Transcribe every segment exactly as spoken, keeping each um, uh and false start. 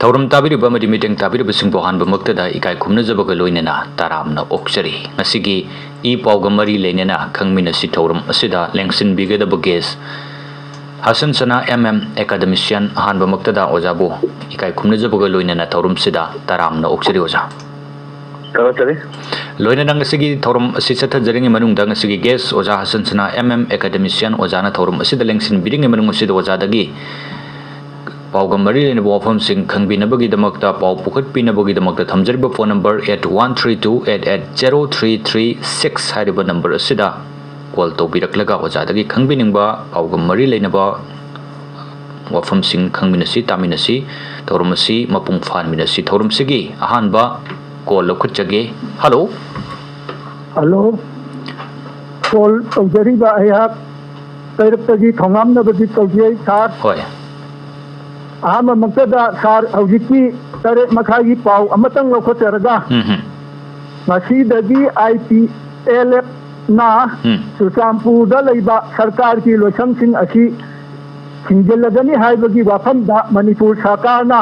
ꯊꯧꯔꯝ ꯇꯥꯕꯤꯔꯤꯕ ꯑꯃꯗꯤ ꯃꯤꯠꯌꯦꯡ ꯇꯥꯕꯤꯔꯤꯕꯁꯤꯡꯕꯨ ꯑꯍꯥꯟꯕꯃꯛꯇꯗ ꯏꯀꯥꯏ ꯈꯨꯝꯅꯖꯕꯒ ꯂꯣꯏꯅꯅ ꯇꯔꯥꯝꯅ ꯑꯣꯛꯆꯔꯤ꯫ ꯉꯁꯤꯒꯤ ꯏ ꯄꯥꯎꯒ ꯃꯔꯤ ꯂꯩꯅꯅ ꯈꯪꯃꯤꯟꯅꯁꯤ ꯊꯧꯔꯝ ꯑꯁꯤꯗ ꯂꯦꯡꯁꯤꯟꯕꯤꯒꯗꯕ ꯒꯦꯁ ꯍꯁꯟ ꯁꯅꯥ ꯑꯦꯝ ꯑꯦꯝ ꯑꯦꯀꯥꯗꯃꯤꯁꯤꯌꯥꯟ, ꯑꯍꯥꯟꯕꯃꯛꯇꯗ ꯑꯣꯖꯥꯕꯨ ꯏꯀꯥꯏ ꯈꯨꯝꯅꯖꯕꯒ ꯂꯣꯏꯅꯅ ꯊꯧꯔꯝꯁꯤꯗ ꯇꯔꯥꯝꯅ ꯑꯣꯛꯆꯔꯤ ꯑꯣꯖꯥ꯫ ꯊꯥꯒꯠꯆꯔꯤ꯫ ꯂꯣꯏꯅꯅ ꯉꯁꯤꯒꯤ ꯊꯧꯔꯝ ꯑꯁꯤ ꯆꯠꯊꯖꯔꯤꯉꯩ ꯃꯅꯨꯡꯗ ꯉꯁꯤꯒꯤ ꯒꯦꯁ ꯑꯣꯖꯥ ꯍꯁꯟ ꯁꯅꯥ ꯑꯦꯝ ꯑꯦꯝ ꯑꯦꯀꯥꯗꯃꯤꯁꯤꯌꯥꯟ ꯑꯣꯖꯥꯅ ꯊꯧꯔꯝ ꯑꯁꯤꯗ ꯂꯦꯡꯁꯤꯟꯕꯤꯔꯤꯉꯩ ꯃꯅꯨꯡ ꯑꯁꯤꯗ ꯑꯣꯖꯥꯗꯒꯤ ꯄꯥꯎꯒ ꯃꯔꯤ ꯂꯩꯅꯕ ꯋꯥꯐꯝꯁꯤꯡ ꯈꯪꯕꯤꯅꯕꯒꯤꯗꯃꯛꯇ, ꯄꯥꯎ ꯄꯨꯈꯠꯄꯤꯅꯕꯒꯤꯗꯃꯛꯇ ꯊꯝꯖꯔꯤꯕ phone number eight one three two eight eight zero three three six ꯍꯥꯏꯔꯤꯕ ꯅꯝꯕꯔ ꯑꯁꯤꯗ ꯀꯣꯜ ꯇꯧꯕꯤꯔꯛꯂꯒ ꯑꯣꯖꯥꯗꯒꯤ ꯈꯪꯕꯤꯅꯤꯡꯕ ꯄꯥꯎꯒ ꯃꯔꯤ ꯂꯩꯅꯕ ꯋꯥꯐꯝꯁꯤꯡ ꯈꯪꯃꯤꯟꯅꯁꯤ, ꯇꯥꯃꯤꯟꯅꯁꯤ꯫ ꯊꯧꯔꯝ ꯑꯁꯤ ꯃꯄꯨꯡ ꯐꯥꯍꯟꯃꯤꯟꯅꯁꯤ꯫ ꯊꯧꯔꯝꯁꯤꯒꯤ ꯑꯍꯥꯟꯕ ꯀꯣꯜ ꯂꯧꯈꯠꯆꯒꯦ꯫ ꯍꯜꯂꯣ꯫ ꯍꯜꯂꯣ꯫ ꯀꯣꯜ ꯇꯧꯖꯔꯤꯕ ꯑꯩꯍꯥꯛ ꯀꯩꯔꯛꯇꯒꯤ ꯊꯣꯉꯥꯝꯅꯕꯗꯤ ꯇꯧꯖꯩ ꯁꯥꯔ꯫ ꯍꯣꯏ꯫ ꯑꯍꯥꯟꯕꯃꯛꯇꯗ ꯁꯥꯔ ꯍꯧꯖꯤꯛꯀꯤ ꯇꯔꯦꯠ ꯃꯈꯥꯏꯒꯤ ꯄꯥꯎ ꯑꯃꯇꯪ ꯂꯧꯈꯠꯆꯔꯒ, ꯎꯝ ꯍꯝ꯫ ꯉꯁꯤꯗꯒꯤ IPLFꯅ ꯎꯝ꯫ ꯆꯨꯔꯆꯥꯟꯄꯨꯔꯗ ꯂꯩꯕ ꯁꯔꯀꯥꯔꯒꯤ ꯂꯣꯏꯁꯪꯁꯤꯡ ꯑꯁꯤ ꯊꯤꯡꯖꯤꯜꯂꯒꯅꯤ ꯍꯥꯏꯕꯒꯤ ꯋꯥꯐꯝꯗ ꯃꯅꯤꯄꯨꯔ ꯁꯔꯀꯥꯔꯅ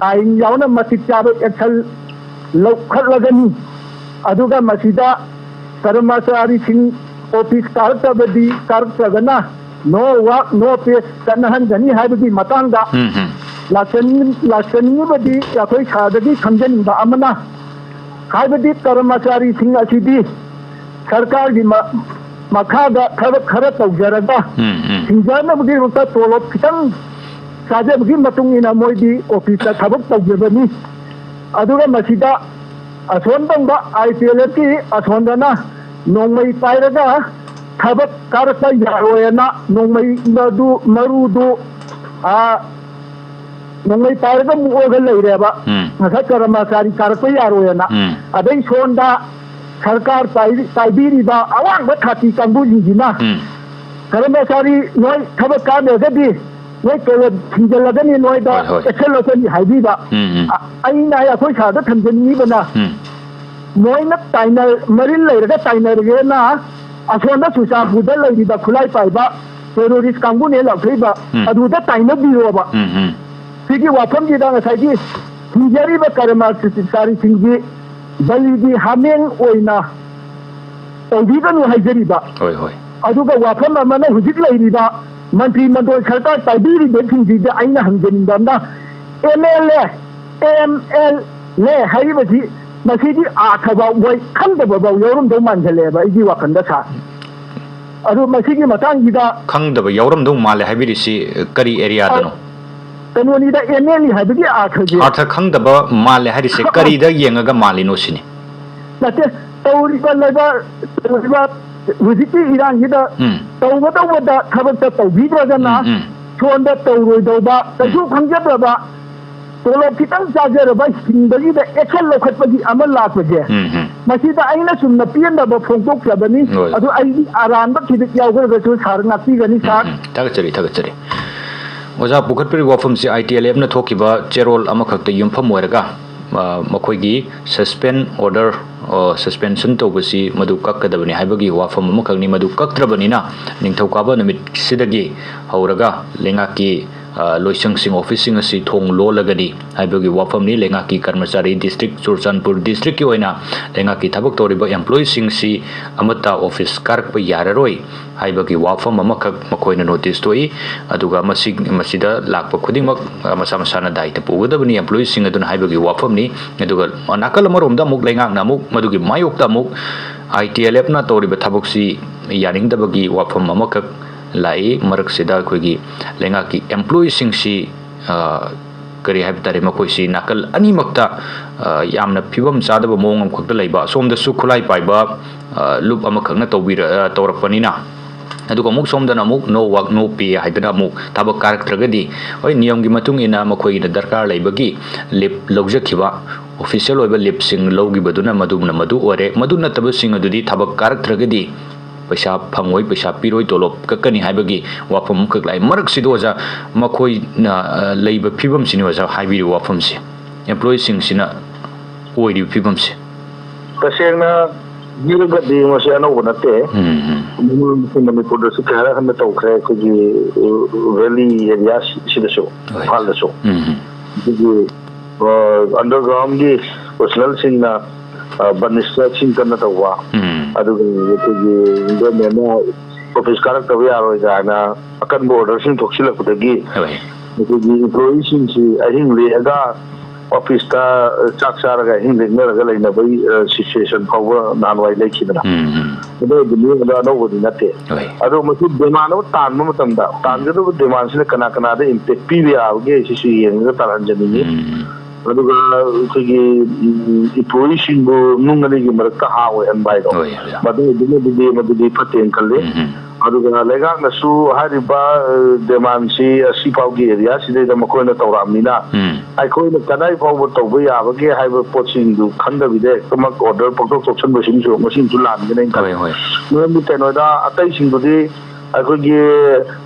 ꯑꯥꯏꯟ ꯌꯥꯎꯅ ꯃꯇꯤꯛ ꯆꯥꯕ ꯑꯦꯛꯁꯟ ꯂꯧꯈꯠꯂꯒꯅꯤ꯫ ꯑꯗꯨꯒ ꯃꯁꯤꯗ ꯀꯔꯃꯆꯥꯔꯤꯁꯤꯡ ꯑꯣꯐꯤꯁ ꯀꯥꯔꯛꯇꯕꯗꯤ, ꯀꯥꯔꯛꯇ꯭ꯔꯒꯅ no work no pay ꯆꯠꯅꯍꯟꯒꯅꯤ ꯍꯥꯏꯕꯒꯤ ꯃꯇꯥꯡꯗ ꯎꯝ ꯍꯝ꯫ ꯂꯥꯛꯆꯅꯤꯡ-, ꯂꯥꯛꯆꯅꯤꯡꯉꯤꯕꯗꯤ ꯑꯩꯈꯣꯏ ꯁꯥꯔꯗꯒꯤ ꯈꯪꯖꯅꯤꯡꯕ ꯑꯃꯅ, ꯍꯥꯏꯕꯗꯤ ꯀꯔꯃꯆꯥꯔꯤꯁꯤꯡ ꯑꯁꯤꯗꯤ ꯁꯔꯀꯥꯔꯒꯤ ꯃ-, ꯃꯈꯥꯗ ꯊꯕꯛ ꯈꯔ ꯇꯧꯖꯔꯒ ꯎꯝ ꯎꯝ꯫ ꯍꯤꯡꯖꯅꯕꯒꯤꯗꯃꯛꯇ ꯇꯣꯂꯣꯞ ꯈꯤꯇꯪ ꯆꯥꯖꯕꯒꯤ ꯃꯇꯨꯡ ꯏꯟꯅ ꯃꯣꯏꯗꯤ ꯑꯣꯐꯤꯁꯇ ꯊꯕꯛ ꯇꯧꯖꯕꯅꯤ꯫ ꯑꯗꯨꯒ ꯃꯁꯤꯗ ꯑꯁꯣꯟ ꯊꯪꯕ IPLFꯀꯤ ꯑꯁꯣꯟꯗꯅ ꯅꯣꯡꯃꯩ ꯄꯥꯏꯔꯒ ꯊꯕꯛ ꯀꯥꯔꯛꯄ ꯌꯥꯔꯣꯏꯅ ꯅꯣꯡꯃꯩ ꯃꯗꯨ, ꯃꯔꯨꯗꯨ, ꯑꯥ, ꯅꯣꯡꯃꯩ ꯄꯥꯏꯔꯒ ꯃꯨꯛꯑꯒ ꯂꯩꯔꯦꯕ꯫ ꯎꯝ꯫ ꯉꯁꯥꯏ ꯀꯔꯃꯆꯥꯔꯤ ꯀꯥꯔꯛꯄ ꯌꯥꯔꯣꯏꯅ꯫ ꯎꯝ꯫ ꯑꯗꯩ ꯁꯣꯝꯗ ꯁꯔꯀꯥꯔ ꯄꯥꯏ-, ꯄꯥꯏꯕꯤꯔꯤꯕ ꯑꯋꯥꯡꯕ ꯊꯥꯛꯀꯤ ꯀꯥꯡꯕꯨꯁꯤꯡꯁꯤꯅ ꯎꯝ꯫ ꯀꯔꯃꯆꯥꯔꯤ ꯅꯣꯏ ꯊꯕꯛ ꯀꯥꯗ꯭ꯔꯒꯗꯤ ꯅꯣꯏ ꯇꯣꯂꯣꯞ ꯊꯤꯡꯖꯤꯜꯂꯒꯅꯤ, ꯅꯣꯏꯗ ꯍꯣꯏ, ꯍꯣꯏ꯫ ꯑꯦꯛꯁꯟ ꯂꯧꯒꯅꯤ ꯍꯥꯏꯕꯤꯕ꯫ ꯎꯝ, ꯎꯝ꯫ ꯑ-, ꯑꯩꯅ ꯑꯩꯈꯣꯏ ꯁꯥꯔꯗ ꯊꯝꯖꯅꯤꯡꯉꯤꯕꯅ, ꯎꯝ꯫ ꯃꯣꯏꯅ ꯇꯥꯏꯅ-, ꯃꯔꯤꯜ ꯂꯩꯔꯒ ꯇꯥꯏꯅꯔꯒꯦꯅ ꯑꯁꯣꯝꯗ ꯆꯨꯔꯆꯥꯟꯄꯨꯔꯗ ꯂꯩꯔꯤꯕ ꯈꯨꯠꯂꯥꯏ ꯄꯥꯏꯕ ꯇꯦꯔꯣꯔꯤꯁ ꯀꯥꯡꯕꯨꯅꯦ ꯂꯥꯎꯊꯣꯛꯏꯕ, ꯎꯝ꯫ ꯑꯗꯨꯗ ꯇꯥꯏꯅꯕꯤꯔꯣꯕ꯫ ꯎꯝ, ꯎꯝ꯫ ꯁꯤꯒꯤ ꯋꯥꯐꯝꯁꯤꯗ ꯉꯁꯥꯏꯒꯤ ꯍꯤꯡꯖꯔꯤꯕ ꯀꯔꯃꯆꯥꯔꯤꯁꯤꯡꯒꯤ ꯕꯂꯤꯒꯤ ꯍꯥꯃꯦꯡ ꯑꯣꯏꯅ ꯇꯧꯕꯤꯒꯅꯨ ꯍꯥꯏꯖꯔꯤꯕ꯫ ꯍꯣꯏ, ꯍꯣꯏ꯫ ꯑꯗꯨꯒ ꯋꯥꯐꯝ ꯑꯃꯅ, ꯍꯧꯖꯤꯛ ꯂꯩꯔꯤꯕ ꯃꯟꯇ꯭ꯔꯤ ꯃꯟꯗꯣꯜ ꯁꯔꯀꯥꯔ ꯄꯥꯏꯕꯤꯔꯤꯕꯁꯤꯡꯁꯤꯗ ꯑꯩꯅ ꯍꯪꯖꯅꯤꯡꯕ ꯑꯃꯅ, M L A, M L A ꯍꯥꯏꯔꯤꯕꯁꯤ ꯃꯁꯤꯒꯤ ꯑꯥꯔꯊ ꯐꯥꯎ ꯃꯣꯏ ꯈꯪꯗꯕ ꯐꯥꯎ ꯌꯥꯎꯔꯝꯗꯧ ꯃꯥꯟꯁꯤꯜꯂꯛꯑꯦꯕ ꯑꯩꯒꯤ ꯋꯥꯈꯜꯗ, ꯁꯥꯔ꯫ ꯑꯗꯨ ꯃꯁꯤꯒꯤ ꯃꯇꯥꯡꯁꯤꯗ ꯈꯪꯗꯕ ꯌꯥꯎꯔꯝꯗꯧ ꯃꯥꯜꯂꯦ ꯍꯥꯏꯕꯤꯔꯤꯁꯤ ꯀꯔꯤ ꯑꯦꯔꯤꯌꯥꯗꯅꯣ? ꯀꯩꯅꯣꯅꯤꯗ, ꯑꯦꯝ ꯑꯦꯜ ꯑꯦ ꯍꯥꯏꯕꯒꯤ ꯑꯥꯔꯊꯁꯦ꯫ ꯑꯥꯔꯊ ꯈꯪꯗꯕ ꯃꯥꯜꯂꯦ ꯍꯥꯏꯔꯤꯁꯦ ꯀꯔꯤꯗ ꯌꯦꯡꯉꯒ ꯃꯥꯜꯂꯤꯅꯣ ꯁꯤꯅꯤ? ꯅꯠꯇꯦ, ꯇꯧꯔꯤꯕ ꯂꯩꯕꯥꯛ, ꯇꯧꯔꯤꯕ ꯍꯧꯖꯤꯛꯀꯤ ꯏꯔꯥꯡꯁꯤꯗ ꯎꯝ꯫ ꯇꯧꯒꯗꯧꯕꯗ ꯊꯕꯛꯇ ꯇꯧꯕꯤꯗ꯭ꯔꯒꯅ ꯎꯝ, ꯎꯝ꯫ ꯁꯣꯝꯗ ꯇꯧꯔꯣꯏꯗꯧꯕ, ꯀꯩꯁꯨ ꯎꯝ꯫ ꯈꯪꯖꯗ꯭ꯔꯕ, ꯇꯣꯂꯣꯞ ꯈꯤꯇꯪ ꯆꯥꯖꯔꯕ ꯍꯤꯡꯕꯒꯤꯗ action ꯂꯧꯈꯠꯄꯒꯤ ꯑꯃ ꯂꯥꯛꯄꯁꯦ, ꯎꯝ, ꯎꯝ꯫ ꯃꯁꯤꯗ ꯑꯩꯅ ꯆꯨꯝꯅ ꯄꯦꯟꯗꯕ ꯐꯣꯡꯗꯣꯛꯆꯕꯅꯤ꯫ ꯍꯣꯏ꯫ ꯑꯗꯨ ꯑꯩꯒꯤ ꯑꯔꯥꯟꯕ ꯈꯤꯇꯪ ꯌꯥꯎꯈ꯭ꯔꯒꯁꯨ ꯁꯥꯔ ꯉꯥꯛꯄꯤꯒꯅꯤ, ꯎꯝ, ꯁꯥꯔ꯫ ꯎꯝ꯫ ꯊꯥꯒꯠꯆꯔꯤ, ꯊꯥꯒꯠꯆꯔꯤ꯫ ꯑꯣꯖꯥ ꯄꯨꯈꯠꯄꯤꯔꯤꯕ ꯋꯥꯐꯝꯁꯤ ꯑꯥꯏ ꯇꯤ ꯑꯦꯜ ꯑꯦꯐꯅ ꯊꯣꯛꯈꯤꯕ ꯆꯦꯔꯣꯜ ꯑꯃꯈꯛꯇ ꯌꯨꯝꯐꯝ ꯑꯣꯏꯔꯒ, ꯑ, ꯃꯈꯣꯏꯒꯤ suspend order, ꯑ, suspension ꯇꯧꯕꯁꯤ ꯃꯗꯨ ꯀꯛꯀꯗꯕꯅꯤ ꯍꯥꯏꯕꯒꯤ ꯋꯥꯐꯝ ꯑꯃꯈꯛꯅꯤ꯫ ꯃꯗꯨ ꯀꯛꯇ꯭ꯔꯕꯅꯤꯅ ꯅꯤꯡꯊꯧꯀꯥꯕ ꯅꯨꯃꯤꯠꯁꯤꯗꯒꯤ ꯍꯧꯔꯒ ꯂꯩꯉꯥꯛꯀꯤ, ꯑ, ꯂꯣꯏꯁꯪꯁꯤꯡ, ꯑꯣꯐꯤꯁꯁꯤꯡ ꯑꯁꯤ ꯊꯣꯡ ꯂꯣꯜꯂꯒꯅꯤ ꯍꯥꯏꯕꯒꯤ ꯋꯥꯐꯝꯅꯤ꯫ ꯂꯩꯉꯥꯛꯀꯤ ꯀꯔꯃꯆꯥꯔꯤ district, ꯆꯨꯔꯆꯥꯟꯄꯨꯔ districtꯀꯤ ꯑꯣꯏꯅ ꯂꯩꯉꯥꯛꯀꯤ ꯊꯕꯛ ꯇꯧꯔꯤꯕ employeeꯁꯤꯡꯁꯤ ꯑꯃꯠꯇ ꯑꯣꯐꯤꯁ ꯀꯥꯔꯛꯄ ꯌꯥꯔꯔꯣꯏ ꯍꯥꯏꯕꯒꯤ ꯋꯥꯐꯝ ꯑꯃꯈꯛ ꯃꯈꯣꯏꯅ notice ꯊꯣꯛꯏ꯫ ꯑꯗꯨꯒ ꯃꯁꯤ, ꯃꯁꯤꯗ ꯂꯥꯛꯄ ꯈꯨꯗꯤꯡꯃꯛ, ꯑ, ꯃꯁꯥ ꯃꯁꯥꯅ ꯗꯥꯏꯇ ꯄꯨꯒꯗꯕꯅꯤ employeeꯁꯤꯡ ꯑꯗꯨꯅ ꯍꯥꯏꯕꯒꯤ ꯋꯥꯐꯝꯅꯤ꯫ ꯑꯗꯨꯒ ꯅꯥꯀꯜ ꯑꯃꯔꯣꯝꯗ ꯑꯃꯨꯛ ꯂꯩꯉꯥꯛꯅ ꯑꯃꯨꯛ ꯃꯗꯨꯒꯤ ꯃꯥꯌꯣꯛꯇ ꯑꯃꯨꯛ ꯑꯥꯏ ꯇꯤ ꯑꯦꯜ ꯑꯦꯐꯅ ꯇꯧꯔꯤꯕ ꯊꯕꯛꯁꯤ ꯌꯥꯅꯤꯡꯗꯕꯒꯤ ꯋꯥꯐꯝ ꯑꯃꯈꯛ ꯂꯥꯛꯏ꯫ ꯃꯔꯛꯁꯤꯗ ꯑꯩꯈꯣꯏꯒꯤ ꯂꯩꯉꯥꯛꯀꯤ employeeꯁꯤꯡꯁꯤ, ꯑ, ꯀꯔꯤ ꯍꯥꯏꯕ ꯇꯥꯔꯦ, ꯃꯈꯣꯏꯁꯤ ꯅꯥꯀꯜ ꯑꯅꯤꯃꯛꯇ, ꯑ, ꯌꯥꯝꯅ ꯐꯤꯕꯝ ꯆꯥꯗꯕ ꯃꯑꯣꯡ ꯑꯃꯈꯛꯇ ꯂꯩꯕ, ꯑꯁꯣꯝꯗꯁꯨ ꯈꯨꯠꯂꯥꯏ ꯄꯥꯏꯕ, ꯑ, ꯂꯨꯞ ꯑꯃꯈꯛꯅ ꯇꯧꯕꯤꯔ-, ꯑ, ꯇꯧꯔꯛꯄꯅꯤꯅ, ꯑꯗꯨꯒ ꯑꯃꯨꯛ ꯁꯣꯝꯗꯅ ꯑꯃꯨꯛ no work, no pay ꯍꯥꯏꯗꯅ ꯑꯃꯨꯛ ꯊꯕꯛ ꯀꯥꯔꯛꯇ꯭ꯔꯒꯗꯤ, ꯍꯣꯏ, ꯅꯤꯌꯝꯒꯤ ꯃꯇꯨꯡ ꯏꯟꯅ ꯃꯈꯣꯏꯒꯤꯅ ꯗꯔꯀꯥꯔ ꯂꯩꯕꯒꯤ leave ꯂꯧꯖꯈꯤꯕ, official ꯑꯣꯏꯕ leaveꯁꯤꯡ ꯂꯧꯈꯤꯕꯗꯨꯅ ꯃꯗꯨꯅ ꯃꯗꯨ ꯑꯣꯏꯔꯦ꯫ ꯃꯗꯨ ꯅꯠꯇꯕꯁꯤꯡ ꯑꯗꯨꯗꯤ ꯊꯕꯛ ꯀꯥꯔꯛꯇ꯭ꯔꯒꯗꯤ ꯄꯩꯁꯥ ꯐꯪꯉꯣꯏ, ꯄꯩꯁꯥ ꯄꯤꯔꯣꯏ, ꯇꯣꯂꯣꯞ ꯀꯛꯀꯅꯤ ꯍꯥꯏꯕꯒꯤ ꯋꯥꯐꯝ ꯑꯃꯈꯛ ꯂꯥꯛꯏ꯫ ꯃꯔꯛꯁꯤꯗ ꯑꯣꯖꯥ, ꯃꯈꯣꯏꯅ, ꯑ, ꯂꯩꯕ ꯐꯤꯕꯝꯁꯤꯅꯤ ꯑꯣꯖꯥ ꯍꯥꯏꯕꯤꯔꯤꯕ ꯋꯥꯐꯝꯁꯦ, employeeꯁꯤꯡꯁꯤꯅ ꯑꯣꯏꯔꯤꯕ ꯐꯤꯕꯝꯁꯦ꯫ ꯇꯁꯦꯡꯅ ꯍꯥꯏꯔꯒꯗꯤ ꯃꯁꯤ ꯑꯅꯧꯕ ꯅꯠꯇꯦ꯫ ꯎꯝ, ꯎꯝ꯫ ꯃꯃꯥꯡꯗꯁꯨ ꯃꯅꯤꯄꯨꯔꯗꯁꯨ ꯀꯌꯥꯔꯛ ꯍꯟꯅ ꯇꯧꯈ꯭ꯔꯦ, ꯑꯩꯈꯣꯏꯒꯤ, ꯑ, ꯚꯦꯂꯤ ꯑꯦꯔꯤꯌꯥ ꯁꯤꯗꯁꯨ, ꯍꯣꯏ꯫ ꯏꯝꯐꯥꯜꯗꯁꯨ꯫ ꯎꯝ, ꯎꯝ꯫ ꯑꯗꯨꯒꯤ, ꯑ, ꯑꯟꯗꯔꯒ꯭ꯔꯥꯎꯟꯒꯤ ꯄꯔꯁꯅꯦꯜꯁꯤꯡꯅ, ꯑ, ꯕꯟ ꯁ꯭ꯇ꯭ꯔꯥꯏꯛꯁꯤꯡ ꯀꯟꯅ ꯇꯧꯕ, ꯎꯝ꯫ ꯑꯗꯨꯒ ꯑꯩꯈꯣꯏꯒꯤ ꯒꯣꯔꯃꯦꯟꯅ ꯑꯣꯐꯤꯁ ꯀꯥꯔꯛꯇꯕ ꯌꯥꯔꯣꯏ ꯀꯥꯏꯅ ꯑꯀꯟꯕ ꯑꯣꯔꯗꯔꯁꯤꯡ ꯊꯣꯛꯆꯤꯜꯂꯛꯄꯗꯒꯤ ꯍꯣꯏ꯫ ꯑꯩꯈꯣꯏꯒꯤ ꯏꯝꯄ꯭ꯂꯣꯌꯤꯁꯤꯡꯁꯤ ꯑꯍꯤꯡ ꯂꯦꯛꯑꯒ ꯑꯣꯐꯤꯁꯇ ꯆꯥꯛ ꯆꯥꯔꯒ ꯑꯍꯤꯡ ꯂꯦꯛꯅꯔꯒ ꯂꯩꯅꯕꯒꯤ, ꯑ, ꯁꯤꯆꯨꯋꯦꯁꯟ ꯐꯥꯎꯕ ꯅꯍꯥꯟꯋꯥꯏ ꯂꯩꯈꯤꯗꯅ꯫ ꯎꯝ, ꯎꯝ꯫ ꯑꯗꯨ ꯑꯗꯨꯅꯤ, ꯑꯗꯨ ꯑꯅꯧꯕꯗꯤ ꯅꯠꯇꯦ꯫ ꯍꯣꯏ꯫ ꯑꯗꯣ ꯃꯁꯤ ꯗꯤꯃꯥꯟ ꯑꯃ ꯇꯥꯟꯕ ꯃꯇꯝꯗ ꯇꯥꯟꯒꯗꯕ ꯗꯤꯃꯥꯟꯁꯤꯅ ꯀꯅꯥ ꯀꯅꯥꯗ ꯏꯝꯄꯦꯛ ꯄꯤꯕ ꯌꯥꯕꯒꯦ ꯁꯤꯁꯨ ꯌꯦꯡꯉꯒ ꯇꯥꯟꯍꯟꯖꯅꯤꯡꯉꯤ꯫ ꯎꯝ꯫ ꯑꯗꯨꯒ ꯑꯩꯈꯣꯏꯒꯤ, ꯎꯝ, ꯏꯝꯄ꯭ꯂꯣꯌꯤꯁꯤꯡꯕꯨ ꯅꯨꯡ ꯑꯅꯤꯒꯤ ꯃꯔꯛꯇ ꯍꯥ ꯑꯣꯏꯍꯟꯕ ꯍꯥꯏꯗꯣ, ꯍꯣꯏ, ꯍꯣꯏ꯫ ꯃꯗꯨ ꯑꯗꯨꯃꯗꯤ, ꯃꯗꯨꯗꯤ ꯐꯠꯇꯦꯅ ꯈꯜꯂꯤ꯫ ꯎꯝ, ꯎꯝ꯫ ꯑꯗꯨꯒ ꯂꯩꯉꯥꯛꯅꯁꯨ ꯍꯥꯏꯔꯤꯕ, ꯑ, ꯗꯤꯃꯥꯟꯁꯤ ꯑꯁꯤ ꯐꯥꯎꯒꯤ ꯑꯦꯔꯤꯌꯥꯁꯤꯗꯩꯗ ꯃꯈꯣꯏꯅ ꯇꯧꯔꯛꯑꯕꯅꯤꯅ, ꯎꯝ꯫ ꯑꯩꯈꯣꯏꯅ ꯀꯗꯥꯏ ꯐꯥꯎꯕ ꯇꯧꯕ ꯌꯥꯕꯒꯦ ꯍꯥꯏꯕ ꯄꯣꯠꯁꯤꯡꯗꯨ ꯈꯟꯗꯕꯤꯗ ꯍꯦꯛꯇꯃꯛ ꯑꯣꯔꯗꯔ ꯄꯪꯊꯣꯛ ꯊꯣꯛꯁꯟꯕꯁꯤꯡꯁꯨ ꯃꯁꯤꯡꯁꯨ ꯂꯥꯟꯒꯅꯤ ꯍꯥꯏꯅ ꯈꯜꯂꯤ꯫ ꯍꯣꯏ, ꯍꯣꯏ꯫ ꯃꯔꯝꯗꯤ ꯀꯩꯅꯣꯗ ꯑꯇꯩꯁꯤꯡꯗꯨꯗꯤ ꯑꯩꯈꯣꯏꯒꯤ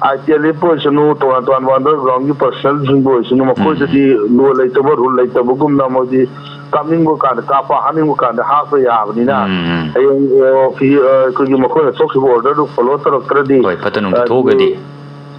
ꯑꯥꯏ ꯇꯤ ꯑꯦꯜ ꯑꯦꯐ ꯑꯣꯏꯁꯅꯨ, ꯇꯣꯉꯥꯟ ꯇꯣꯉꯥꯟꯕ ꯑꯟꯗꯔꯒ꯭ꯔꯥꯎꯟꯒꯤ ꯄꯔꯁꯅꯦꯜꯁꯤꯡꯕꯨ ꯑꯣꯏꯁꯅꯨ, ꯃꯈꯣꯏꯗꯗꯤ ꯎꯝ꯫ ꯂꯣ ꯂꯩꯇꯕ, ꯔꯨꯜ ꯂꯩꯇꯕꯒꯨꯝꯅ ꯃꯣꯏꯗꯤ ꯀꯥꯞꯅꯤꯡꯕ ꯀꯥꯟꯗ ꯀꯥꯞꯄ, ꯍꯥꯞꯅꯤꯡꯕ ꯀꯥꯟꯗ ꯍꯥꯞꯄ ꯌꯥꯕꯅꯤꯅ, ꯎꯝ, ꯎꯝ꯫ ꯍꯌꯦꯡ, ꯑ, ꯑꯣꯐꯤ-, ꯑ, ꯑꯩꯈꯣꯏꯒꯤ ꯃꯈꯣꯏꯅ ꯊꯣꯛꯈꯤꯕ ꯑꯣꯔꯗꯔꯗꯨ ꯐꯣꯂꯣ ꯇꯧꯔꯛꯇ꯭ꯔꯗꯤ, ꯍꯣꯏ, ꯐꯠꯇ ꯅꯨꯡꯗ ꯑ, ꯊꯣꯛꯑꯒꯗꯤ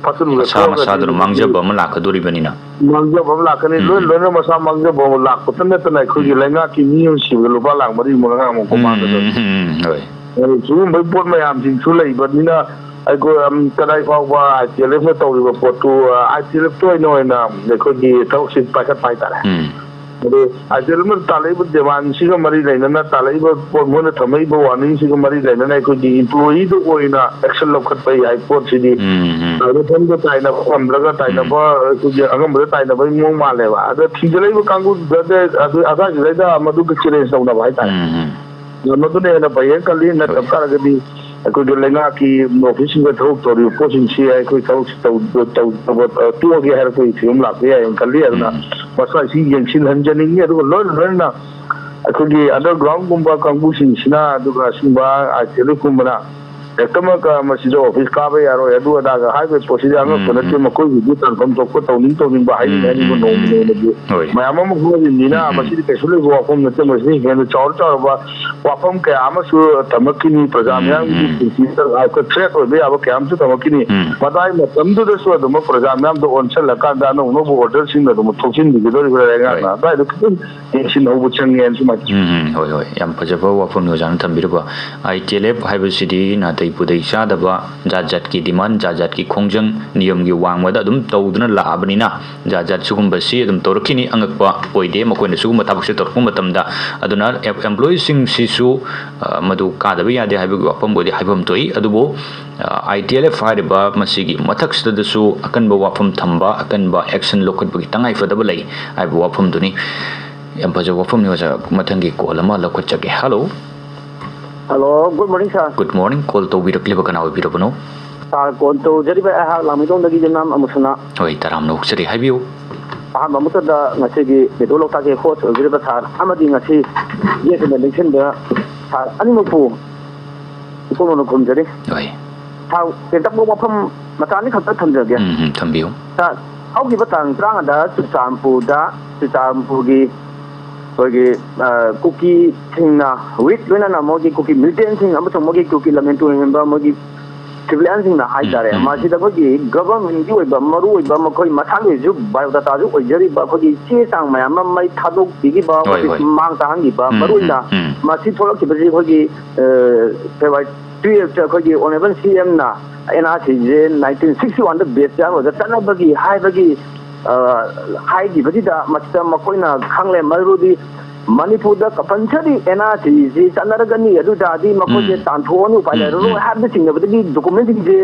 ꯐꯠꯇ ꯅꯨꯡꯗ ꯃꯁꯥ ꯊꯣꯛꯑꯒꯗꯤ ꯃꯁꯥꯗꯨꯅ ꯃꯥꯡꯖꯕ ꯑꯃ ꯂꯥꯛꯀꯗꯣꯔꯤꯕꯅꯤꯅ꯫ ꯃꯥꯡꯖꯕ ꯑꯃ ꯂꯥꯛꯀꯅꯤ꯫ ꯎꯝ, ꯂꯣꯏ ꯎꯝ꯫ ꯂꯣꯏꯅ ꯃꯁꯥ ꯃꯥꯡꯖꯕ ꯑꯃ ꯂꯥꯛꯄꯇ ꯅꯠꯇꯅ ꯑꯩꯈꯣꯏꯒꯤ ꯎꯝ꯫ ꯂꯩꯉꯥꯛꯀꯤ ꯃꯤ ꯑꯃ ꯁꯤꯕꯗ ꯂꯨꯄꯥ ꯂꯥꯛ ꯃꯔꯤ ꯃꯉꯥꯃꯨꯛ ꯎꯝ, ꯃꯥꯡꯒꯗꯕꯅꯤ꯫ ꯎꯝ, ꯎꯝ, ꯎꯝ, ꯍꯣꯏ꯫ ꯑꯗꯨ ꯁꯤꯒꯨꯝꯕꯒꯤ ꯄꯣꯠ ꯃꯌꯥꯝꯁꯤꯡꯁꯨ ꯂꯩꯕꯅꯤꯅ ꯑꯩꯈꯣꯏ, ꯑꯝ, ꯀꯗꯥꯏ ꯐꯥꯎꯕ ꯑꯥꯏ ꯇꯤ ꯑꯦꯜ ꯑꯦꯐꯅ ꯇꯧꯔꯤꯕ ꯄꯣꯠꯇꯨ, ꯑ, ꯑꯥꯏ ꯇꯤ ꯑꯦꯜ ꯑꯦꯐꯇ ꯑꯣꯏꯅ, ꯑꯣꯏꯅ ꯑꯩꯈꯣꯏꯒꯤ ꯊꯕꯛꯁꯤ ꯄꯥꯏꯈꯠꯄ ꯍꯥꯏꯇꯥꯔꯦ꯫ ꯎꯝ꯫ ꯑꯗꯨ ꯑꯥꯏ ꯇꯤ ꯑꯦꯜ ꯑꯦꯐꯅ ꯇꯥꯜꯂꯛꯏꯕ ꯗꯤꯃꯥꯟꯁꯤꯒ ꯃꯔꯤ ꯂꯩꯅꯅ, ꯇꯥꯜꯂꯛꯏꯕ ꯄꯣꯠ, ꯃꯣꯏꯅ ꯊꯝꯃꯛꯏꯕ ꯋꯥꯔꯅꯤꯡꯁꯤꯒ ꯃꯔꯤ ꯂꯩꯅꯅ ꯑꯩꯈꯣꯏꯒꯤ ꯏꯝꯄ꯭ꯂꯣꯌꯤꯗ ꯑꯣꯏꯅ ꯑꯦꯛꯁꯟ ꯂꯧꯈꯠꯄ ꯌꯥꯏ ꯄꯣꯠꯁꯤꯗꯤ, ꯎꯝ, ꯎꯝ꯫ ꯑ, ꯃꯐꯝꯗ ꯇꯥꯏꯅꯕ ꯉꯝꯗ꯭ꯔꯒ ꯇꯥꯏꯅꯕ, ꯎꯝ꯫ ꯑꯩꯈꯣꯏꯒꯤ ꯑꯉꯝꯕꯗ ꯇꯥꯏꯅꯕꯒꯤ ꯃꯑꯣꯡ ꯃꯥꯜꯂꯦꯕ꯫ ꯑꯗ ꯊꯤꯡꯖꯤꯜꯂꯛꯏꯕ ꯀꯥꯡꯕꯨꯗꯨꯗ ꯑꯗꯨ, ꯑꯗꯨꯋꯥꯏꯗꯨꯗꯩꯗ ꯃꯗꯨꯒ ꯆꯦꯂꯦꯟꯖ ꯇꯧꯅꯕ ꯍꯥꯏꯇꯥꯔꯦ꯫ ꯎꯝ, ꯎꯝ꯫ ꯃꯗꯨꯅ ꯍꯦꯟꯅ ꯐꯩꯌꯦꯅ ꯈꯜꯂꯤ꯫ ꯅꯠꯇꯕ ꯍꯣꯏ꯫ ꯇꯥꯔꯒꯗꯤ ꯑꯩꯈꯣꯏꯒꯤ ꯂꯩꯉꯥꯛꯀꯤ ꯑꯣꯐꯤꯁꯁꯤꯡꯗ ꯊꯕꯛ ꯇꯧꯔꯤꯕ ꯄꯣꯠꯁꯤꯡꯁꯤ ꯑꯩꯈꯣꯏ ꯊꯕꯛꯁꯤ ꯇꯧ-, ꯇꯧ-, ꯇꯧꯕ, ꯑ, ꯇꯣꯛꯑꯒꯦ ꯍꯥꯏꯔꯛꯄꯒꯤ ꯐꯤꯕꯝ ꯂꯥꯛꯄ ꯌꯥꯏꯅ ꯈꯜꯂꯤ꯫ ꯑꯗꯨꯅ ꯎꯝ꯫ ꯃꯁꯥꯁꯤ ꯌꯦꯡꯁꯤꯟꯍꯟꯖꯅꯤꯡꯉꯤ꯫ ꯑꯗꯨꯒ ꯂꯣꯏꯅ ꯂꯣꯏꯅꯅ ꯑꯩꯈꯣꯏꯒꯤ ꯑꯟꯗꯔꯒ꯭ꯔꯥꯎꯟꯒꯨꯝꯕ ꯀꯥꯡꯕꯨꯁꯤꯡꯁꯤꯅ, ꯑꯗꯨꯒ ꯑꯁꯤꯒꯨꯝꯕ ꯑꯥꯏ ꯇꯤ ꯑꯦꯜ ꯑꯦꯐꯀꯨꯝꯕꯅ ꯍꯦꯛꯇꯃꯛ ꯃꯁꯤꯗ ꯑꯣꯐꯤꯁ ꯀꯥꯕ ꯌꯥꯔꯣꯏ, ꯑꯗꯨ ꯑꯗꯥꯒ ꯍꯥꯏꯕ ꯄꯣꯠꯁꯤꯗꯤ ꯑꯉꯛꯄ ꯎꯝ, ꯅꯠꯇꯦ꯫ ꯎꯝ꯫ ꯃꯈꯣꯏꯒꯤꯗꯤ ꯇꯥꯟꯐꯝ ꯊꯣꯛꯄ ꯇꯧꯅꯤꯡ ꯇꯧꯅꯤꯡꯕ ꯍꯥꯏꯅꯤꯡ ꯎꯝ, ꯍꯥꯏꯅꯤꯡꯕ ꯎꯝ, ꯅꯣꯡꯃ ꯎꯝ꯫ ꯅꯣꯡꯃꯒꯤ ꯍꯣꯏ꯫ ꯃꯌꯥꯝ ꯑꯃ ꯍꯣꯠꯅꯔꯤꯕꯅꯤꯅ ꯎꯝ, ꯎꯝ꯫ ꯃꯁꯤꯗꯤ ꯀꯩꯁꯨ ꯂꯩꯕ ꯋꯥꯐꯝ ꯅꯠꯇꯦ꯫ ꯃꯁꯤꯗꯤ ꯍꯦꯟꯅ ꯆꯥꯎꯔ ꯆꯥꯎꯔꯕ ꯋꯥꯐꯝ ꯀꯌꯥ ꯑꯃꯁꯨ ꯊꯝꯃꯛꯈꯤꯅꯤ꯫ ꯄ꯭ꯔꯖꯥ ꯎꯝ, ꯃꯤꯌꯥꯝꯒꯤ ꯎꯝ꯫ ꯄꯨꯟꯁꯤꯗ ꯂꯥꯏꯐꯇ ꯊ꯭ꯔꯦꯠ ꯑꯣꯏꯕ ꯌꯥꯕ ꯀꯌꯥ ꯑꯃꯁꯨ ꯊꯝꯃꯛꯈꯤꯅꯤ꯫ ꯎꯝ꯫ ꯃꯇꯥꯏ ꯃꯇꯝꯗꯨꯗꯁꯨ ꯑꯗꯨꯃꯛ ꯄ꯭ꯔꯖꯥ ꯃꯤꯌꯥꯝꯗ ꯑꯣꯟꯁꯤꯜꯂꯀꯥꯟꯗ ꯑꯅꯧ ꯑꯅꯧꯕ ꯑꯣꯔꯗꯔꯁꯤꯡ ꯑꯗꯨꯃꯛ ꯊꯣꯛꯆꯤꯟꯕꯤꯒꯗꯧꯔꯤꯕ꯭ꯔꯥ ꯂꯩꯉꯥꯛꯅ? ꯍꯣꯏ꯫ ꯑꯗꯨꯋꯥꯏꯗꯣ ꯈꯤꯇꯪ ꯌꯦꯡꯁꯤꯟꯍꯧꯕ ꯆꯪꯉꯦꯅ ꯁꯨꯃꯥꯏꯅ꯫ ꯎꯝ, ꯎꯝ, ꯍꯣꯏ, ꯍꯣꯏ, ꯌꯥꯝ ꯐꯖꯕ ꯋꯥꯐꯝꯅꯤ ꯑꯣꯖꯥꯅ ꯊꯝꯕꯤꯔꯤꯕ꯫ ꯑꯥꯏ ꯇꯤ ꯑꯦꯜ ꯑꯦꯐ ꯍꯥꯏꯕꯁꯤꯗꯤ ꯅꯥꯇꯩ ꯄꯨꯗꯩ ꯆꯥꯗꯕ, ꯖꯥꯠ ꯖꯥꯠꯀꯤ ꯗꯤꯃꯥꯟ, ꯖꯥꯠ ꯖꯥꯠꯀꯤ ꯈꯣꯡꯖꯪ, ꯅꯤꯌꯝꯒꯤ ꯋꯥꯡꯃꯗ ꯑꯗꯨꯝ ꯇꯧꯗꯨꯅ ꯂꯥꯛꯑꯕꯅꯤꯅ, ꯖꯥꯠ ꯖꯥꯠ ꯁꯤꯒꯨꯝꯕꯁꯤ ꯑꯗꯨꯝ ꯇꯧꯔꯛꯈꯤꯅꯤ꯫ ꯑꯉꯛꯄ ꯑꯣꯏꯗꯦ ꯃꯈꯣꯏꯅ ꯁꯤꯒꯨꯝꯕ ꯊꯕꯛꯁꯦ ꯇꯧꯔꯛꯄ ꯃꯇꯝꯗ꯫ ꯑꯗꯨꯅ ꯑꯦꯝ-, ꯑꯦꯝꯄ꯭ꯂꯣꯌꯤꯁꯤꯡꯁꯤꯁꯨ, ꯑ, ꯃꯗꯨ ꯀꯥꯗꯕ ꯌꯥꯗꯦ ꯍꯥꯏꯕꯒꯤ ꯋꯥꯐꯝꯕꯨꯗꯤ ꯍꯥꯏꯐꯝ ꯊꯣꯛꯏ꯫ ꯑꯗꯨꯕꯨ, ꯑ, ꯑꯥꯏ ꯇꯤ ꯑꯦꯜ ꯑꯦꯐ ꯍꯥꯏꯔꯤꯕ ꯃꯁꯤꯒꯤ ꯃꯊꯛꯁꯤꯗꯁꯨ ꯑꯀꯟꯕ ꯋꯥꯐꯝ ꯊꯝꯕ, ꯑꯀꯟꯕ ꯑꯦꯛꯁꯟ ꯂꯧꯈꯠꯄꯒꯤ ꯇꯉꯥꯏꯐꯗꯕ ꯂꯩ ꯍꯥꯏꯕ ꯋꯥꯐꯝꯗꯨꯅꯤ꯫ ꯌꯥꯝ ꯐꯖꯕ ꯋꯥꯐꯝꯅꯤ ꯑꯣꯖꯥ꯫ ꯃꯊꯪꯒꯤ ꯀꯣꯜ ꯑꯃ ꯂꯧꯈꯠꯆꯒꯦ꯫ Hello. Hello, good morning, sir꯫ Good morning꯫ Call ꯇꯧꯕꯤꯔꯛꯂꯤꯕ ꯀꯅꯥ ꯑꯣꯏꯕꯤꯔꯕꯅꯣ? ꯁꯥꯔ, ꯀꯣꯜ ꯇꯧꯖꯔꯤꯕ ꯑꯩꯍꯥꯛ ꯂꯥꯡꯃꯩꯗꯣꯡꯗꯒꯤ ꯌꯨꯝꯅꯥꯝ ꯑꯃꯨꯁꯅꯥ꯫ ꯍꯣꯏ, ꯇꯔꯥꯝꯅ ꯑꯣꯛꯆꯔꯤ, ꯍꯥꯏꯕꯤꯌꯨ꯫ ꯑꯍꯥꯟꯕ ꯃꯛꯇꯗ ꯉꯁꯤꯒꯤ ꯔꯦꯗꯤꯑꯣ ꯂꯣꯛꯇꯥꯛꯀꯤ ꯍꯣꯁ ꯑꯣꯏꯕꯤꯔꯤꯕ ꯁꯥꯔ ꯑꯃꯗꯤ ꯉꯁꯤ ꯌꯦꯠꯇꯨꯅ ꯂꯦꯡꯁꯤꯟꯕ ꯁꯥꯔ ꯑꯅꯤꯃꯛꯄꯨ ꯏꯄꯨꯡ ꯅꯧꯅ ꯈꯨꯔꯨꯝꯖꯔꯤ꯫ ꯍꯣꯏ꯫ ꯁꯥꯔ, ꯇꯦꯟꯇꯛꯄ ꯋꯥꯐꯝ ꯃꯆꯥ ꯑꯅꯤꯈꯛꯇ ꯊꯝꯖꯒꯦ꯫ ꯎꯝ, ꯎꯝ, ꯊꯝꯕꯤꯌꯨ꯫ ꯁꯥꯔ, ꯍꯧꯈꯤꯕ ꯇꯥꯡ ꯇꯔꯥꯃꯉꯥꯗ ꯆꯨꯔꯆꯥꯟꯄꯨꯔꯗ, ꯆꯨꯔꯆꯥꯟꯄꯨꯔꯒꯤ ꯑꯩꯈꯣꯏꯒꯤ, ꯑ, ꯀꯨꯀꯤꯁꯤꯡꯅ with ꯂꯣꯏꯅꯅ ꯃꯣꯏꯒꯤ ꯀꯨꯀꯤ ꯃꯤꯂꯤꯇꯦꯟꯁꯤꯡ ꯑꯃꯁꯨꯡ ꯃꯣꯏꯒꯤ ꯀꯨꯀꯤ ꯂꯝꯖꯦꯟ ꯇꯨꯔꯦꯟꯕ ꯃꯣꯏꯒꯤ ꯁꯤꯚꯤꯂꯤꯌꯟꯁꯤꯡꯅ ꯍꯥꯏꯇꯥꯔꯦ, ꯎꯝ, ꯎꯝ, ꯎꯝ꯫ ꯃꯁꯤꯗ ꯑꯩꯈꯣꯏꯒꯤ ꯒꯚꯔꯟꯃꯦꯟꯒꯤ ꯑꯣꯏꯕ ꯃꯔꯨꯑꯣꯏꯕ ꯃꯈꯣꯏ ꯃꯁꯥꯒꯤ ꯑꯣꯏꯔꯁꯨ ꯕꯥꯏꯑꯣꯗꯥꯇꯥꯁꯨ ꯑꯣꯏꯖꯔꯤꯕ ꯑꯩꯈꯣꯏꯒꯤ ꯆꯦ ꯆꯥꯡ ꯃꯌꯥꯝ ꯑꯃ ꯃꯩ ꯊꯥꯗꯣꯛꯄꯤꯈꯤꯕ, ꯍꯣꯏ, ꯑꯩꯈꯣꯏꯒꯤ ꯍꯣꯏ꯫ ꯃꯥꯡ ꯇꯥꯍꯟꯈꯤꯕ, ꯎꯝ, ꯃꯔꯨꯑꯣꯏꯅ ꯎꯝ, ꯎꯝ꯫ ꯃꯁꯤ ꯊꯣꯛꯂꯛꯈꯤꯕꯁꯤ ꯑꯩꯈꯣꯏꯒꯤ, ꯑ, ꯐꯦꯕ꯭ꯔꯨꯋꯥꯔꯤ ꯇꯨꯌꯦꯜꯞꯇ ꯑꯩꯈꯣꯏꯒꯤ ꯑꯣꯅꯔꯦꯕꯜ ꯁꯤ ꯑꯦꯝꯅ ꯑꯦꯟ ꯑꯥꯔ ꯁꯤꯁꯦ ꯅꯥꯏꯟꯇꯤꯟ ꯁꯤꯛꯁꯇꯤ ꯋꯥꯟꯗ ꯕꯦꯁ ꯆꯠꯅꯕꯒꯤ ꯍꯥꯏꯕꯒꯤ, ꯑ, ꯍꯥꯏꯈꯤꯕꯁꯤꯗ ꯃꯁꯤꯗ ꯃꯈꯣꯏꯅ ꯈꯪꯂꯦ, ꯃꯗꯨꯗꯤ ꯃꯅꯤꯄꯨꯔꯗ ꯀꯝꯄꯜꯁꯔꯤ ꯑꯦꯟ ꯑꯥꯔ ꯁꯤꯁꯤ ꯆꯠꯅꯔꯒꯅꯤ, ꯑꯗꯨ ꯑꯣꯏ ꯇꯥꯔꯗꯤ ꯃꯈꯣꯏꯁꯦ ꯎꯝ꯫ ꯇꯥꯟꯊꯣꯛꯑꯅꯤ, ꯎꯄꯥꯏ ꯎꯝ, ꯂꯩꯔꯔꯣꯏ ꯎꯝ꯫ ꯍꯥꯏꯕꯅꯆꯤꯡꯕꯗꯒꯤ ꯗꯣꯀꯨꯃꯦꯟꯁꯤꯡꯁꯦ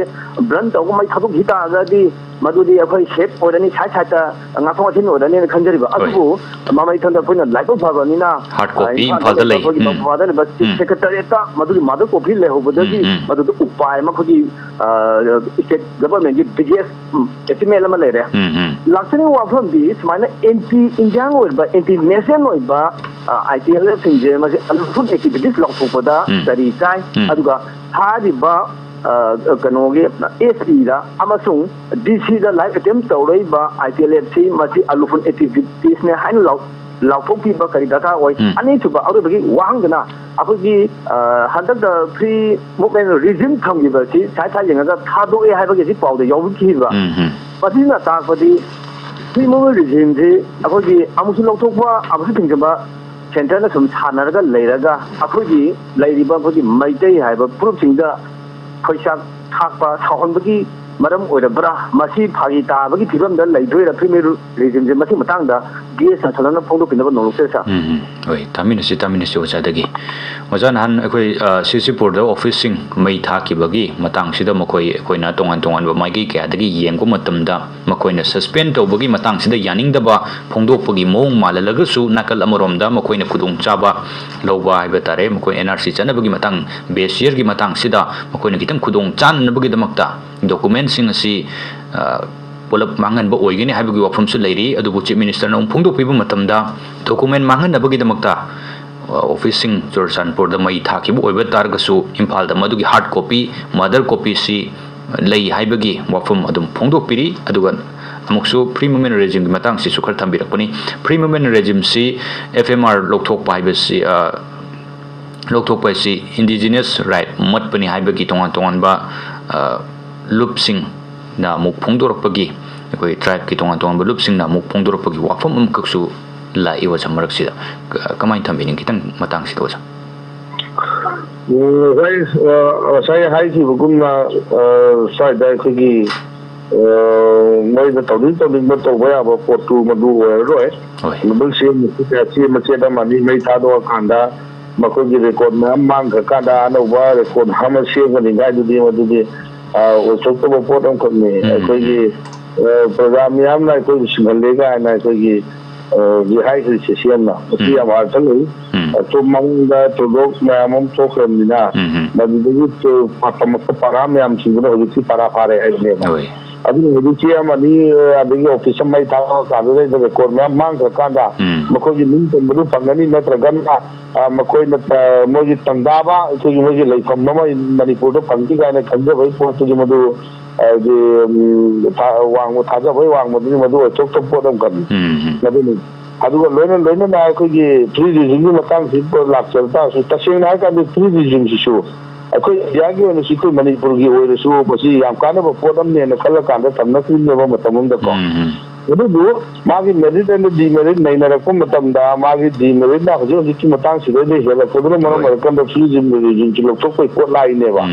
ꯕ꯭ꯔꯟ ꯇꯧꯔꯒ ꯃꯩ ꯊꯥꯗꯣꯛꯈꯤ ꯇꯥꯔꯒꯗꯤ ꯃꯗꯨꯗꯤ ꯑꯩꯈꯣꯏ ꯁꯦꯐ ꯑꯣꯏꯔꯅꯤ, ꯁꯥꯏꯠ ꯁꯥꯏꯠꯇ ꯉꯥꯛꯊꯣꯛ ꯉꯥꯛꯁꯤꯟ ꯑꯣꯏꯔꯅꯤꯅ ꯈꯟꯖꯔꯤꯕ꯫ ꯍꯣꯏ꯫ ꯑꯗꯨꯕꯨ ꯃꯃꯩꯊꯪꯗ ꯑꯩꯈꯣꯏꯅ ꯂꯥꯏꯕꯛ ꯐꯕꯅꯤꯅ, ꯍꯥꯔꯗ ꯑ, ꯀꯣꯄꯤ ꯏꯝꯐꯥꯜꯗ ꯏꯝꯐꯥꯜꯗ ꯂꯩꯕ ꯂꯩ꯫ ꯑꯩꯈꯣꯏꯒꯤ ꯎꯝ꯫ ꯃꯐꯨꯋꯥꯗ ꯂꯩꯕ ꯆꯤꯐ ꯎꯝ꯫ ꯁꯦꯀ꯭ꯔꯦꯇꯔꯤꯌꯦꯠꯇ ꯃꯗꯨꯒꯤ ꯃꯥꯗꯔ ꯀꯣꯄꯤ ꯂꯩꯍꯧꯕꯗꯒꯤ ꯎꯝ, ꯎꯝ꯫ ꯃꯗꯨꯗ ꯎꯄꯥꯏ ꯑꯃ ꯑꯩꯈꯣꯏꯒꯤ, ꯑ, ꯁ꯭ꯇꯦꯠ ꯒꯚꯔꯟꯃꯦꯟꯒꯤ ꯕꯤꯒꯦꯁ, ꯎꯝ, ꯑꯦꯆꯤꯞꯃꯦꯟ ꯑꯃ ꯂꯩꯔꯦ꯫ ꯎꯝ, ꯎꯝ꯫ ꯂꯥꯛꯆꯅꯤꯡꯕ ꯋꯥꯐꯝꯗꯤ ꯁꯨꯃꯥꯏꯅ ꯑꯦꯟꯇꯤ ꯏꯟꯗꯤꯌꯥꯟ ꯑꯣꯏꯕ, ꯑꯦꯟꯇꯤ ꯅꯦꯁꯅꯦꯜ ꯑꯣꯏꯕ, ꯑ, ꯑꯥꯏ ꯇꯤ ꯑꯦꯜ ꯑꯦꯐꯁꯤꯡꯁꯦ ꯃꯁꯤ ꯑꯟꯂꯣꯐꯨꯜ ꯑꯦꯛꯇꯤꯚꯤꯇꯤꯁ ꯂꯥꯎꯊꯣꯛꯄꯗ ꯎꯝ꯫ ꯀꯔꯤ ꯀꯥꯏ? ꯎꯝ꯫ ꯑꯗꯨꯒ ꯊꯥꯔꯤꯕ, ꯑ, ꯀꯩꯅꯣꯒꯤ ꯑꯦꯁ ꯇꯤꯗ ꯑꯃꯁꯨꯡ ꯗꯤ ꯁꯤꯗ ꯂꯥꯏꯐ ꯑꯦꯇꯦꯝ ꯇꯧꯔꯛꯏꯕ ꯑꯥꯏ ꯇꯤ ꯑꯦꯜ ꯑꯦꯐ ꯁꯤ ꯃꯁꯤ ꯑꯟꯂꯣꯐꯨꯜ ꯑꯦꯛꯇꯤꯚꯤꯇꯤꯁꯅꯦ ꯍꯥꯏꯅ ꯂꯥꯎ-, ꯂꯥꯎꯊꯣꯛꯄꯤꯕ ꯀꯔꯤ ꯗꯔꯀꯥꯔ ꯑꯣꯏ? ꯎꯝ꯫ ꯑꯅꯤꯁꯨꯕ ꯑꯔꯣꯏꯕꯒꯤ ꯋꯥꯍꯪꯗꯅ ꯑꯩꯈꯣꯏꯒꯤ, ꯑ, ꯍꯟꯗꯛꯇ ꯐ꯭ꯔꯤ ꯃꯨꯚꯃꯦꯟ ꯔꯤꯖꯤꯝ ꯊꯝꯈꯤꯕ ꯑꯁꯤ ꯁꯥꯏꯠ ꯁꯥꯏꯠ ꯌꯦꯡꯉꯒ ꯊꯥꯗꯣꯛꯑꯦ ꯍꯥꯏꯕꯒꯤ ꯑꯁꯤ ꯄꯥꯎꯗ ꯌꯥꯎꯈꯤꯕ꯫ ꯎꯝ, ꯎꯝ꯫ ꯃꯁꯤꯅ ꯇꯥꯛꯄꯗꯤ ꯐ꯭ꯔꯤ ꯃꯨꯚꯃꯦꯟ ꯔꯤꯖꯤꯝꯁꯤ ꯑꯩꯈꯣꯏꯒꯤ ꯑꯃꯨꯛꯁꯨ ꯂꯧꯊꯣꯛꯄ, ꯑꯃꯨꯛꯁꯨ ꯊꯤꯡꯖꯤꯟꯕ, ꯁꯦꯟꯇꯔꯅ ꯁꯨꯝ ꯁꯥꯟꯅꯔꯒ ꯂꯩꯔꯒ ꯑꯩꯈꯣꯏꯒꯤ ꯂꯩꯔꯤꯕ ꯑꯩꯈꯣꯏꯒꯤ ꯃꯩꯇꯩ ꯍꯥꯏꯕ ꯐꯨꯔꯨꯞꯁꯤꯡꯗ ꯈꯣꯏꯆꯥꯛ ꯊꯥꯛꯄ, ꯁꯥꯎꯍꯟꯕꯒꯤ ꯃꯔꯝ ꯑꯣꯏꯔꯕ꯭ꯔꯥ? ꯃꯁꯤ ꯐꯥꯒꯤ ꯇꯥꯕꯒꯤ ꯐꯤꯕꯝꯗ ꯂꯩꯗꯣꯏꯔꯥ? ꯐ꯭ꯔꯤ ꯃꯨꯚꯃꯦꯟ ꯔꯤꯖꯤꯝꯁꯦ ꯃꯁꯤ ꯃꯇꯥꯡꯗ ꯒꯦꯁꯅ ꯁꯟꯗꯣꯛꯅ ꯐꯣꯡꯗꯣꯛꯄꯤꯅꯕ ꯅꯣꯡꯂꯨꯛꯆꯩ, ꯁꯥꯔ꯫ ꯎꯝ, ꯎꯝ꯫ ꯍꯣꯏ, ꯇꯥꯃꯤꯟꯅꯁꯤ, ꯇꯥꯃꯤꯟꯅꯁꯤ ꯑꯣꯖꯥꯗꯒꯤ꯫ ꯑꯣꯖꯥ, ꯅꯍꯥꯟ ꯑꯩꯈꯣꯏ, ꯑ, ꯁꯤꯁꯤꯄꯨꯔꯗ ꯑꯣꯐꯤꯁꯁꯤꯡ ꯃꯩ ꯊꯥꯈꯤꯕꯒꯤ ꯃꯇꯥꯡꯁꯤꯗ ꯃꯈꯣꯏ, ꯑꯩꯈꯣꯏꯅ ꯇꯣꯉꯥꯟ ꯇꯣꯉꯥꯟꯕ ꯃꯥꯏꯀꯩ ꯀꯌꯥꯗꯒꯤ ꯌꯦꯡꯕ ꯃꯇꯝꯗ ꯃꯈꯣꯏꯅ ꯁꯁꯄꯦꯟ ꯇꯧꯕꯒꯤ ꯃꯇꯥꯡꯁꯤꯗ ꯌꯥꯅꯤꯡꯗꯕ ꯐꯣꯡꯗꯣꯛꯄꯒꯤ ꯃꯑꯣꯡ ꯃꯥꯜꯍꯜꯂꯒꯁꯨ, ꯅꯥꯀꯜ ꯑꯃꯔꯣꯝꯗ ꯃꯈꯣꯏꯅ ꯈꯨꯗꯣꯡꯆꯥꯕ ꯂꯧꯕ ꯍꯥꯏꯕ ꯇꯥꯔꯦ, ꯃꯈꯣꯏ ꯑꯦꯟ ꯑꯥꯔ ꯁꯤ ꯆꯠꯅꯕꯒꯤ ꯃꯇꯥꯡ, ꯕꯦꯁ ꯌꯔꯒꯤ ꯃꯇꯥꯡꯁꯤꯗ ꯃꯈꯣꯏꯅ ꯈꯤꯇꯪ ꯈꯨꯗꯣꯡ ꯆꯥꯅꯅꯕꯒꯤꯗꯃꯛꯇ ꯗꯣꯀꯨꯃꯦꯟꯁꯤꯡ ꯑꯁꯤ, ꯑ, ꯄꯨꯂꯞ ꯃꯥꯡꯍꯟꯕ ꯑꯣꯏꯒꯅꯤ ꯍꯥꯏꯕꯒꯤ ꯋꯥꯐꯝꯁꯨ ꯂꯩꯔꯤ꯫ ꯑꯗꯨꯕꯨ ꯆꯤꯐ ꯃꯤꯅꯤꯁꯇꯔꯅ ꯑꯃꯨꯛ ꯐꯣꯡꯗꯣꯛꯄꯤꯕ ꯃꯇꯝꯗ, ꯗꯣꯀꯨꯃꯦꯟ ꯃꯥꯡꯍꯟꯅꯕꯒꯤꯗꯃꯛꯇ, ꯑ, ꯑꯣꯐꯤꯁꯁꯤꯡ ꯆꯨꯔꯆꯥꯟꯄꯨꯔꯗ ꯃꯩ ꯊꯥꯈꯤꯕ ꯑꯣꯏꯕ ꯇꯥꯔꯒꯁꯨ, ꯏꯝꯐꯥꯜꯗ ꯃꯗꯨꯒꯤ ꯍꯥꯔꯗ ꯀꯣꯄꯤ, ꯃꯥꯗꯔ ꯀꯣꯄꯤꯁꯤ ꯂꯩ ꯍꯥꯏꯕꯒꯤ ꯋꯥꯐꯝ ꯑꯗꯨꯝ ꯐꯣꯡꯗꯣꯛꯄꯤꯔꯤ꯫ ꯑꯗꯨꯒ ꯑꯃꯨꯛꯁꯨ ꯐ꯭ꯔꯤ ꯃꯨꯚꯃꯦꯟ ꯔꯦꯖꯤꯝꯒꯤ ꯃꯇꯥꯡꯁꯤꯁꯨ ꯈꯔ ꯊꯝꯕꯤꯔꯛꯄꯅꯤ꯫ ꯐ꯭ꯔꯤ ꯃꯨꯚꯃꯦꯟ ꯔꯦꯖꯤꯝꯁꯤ, ꯑꯦꯐ ꯑꯦꯝ ꯑꯥꯔ ꯂꯧꯊꯣꯛꯄ ꯍꯥꯏꯕꯁꯤ, ꯑ, ꯂꯧꯊꯣꯛꯄ ꯍꯥꯏꯁꯤ ꯏꯟꯗꯤꯖꯤꯅꯁ ꯔꯥꯏꯠ ꯃꯠꯄꯅꯤ ꯍꯥꯏꯕꯒꯤ ꯇꯣꯉꯥꯟ ꯇꯣꯉꯥꯟꯕ, ꯑ, ꯂꯨꯞꯁꯤꯡꯅ ꯑꯃꯨꯛ ꯐꯣꯡꯗꯣꯔꯛꯄꯒꯤ, ꯑꯩꯈꯣꯏ ꯇ꯭ꯔꯥꯏꯕꯀꯤ ꯇꯣꯉꯥꯟ ꯇꯣꯉꯥꯟꯕ ꯂꯨꯞꯁꯤꯡꯅ ꯑꯃꯨꯛ ꯐꯣꯡꯗꯣꯔꯛꯄꯒꯤ ꯋꯥꯐꯝ ꯑꯃꯈꯛꯁꯨ ꯂꯥꯛꯏ ꯑꯣꯖꯥ ꯃꯔꯛꯁꯤꯗ꯫ ꯀ-, ꯀꯃꯥꯏꯅ ꯊꯝꯕꯤꯅꯤꯡ ꯈꯤꯇꯪ ꯃꯇꯥꯡꯁꯤꯗ ꯑꯣꯖꯥ? ꯎꯝ, ꯉꯁꯥꯏ, ꯑ, ꯉꯁꯥꯏ ꯍꯥꯏꯈꯤꯕꯒꯨꯝꯅ, ꯑ, ꯁ꯭ꯋꯥꯏꯗ ꯑꯩꯈꯣꯏꯒꯤ, ꯑ, ꯃꯣꯏꯅ ꯇꯧꯅꯤꯡ ꯇꯧꯅꯤꯡꯕ ꯇꯧꯕ ꯌꯥꯕ ꯄꯣꯠꯇꯨ ꯃꯗꯨ ꯑꯣꯏꯔꯔꯣꯏ꯫ ꯍꯣꯏ꯫ ꯃꯗꯨ ꯁꯦꯝꯕꯁꯤꯗ ꯁꯤ ꯃꯆꯦꯠ ꯑꯃꯅꯤ, ꯃꯩ ꯊꯥꯗꯣꯛꯑꯀꯥꯟꯗ ꯃꯈꯣꯏꯒꯤ ꯔꯦꯀꯣꯔꯗ ꯃꯌꯥꯝ ꯃꯥꯡꯈ꯭ꯔꯀꯥꯟꯗ ꯑꯅꯧꯕ ꯔꯦꯀꯣꯔꯗ ꯑꯃ ꯁꯦꯝꯒꯅꯤ ꯍꯥꯏꯗꯨꯗꯤ ꯃꯗꯨꯗꯤ ꯑꯣꯏꯊꯣꯛꯇꯕ ꯄꯣꯠ ꯑꯃꯈꯛꯅꯤ꯫ ꯑꯩꯈꯣꯏꯒꯤ ꯄ꯭ꯔꯖꯥ ꯃꯤꯌꯥꯝꯅ ꯑꯩꯈꯣꯏꯕꯨ ꯁꯤꯡꯍꯜꯂꯦ ꯀꯥꯏꯅ ꯑꯩꯈꯣꯏꯒꯤ ꯍꯧꯖꯤꯛ ꯍꯥꯏꯈ꯭ꯔꯤꯁꯦ ꯁꯤ ꯑꯃꯅ ꯃꯁꯤ ꯌꯥꯝ ꯑꯔꯊ ꯂꯩ꯫ ꯑꯗꯨ ꯃꯃꯥꯡꯗ ꯊꯧꯗꯣꯛ ꯃꯌꯥꯝ ꯑꯃ ꯊꯣꯛꯈ꯭ꯔꯕꯅꯤꯅ ꯃꯗꯨꯗꯒꯤ ꯇꯝꯃꯛꯄ ꯄꯔꯥ ꯃꯌꯥꯝꯁꯤꯡꯗꯨꯅ ꯍꯧꯖꯤꯛꯇꯤ ꯄꯔꯥ ꯐꯥꯔꯦ ꯍꯥꯏꯕꯅꯦꯕ꯫ ꯑꯗꯨꯅ ꯍꯧꯖꯤꯛꯇꯤ ꯑꯃꯅꯤ, ꯑꯗꯒꯤ ꯑꯣꯐꯤꯁ ꯑꯃ ꯃꯩ ꯊꯥꯔꯛꯑꯀꯥꯟꯗꯨꯗ ꯔꯦꯀꯣꯔꯗ ꯃꯌꯥꯝ ꯃꯥꯡꯈ꯭ꯔꯀꯥꯟꯗ ꯃꯈꯣꯏꯒꯤ ꯃꯤꯡ ꯆꯟꯕꯗꯨ ꯐꯪꯒꯅꯤ, ꯅꯠꯇ꯭ꯔꯒꯅ ꯃꯈꯣꯏꯅ ꯃꯣꯏꯒꯤ ꯇꯪꯗꯥꯕ ꯑꯩꯈꯣꯏꯒꯤ ꯃꯣꯏꯒꯤ ꯂꯩꯐꯝ ꯑꯃ ꯃꯅꯤꯄꯨꯔꯗ ꯐꯪꯈꯤ ꯀꯥꯏꯅ ꯈꯟꯖꯕꯒꯤ ꯄꯣꯠꯇꯨꯗꯤ ꯃꯗꯨ ꯍꯥꯏꯗꯤ ꯋꯥꯡꯕ ꯊꯥꯖꯕꯒꯤ ꯋꯥꯡꯃꯗꯨꯗꯤ ꯃꯗꯨ ꯑꯣꯏꯊꯣꯛꯇꯕ ꯄꯣꯠ ꯑꯃꯈꯛꯅꯤ꯫ ꯃꯗꯨꯅꯤ꯫ ꯑꯗꯨꯒ ꯂꯣꯏꯅ ꯂꯣꯏꯅꯅ ꯑꯩꯈꯣꯏꯒꯤ ꯐ꯭ꯔꯤ ꯔꯦꯖꯤꯝꯒꯤ ꯃꯇꯥꯡꯁꯤ ꯂꯥꯛꯆꯕ ꯇꯥꯔꯁꯨ, ꯇꯁꯦꯡꯅ ꯍꯥꯏꯔꯀꯥꯟꯗ ꯐ꯭ꯔꯤ ꯔꯦꯖꯤꯝꯁꯤꯁꯨ ꯑꯩꯈꯣꯏ ꯏꯟꯗꯤꯌꯥꯒꯤ ꯑꯣꯏꯅꯁꯨ ꯑꯩꯈꯣꯏ ꯃꯅꯤꯄꯨꯔꯒꯤ ꯑꯣꯏꯔꯁꯨ ꯃꯁꯤ ꯌꯥꯝ ꯀꯥꯟꯅꯕ ꯄꯣꯠ ꯑꯃꯅꯦꯅ ꯈꯜꯂꯀꯥꯟꯗ ꯊꯝꯅꯈꯤꯕꯅꯦꯕ ꯃꯇꯝ ꯑꯃꯗꯀꯣ꯫ ꯑꯗꯨꯕꯨ ꯃꯥꯒꯤ ꯃꯦꯔꯤꯠ ꯑꯦꯟ ꯗꯤꯃꯦꯔꯤꯠ ꯅꯩꯅꯔꯛꯄ ꯃꯇꯝꯗ ꯃꯥꯒꯤ ꯗꯤꯃꯦꯔꯤꯠꯅ ꯍꯧꯖꯤꯛ ꯍꯧꯖꯤꯛꯀꯤ ꯃꯇꯥꯡꯁꯤꯗꯩꯗ ꯍꯦꯜꯂꯛꯄꯗꯨꯅ ꯃꯔꯝ ꯑꯣꯏꯔꯀꯥꯟꯗ ꯐ꯭ꯔꯤ ꯔꯦꯖꯤꯝ ꯔꯦꯖꯤꯝꯁꯤ ꯂꯧꯊꯣꯛꯄꯒꯤ ꯄꯣꯠ ꯂꯥꯛꯏꯅꯦꯕ꯫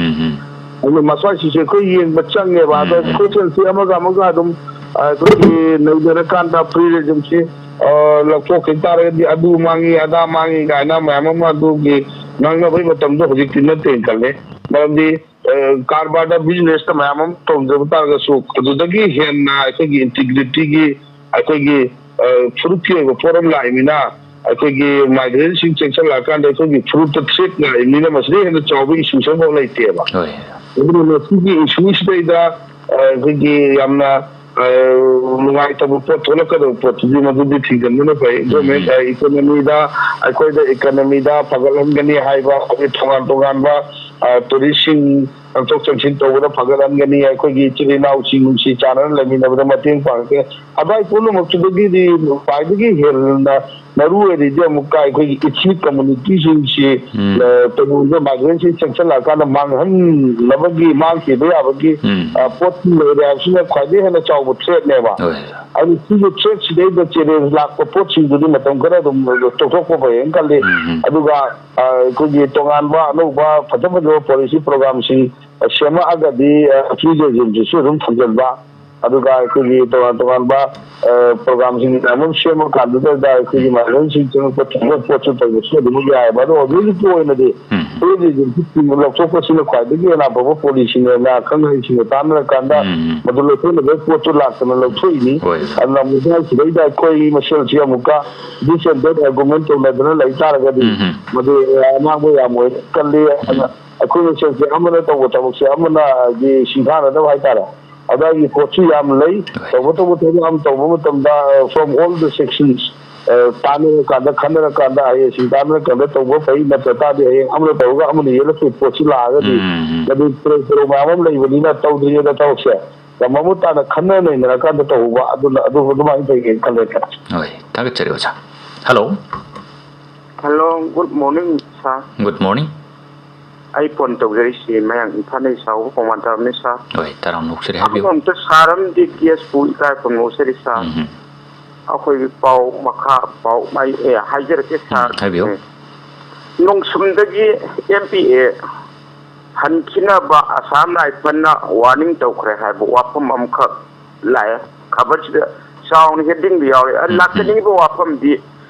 ꯑꯗꯨꯅ ꯃꯁ꯭ꯋꯥꯏꯁꯤꯁꯨ ꯑꯩꯈꯣꯏ ꯌꯦꯡꯕ ꯆꯪꯉꯦꯕ꯫ ꯑꯗꯣ ꯎꯝ, ꯎꯝ꯫ ꯁꯣꯁꯦꯜꯁꯤ ꯑꯃꯒ ꯑꯃꯒ ꯑꯗꯨꯝ, ꯑ, ꯑꯩꯈꯣꯏꯒꯤ ꯅꯩꯅꯔꯀꯥꯟꯗ ꯐ꯭ꯔꯤ ꯔꯦꯖꯤꯝꯁꯤ, ꯑ, ꯂꯧꯊꯣꯛꯈꯤꯕ ꯇꯥꯔꯒꯗꯤ ꯑꯗꯨ ꯃꯥꯡꯉꯤ, ꯑꯗꯥ ꯃꯥꯡꯉꯤ ꯀꯥꯏꯅ ꯃꯌꯥꯝ ꯑꯃ ꯑꯗꯨꯒꯤ ꯉꯥꯡꯅꯕꯒꯤ ꯃꯇꯝꯗꯣ ꯍꯧꯖꯤꯛꯇꯤ ꯅꯠꯇꯦꯅ ꯈꯜꯂꯦ꯫ ꯃꯔꯝꯗꯤ, ꯑ, ꯀꯔꯕꯥꯔꯗ, ꯕꯤꯖꯤꯅꯦꯁꯇ ꯃꯌꯥꯝ ꯑꯃ ꯇꯧꯖꯕ ꯇꯥꯔꯒꯁꯨ ꯑꯗꯨꯗꯒꯤ ꯍꯦꯟꯅ ꯑꯩꯈꯣꯏꯒꯤ ꯏꯟꯇꯤꯒ꯭ꯔꯤꯇꯤꯒꯤ, ꯑꯩꯈꯣꯏꯒꯤ, ꯑ, ꯐꯨꯔꯨꯞꯀꯤ ꯑꯣꯏꯕ ꯄꯣꯠ ꯑꯃ ꯂꯥꯛꯏꯅꯤꯅ, ꯑꯩꯈꯣꯏꯒꯤ ꯃꯥꯏꯒ꯭ꯔꯦꯟꯁꯤꯡ ꯆꯦꯛꯁꯤꯜꯂꯛꯑꯀꯥꯟꯗ ꯑꯩꯈꯣꯏꯒꯤ ꯐꯨꯔꯨꯞꯇ ꯊ꯭ꯔꯦꯠ ꯂꯥꯛꯏꯅꯤꯅ ꯃꯁꯤꯗꯩ ꯍꯦꯟꯅ ꯆꯥꯎꯕ ꯏꯁꯨꯁꯨ ꯑꯃꯐꯥꯎ ꯂꯩꯇꯦꯕ꯫ ꯍꯣꯏ꯫ ꯑꯗꯨꯅ ꯃꯁꯤꯒꯤ ꯏꯁꯨꯁꯤꯗꯩꯗ, ꯑ, ꯑꯩꯈꯣꯏꯒꯤ ꯌꯥꯝꯅ, ꯑ, ꯅꯨꯡꯉꯥꯏꯇꯕ ꯄꯣꯠ ꯊꯣꯛꯂꯛꯀꯗꯕ ꯄꯣꯠꯇꯨꯗꯤ ꯃꯗꯨꯗꯤ ꯊꯤꯡꯖꯤꯟꯕꯅ ꯐꯩ꯫ ꯎꯝ꯫ ꯒꯣꯔꯃꯦꯟ, ꯑ, ꯏꯀꯣꯅꯣꯃꯤꯗ, ꯑꯩꯈꯣꯏꯗ ꯏꯀꯣꯅꯣꯃꯤꯗ ꯐꯒꯠꯍꯟꯒꯅꯤ ꯍꯥꯏꯕ, ꯑꯩꯈꯣꯏ ꯇꯣꯉꯥꯟ ꯇꯣꯉꯥꯟꯕ, ꯑ, ꯇꯨꯔꯤꯁꯁꯤꯡ ꯆꯪꯊꯣꯛ ꯆꯪꯁꯤꯟ ꯇꯧꯕꯗ ꯐꯒꯠꯍꯟꯒꯅꯤ, ꯑꯩꯈꯣꯏꯒꯤ ꯏꯆꯤꯜ ꯏꯅꯥꯎꯁꯤꯡ ꯅꯨꯡꯁꯤ ꯆꯥꯟꯅꯅ ꯂꯩꯃꯤꯟꯅꯕꯗ ꯃꯇꯦꯡ ꯄꯥꯡꯒꯅꯤ꯫ ꯑꯗꯨꯋꯥꯏ ꯄꯨꯝꯅꯃꯛꯇꯨꯗꯒꯤꯗꯤ ꯈ꯭ꯋꯥꯏꯗꯒꯤ ꯍꯦꯟꯅ ꯃꯔꯨ ꯑꯣꯏꯔꯤꯗꯤ ꯑꯃꯨꯛꯀ ꯑꯩꯈꯣꯏꯒꯤ ꯏꯊꯅꯤꯛ ꯀꯝꯃꯨꯅꯤꯇꯤꯁꯤꯡꯁꯤ, ꯎꯝ꯫ ꯑ, ꯇꯧꯕꯗ ꯃꯥꯏꯒ꯭ꯔꯦꯟꯁꯤ ꯆꯪꯁꯤꯜꯂꯛꯑꯀꯥꯟꯗ ꯃꯥꯡꯍꯟꯅꯕꯒꯤ, ꯃꯥꯡꯈꯤꯕ ꯌꯥꯕꯒꯤ, ꯎꯝ꯫ ꯑ, ꯄꯣꯠ ꯂꯩꯔꯦ ꯍꯥꯏꯕꯁꯤꯅ ꯈ꯭ꯋꯥꯏꯗꯒꯤ ꯍꯦꯟꯅ ꯆꯥꯎꯕ ꯊ꯭ꯔꯦꯠꯅꯦꯕ꯫ ꯍꯣꯏ꯫ ꯑꯗꯨ ꯁꯤꯒꯤ ꯊ꯭ꯔꯦꯠꯁꯤꯗꯩꯗ ꯆꯦꯂꯦꯟꯖ ꯂꯥꯛꯄ ꯄꯣꯠꯁꯤꯡꯗꯨꯗꯤ ꯃꯇꯝ ꯈꯔ ꯑꯗꯨꯝ ꯇꯣꯛꯊꯣꯛꯄ ꯐꯩꯌꯦꯅ ꯈꯜꯂꯤ꯫ ꯎꯝ, ꯎꯝ꯫ ꯑꯗꯨꯒ, ꯑ, ꯑꯩꯈꯣꯏꯒꯤ ꯇꯣꯉꯥꯟꯕ ꯑꯅꯧꯕ ꯐꯖ ꯐꯖꯕ ꯄꯣꯂꯤꯁꯤ ꯄ꯭ꯔꯣꯒ꯭ꯔꯥꯝꯁꯤꯡ ꯁꯦꯝꯃꯛꯑꯒꯗꯤ, ꯑ, ꯐ꯭ꯔꯤ ꯔꯦꯖꯤꯝꯁꯤꯁꯨ ꯑꯗꯨꯝ ꯊꯝꯖꯤꯟꯕ, ꯑꯗꯨꯒ ꯑꯩꯈꯣꯏꯒꯤ ꯇꯣꯉꯥꯟ ꯇꯣꯉꯥꯟꯕ ꯄ꯭ꯔꯣꯒ꯭ꯔꯥꯝꯁꯤꯡ ꯃꯌꯥꯝ ꯑꯃ ꯁꯦꯝꯃ ꯀꯥꯟꯗꯨꯗ ꯑꯩꯈꯣꯏꯒꯤ ꯃꯥꯏꯒ꯭ꯔꯦꯟꯁꯤꯡ ꯆꯪꯉꯛꯄ ꯊꯤꯡꯕ ꯄꯣꯠꯁꯨ ꯇꯧꯕꯁꯨ ꯑꯗꯨꯃꯛ ꯌꯥꯏꯑꯕ꯫ ꯑꯗꯣ ꯍꯧꯖꯤꯛ ꯍꯧꯖꯤꯛꯀꯤ ꯑꯣꯏꯅꯗꯤ ꯎꯝ꯫ ꯑꯩꯈꯣꯏ ꯔꯤꯖꯟꯁꯤ ꯂꯧꯊꯣꯛꯄꯁꯤꯅ ꯈ꯭ꯋꯥꯏꯗꯒꯤ ꯍꯦꯟꯅ ꯑꯐꯕ ꯄꯣꯂꯤꯁꯤꯅꯦꯅ ꯑꯈꯪ ꯑꯍꯩꯁꯤꯡꯒ ꯇꯥꯟꯅꯔꯀꯥꯟꯗ ꯎꯝ꯫ ꯃꯗꯨ ꯂꯧꯊꯣꯛꯅꯕ ꯄꯣꯠꯇꯨ ꯂꯥꯛꯇꯅ ꯂꯧꯊꯣꯛꯏꯅꯤ꯫ ꯍꯣꯏ꯫ ꯑꯗꯨꯅ ꯃꯁꯤꯗꯩꯗ ꯑꯩꯈꯣꯏ ꯃꯁꯦꯜꯁꯤ ꯑꯃꯨꯛꯀ ꯗꯤꯁ ꯑꯦꯟ ꯗꯦꯠ ꯑꯥꯔꯒꯨꯃꯦꯟ ꯇꯧꯅꯗꯅ ꯂꯩ ꯇꯥꯔꯒꯗꯤ ꯎꯝ꯫ ꯃꯗꯨ ꯑꯃꯥꯡꯕ ꯌꯥꯝ ꯑꯣꯏ ꯈꯜꯂꯤ꯫ ꯑꯗꯨꯅ ꯑꯩꯈꯣꯏ ꯃꯁꯦꯜꯁꯦ ꯑꯃꯅ ꯇꯧꯕ ꯊꯕꯛꯁꯦ ꯑꯃꯅ ꯍꯥꯏꯗꯤ ꯁꯤꯡꯊꯥꯅꯗꯕ ꯍꯥꯏꯇꯥꯔꯦ꯫ ꯑꯗꯨꯒꯤ ꯄꯣꯠꯁꯨ ꯌꯥꯝ ꯂꯩ꯫ ꯍꯣꯏ꯫ ꯇꯧꯕꯇꯕꯨ ꯊꯕꯛ ꯑꯃ ꯇꯧꯕ ꯃꯇꯝꯗ, from all the sections, ꯇꯥꯟꯅꯔꯀꯥꯟꯗ, ꯈꯟꯅꯔꯀꯥꯟꯗ, ꯑꯍꯩꯁꯤꯡ ꯇꯥꯟꯅꯔꯀꯥꯟꯗ ꯇꯧꯕ ꯐꯩ꯫ ꯅꯠꯇ꯭ꯔ ꯇꯥꯔꯗꯤ ꯍꯌꯦꯡ ꯑꯃꯅ ꯇꯧꯔꯒ ꯑꯃꯅ ꯌꯦꯠꯂꯛꯄꯒꯤ ꯄꯣꯠꯁꯤ ꯂꯥꯛꯑꯒꯗꯤ, ꯎꯝ, ꯎꯝ꯫ ꯃꯗꯨ ꯇꯔꯧ ꯇꯔꯧ ꯃꯌꯥꯝ ꯑꯃ ꯂꯩꯕꯅꯤꯅ ꯇꯧꯗ꯭ꯔꯤꯉꯩꯗ ꯊꯕꯛꯁꯦ ꯃꯃꯨꯠ ꯇꯥꯅ ꯈꯟꯅ ꯅꯩꯅꯔꯀꯥꯟꯗ ꯇꯧꯕ ꯑꯗꯨꯅ, ꯑꯗꯨ ꯑꯗꯨꯃꯥꯏꯅ ꯐꯩ ꯈꯜꯂꯦ꯫ ꯍꯣꯏ, ꯊꯥꯒꯠꯆꯔꯤ ꯑꯣꯖꯥ꯫ Hello. Hello, good morning, sir. Good morning. ꯑꯩ ꯐꯣꯟ ꯇꯧꯖꯔꯤꯁꯤ ꯃꯌꯥꯡ ꯏꯝꯐꯥꯜꯗꯒꯤ ꯁꯥꯎꯕ ꯀꯣꯡꯃꯥꯟ ꯇꯥꯔꯝꯅꯤ, ꯁꯥꯔ꯫ ꯍꯣꯏ, ꯇꯥꯔꯝꯅ ꯑꯣꯛꯆꯔꯤ, ꯍꯥꯏꯕꯤꯌꯨ꯫ ꯑꯃꯔꯣꯝꯗ ꯁꯥꯔ ꯑꯃꯗꯤ ꯀꯦꯁꯄꯨ ꯏꯀꯥꯏ ꯈꯨꯝꯅ ꯑꯣꯛꯆꯔꯤ, ꯁꯥꯔ꯫ ꯎꯝ꯫ ꯑꯩꯈꯣꯏꯒꯤ ꯄꯥꯎ ꯃꯈꯥ ꯄꯥꯎ ꯃꯥꯏ-, ꯑꯦ, ꯍꯥꯏꯖꯔꯛꯀꯦ, ꯎꯝ, ꯁꯥꯔ꯫ ꯍꯥꯏꯕꯤꯌꯨ꯫ ꯎꯝ꯫ ꯅꯣꯡꯁꯨꯝꯗꯒꯤ ꯑꯦꯝ ꯄꯤ ꯑꯦ ꯍꯟꯈꯤꯅꯕ ꯑꯁꯥꯝ ꯔꯥꯏꯐꯜꯅ ꯋꯥꯔꯅꯤꯡ ꯇꯧꯈ꯭ꯔꯦ ꯍꯥꯏꯕ ꯋꯥꯐꯝ ꯑꯃꯈꯛ ꯂꯥꯛꯑꯦ꯫ ꯈꯕꯔꯁꯤꯗ ꯆꯥꯎꯅ ꯍꯦꯗꯤꯡꯗ ꯌꯥꯎꯔꯦ꯫ ꯑ, ꯎꯝ, ꯎꯝ꯫ ꯂꯥꯛꯆꯅꯤꯡꯉꯤꯕ ꯋꯥꯐꯝꯗꯤ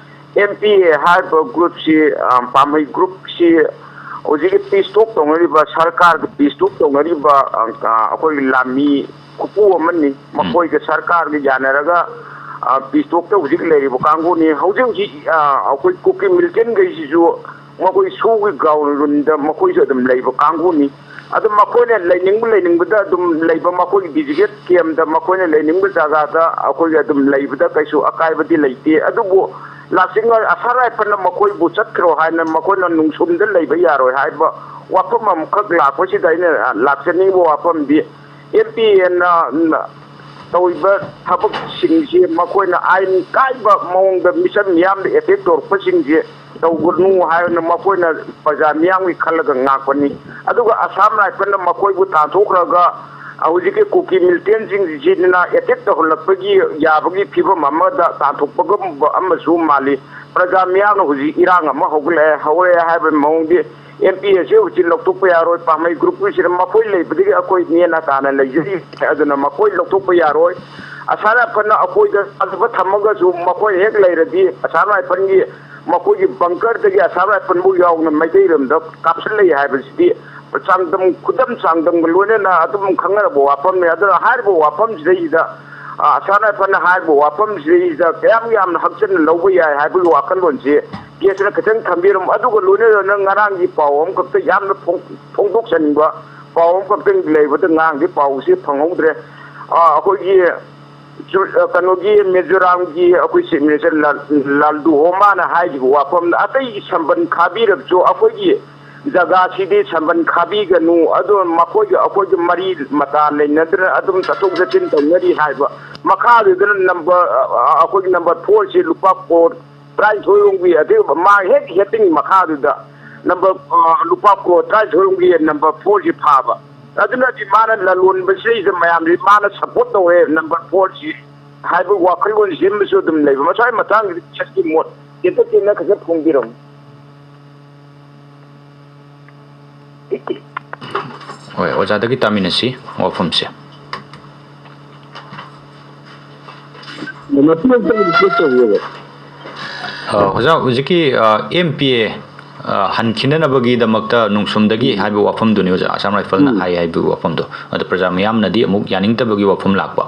ꯑꯦꯝ ꯄꯤ ꯑꯦ ꯍꯥꯏꯔꯤꯕ ꯒ꯭ꯔꯨꯞꯁꯤ, ꯑ, ꯄꯥꯝꯕꯩ ꯒ꯭ꯔꯨꯞꯁꯤ ꯍꯧꯖꯤꯛꯀꯤ ꯄꯤꯁ ꯇꯣꯛ ꯇꯧꯅꯔꯤꯕ, ꯁꯔꯀꯥꯔꯒ ꯄꯤꯁ ꯇꯣꯛ ꯇꯧꯅꯔꯤꯕ, ꯑ, ꯑ, ꯑꯩꯈꯣꯏꯒꯤ ꯂꯥꯟꯃꯤ ꯈꯨꯄꯨ ꯑꯃꯅꯤ꯫ ꯎꯝ꯫ ꯃꯈꯣꯏꯒ ꯁꯔꯀꯥꯔꯒ ꯌꯥꯅꯔꯒ, ꯑ, ꯄꯤꯁ ꯇꯣꯛꯇ ꯍꯧꯖꯤꯛ ꯂꯩꯔꯤꯕ ꯀꯥꯡꯕꯨꯅꯤ꯫ ꯍꯧꯖꯤꯛ ꯍꯧꯖꯤꯛ, ꯑ, ꯑꯩꯈꯣꯏ ꯀꯨꯀꯤ ꯃꯤꯂꯤꯇꯦꯟꯈꯩꯁꯤꯁꯨ ꯃꯈꯣꯏ ꯁꯨꯒꯤ ꯒ꯭ꯔꯥꯎꯟꯗ ꯃꯈꯣꯏꯁꯨ ꯑꯗꯨꯝ ꯂꯩꯕ ꯀꯥꯡꯕꯨꯅꯤ꯫ ꯑꯗꯨ ꯃꯈꯣꯏꯅ ꯂꯩꯅꯤꯡꯕ ꯂꯩꯅꯤꯡꯕꯗ ꯑꯗꯨꯝ ꯂꯩꯕ, ꯃꯈꯣꯏꯒꯤ ꯗꯤꯖꯤꯒꯦꯠ ꯀꯦꯝꯗ ꯃꯈꯣꯏꯅ ꯂꯩꯅꯤꯡꯕ ꯖꯒꯥꯗ ꯑꯩꯈꯣꯏꯒꯤ ꯑꯗꯨꯝ ꯂꯩꯕꯗ ꯀꯩꯁꯨ ꯑꯀꯥꯏꯕꯗꯤ ꯂꯩꯇꯦ꯫ ꯑꯗꯨꯕꯨ ꯂꯥꯁꯤꯡ ꯑꯁꯥꯝ ꯔꯥꯏꯐꯜꯅ ꯃꯈꯣꯏꯕꯨ ꯆꯠꯈ꯭ꯔꯣ ꯍꯥꯏꯅ ꯃꯈꯣꯏꯅ ꯅꯨꯡꯁꯨꯝꯗ ꯂꯩꯕ ꯌꯥꯔꯣꯏ ꯍꯥꯏꯕ ꯋꯥꯐꯝ ꯑꯃꯈꯛ ꯂꯥꯛꯄꯁꯤꯗ ꯑꯩꯅ ꯂꯥꯛꯆꯅꯤꯡꯕ ꯋꯥꯐꯝꯗꯤ ꯑꯦꯝ ꯄꯤ ꯑꯦꯅ ꯇꯧꯔꯤꯕ ꯊꯕꯛꯁꯤꯡꯁꯤ ꯃꯈꯣꯏꯅ ꯑꯥꯏꯟ ꯀꯥꯏꯕ ꯃꯑꯣꯡꯗ ꯃꯤꯆꯝ ꯃꯤꯌꯥꯝꯗ ꯑꯦꯇꯦꯛ ꯇꯧꯔꯛꯄꯁꯤꯡꯁꯤ ꯇꯧꯒꯅꯨ ꯍꯥꯏꯅ ꯃꯈꯣꯏꯅ ꯄ꯭ꯔꯖꯥ ꯃꯤꯌꯥꯝꯒꯤ ꯈꯜꯂꯒ ꯉꯥꯛꯄꯅꯤ꯫ ꯑꯗꯨꯒ ꯑꯁꯥꯝ ꯔꯥꯏꯐꯜꯅ ꯃꯈꯣꯏꯕꯨ ꯇꯥꯟꯊꯣꯛꯈ꯭ꯔꯒ ꯍꯧꯖꯤꯛꯀꯤ ꯀꯨꯀꯤ ꯃꯤꯂꯤꯇꯦꯟꯁꯤꯡꯁꯤꯅ ꯑꯦꯇꯦꯛ ꯇꯧꯍꯜꯂꯛꯄꯒꯤ ꯌꯥꯕꯒꯤ ꯐꯤꯕꯝ ꯑꯃꯗ ꯇꯥꯟꯊꯣꯛꯄꯒꯨꯝꯕ ꯑꯃꯁꯨ ꯃꯥꯜꯂꯤ꯫ ꯄ꯭ꯔꯖꯥ ꯃꯤꯌꯥꯝꯅ ꯍꯧꯖꯤꯛ ꯏꯔꯥꯡ ꯑꯃ ꯍꯧꯒꯠꯂꯛꯑꯦ, ꯍꯧꯔꯛꯑꯦ ꯍꯥꯏꯕꯒꯤ ꯃꯑꯣꯡꯗꯤ, ꯑꯦꯝ ꯄꯤ ꯑꯦꯁꯦ ꯍꯧꯖꯤꯛ ꯂꯧꯊꯣꯛꯄ ꯌꯥꯔꯣꯏ꯫ ꯄꯥꯝꯍꯩ ꯒ꯭ꯔꯨꯞꯀꯤꯁꯤꯗ ꯃꯈꯣꯏ ꯂꯩꯕꯗꯒꯤ ꯑꯩꯈꯣꯏ ꯅꯦꯅꯥ ꯇꯥꯅ ꯂꯩꯖꯔꯤ, ꯑꯗꯨꯅ ꯃꯈꯣꯏ ꯂꯧꯊꯣꯛꯄ ꯌꯥꯔꯣꯏ꯫ ꯑꯁꯥꯝ ꯔꯥꯏꯐꯜꯅ ꯑꯩꯈꯣꯏꯗ ꯊꯥꯖꯕ ꯊꯝꯃꯒꯁꯨ, ꯃꯈꯣꯏ ꯍꯦꯛ ꯂꯩꯔꯗꯤ ꯑꯁꯥꯝ ꯔꯥꯏꯐꯜꯒꯤ, ꯃꯈꯣꯏꯒꯤ ꯕꯪꯀꯔꯗꯒꯤ ꯑꯁꯥꯝ ꯔꯥꯏꯐꯜꯕꯨ ꯌꯥꯎꯅ ꯃꯩꯇꯩꯔꯣꯝꯗ ꯀꯥꯞꯁꯤꯜꯂꯛꯏ ꯍꯥꯏꯕꯁꯤꯗꯤ ꯆꯥꯡꯗꯝ, ꯈꯨꯗꯝ ꯆꯥꯡꯗꯝꯒ ꯂꯣꯏꯅꯅ ꯑꯗꯨꯝ ꯈꯪꯅꯔꯕ ꯋꯥꯐꯝꯅꯤ꯫ ꯑꯗꯨꯅ ꯍꯥꯏꯔꯤꯕ ꯋꯥꯐꯝꯁꯤꯗꯩꯁꯤꯗ, ꯑ, ꯑꯁꯥꯝ ꯔꯥꯏꯐꯜꯅ ꯍꯥꯏꯔꯤꯕ ꯋꯥꯐꯝꯁꯤꯗꯩꯁꯤꯗ ꯀꯌꯥꯝ ꯌꯥꯝꯅ ꯍꯛꯆꯟꯅ ꯂꯧꯕ ꯌꯥꯏ ꯍꯥꯏꯕꯒꯤ ꯋꯥꯈꯜꯂꯣꯟꯁꯤ ꯒꯦꯁꯅ ꯈꯤꯇꯪ ꯊꯝꯕꯤꯔꯝꯃꯨ꯫ ꯑꯗꯨꯒ ꯂꯣꯏꯅꯅ ꯉꯔꯥꯡꯒꯤ ꯄꯥꯎ ꯑꯃꯈꯛꯇ ꯌꯥꯝꯅ ꯐꯣꯡ-, ꯐꯣꯡꯗꯣꯛꯆꯅꯤꯡꯕ ꯄꯥꯎ ꯑꯃꯈꯛꯇꯪ ꯂꯩꯕꯗ ꯉꯔꯥꯡꯗꯤ ꯄꯥꯎꯁꯤ ꯐꯪꯍꯧꯗ꯭ꯔꯦ꯫ ꯑ, ꯑꯩꯈꯣꯏꯒꯤ ꯆꯨ-, ꯑ, ꯀꯩꯅꯣꯒꯤ ꯃꯤꯖꯣꯔꯥꯝꯒꯤ ꯑꯩꯈꯣꯏ ꯆꯤꯐ ꯃꯤꯅꯤꯁꯇꯔ ꯂꯥꯜ-, ꯂꯥꯜꯗꯨ ꯍꯣꯃꯥꯅ ꯍꯥꯏꯈꯤꯕ ꯋꯥꯐꯝꯗ, ꯑꯇꯩ ꯁꯝꯕꯟ ꯈꯥꯕꯤꯔꯕꯁꯨ ꯑꯩꯈꯣꯏꯒꯤ ꯖꯒꯥꯁꯤꯗꯤ ꯁꯝꯕꯟ ꯈꯥꯕꯤꯒꯅꯨ, ꯑꯗꯣ ꯃꯈꯣꯏꯒ ꯑꯩꯈꯣꯏꯒ ꯃꯔꯤ ꯃꯇꯥ ꯂꯩꯅꯗꯅ ꯑꯗꯨꯝ ꯆꯠꯊꯣꯛ ꯆꯠꯁꯤꯟ ꯇꯧꯅꯔꯤ ꯍꯥꯏꯕ꯫ ꯃꯈꯥꯗꯨꯗꯅ ꯅꯝꯕꯔ, ꯑ, ꯑ, ꯑꯩꯈꯣꯏꯒꯤ ꯅꯝꯕꯔ ꯐꯣꯔꯁꯤ ꯂꯨꯄꯥ ꯀ꯭ꯔꯣꯔ ꯇꯔꯥꯅꯤꯊꯣꯏ ꯔꯣꯝꯒꯤ, ꯑꯗꯨꯒ ꯃꯥ ꯍꯦꯛ ꯍꯦꯠꯇꯤꯡ ꯃꯈꯥꯗꯨꯗ ꯅꯝꯕꯔ, ꯑ, ꯂꯨꯄꯥ ꯀ꯭ꯔꯣꯔ ꯇꯔꯥꯅꯤꯊꯣꯏ ꯔꯣꯝꯒꯤ ꯅꯝꯕꯔ ꯐꯣꯔꯁꯤ ꯐꯥꯕ꯫ ꯑꯗꯨꯅꯗꯤ ꯃꯥꯅ ꯂꯂꯣꯟꯕꯁꯤꯗꯩꯁꯤꯗ ꯃꯌꯥꯝꯁꯤ ꯃꯥꯅ ꯁꯞꯄꯣꯔꯠ ꯇꯧꯋꯦ ꯅꯝꯕꯔ ꯐꯣꯔꯁꯤ ꯍꯥꯏꯕ ꯋꯥꯈꯜꯂꯣꯟ ꯁꯦꯝꯕꯁꯨ ꯑꯗꯨꯝ ꯂꯩꯕ꯫ ꯃꯁꯥꯒꯤ ꯃꯇꯥꯡꯒꯤꯗꯤ ꯏꯁꯥꯒꯤ ꯃꯣꯠ ꯇꯦꯟꯇꯛ ꯇꯦꯟꯅ ꯈꯖꯤꯛ ꯐꯣꯡꯕꯤꯔꯝꯃꯨ꯫ ꯍꯣꯏ, ꯑꯣꯖꯥꯗꯒꯤ ꯇꯥꯃꯤꯟꯅꯁꯤ ꯋꯥꯐꯝꯁꯦ꯫ ꯃꯇꯦꯛ ꯑꯝꯇ repeat ꯇꯧꯕꯤꯌꯨꯕ꯫ ꯑ, ꯑꯣꯖꯥ, ꯍꯧꯖꯤꯛꯀꯤ ꯑꯦꯝ ꯄꯤ ꯑꯦ ꯍꯟꯈꯤꯅꯅꯕꯒꯤꯗꯃꯛꯇ ꯅꯣꯡꯁꯨꯝꯗꯒꯤ ꯍꯥꯏꯕ ꯋꯥꯐꯝꯗꯨꯅꯤ ꯑꯣꯖꯥ, ꯑꯁꯥꯝ ꯔꯥꯏꯐꯜꯅ ꯎꯝ꯫ ꯍꯥꯏ ꯍꯥꯏꯕ ꯋꯥꯐꯝꯗꯣ꯫ ꯑꯗꯣ ꯄ꯭ꯔꯖꯥ ꯃꯤꯌꯥꯝꯅꯗꯤ ꯑꯃꯨꯛ ꯌꯥꯅꯤꯡꯗꯕꯒꯤ ꯋꯥꯐꯝ ꯂꯥꯛꯄ꯫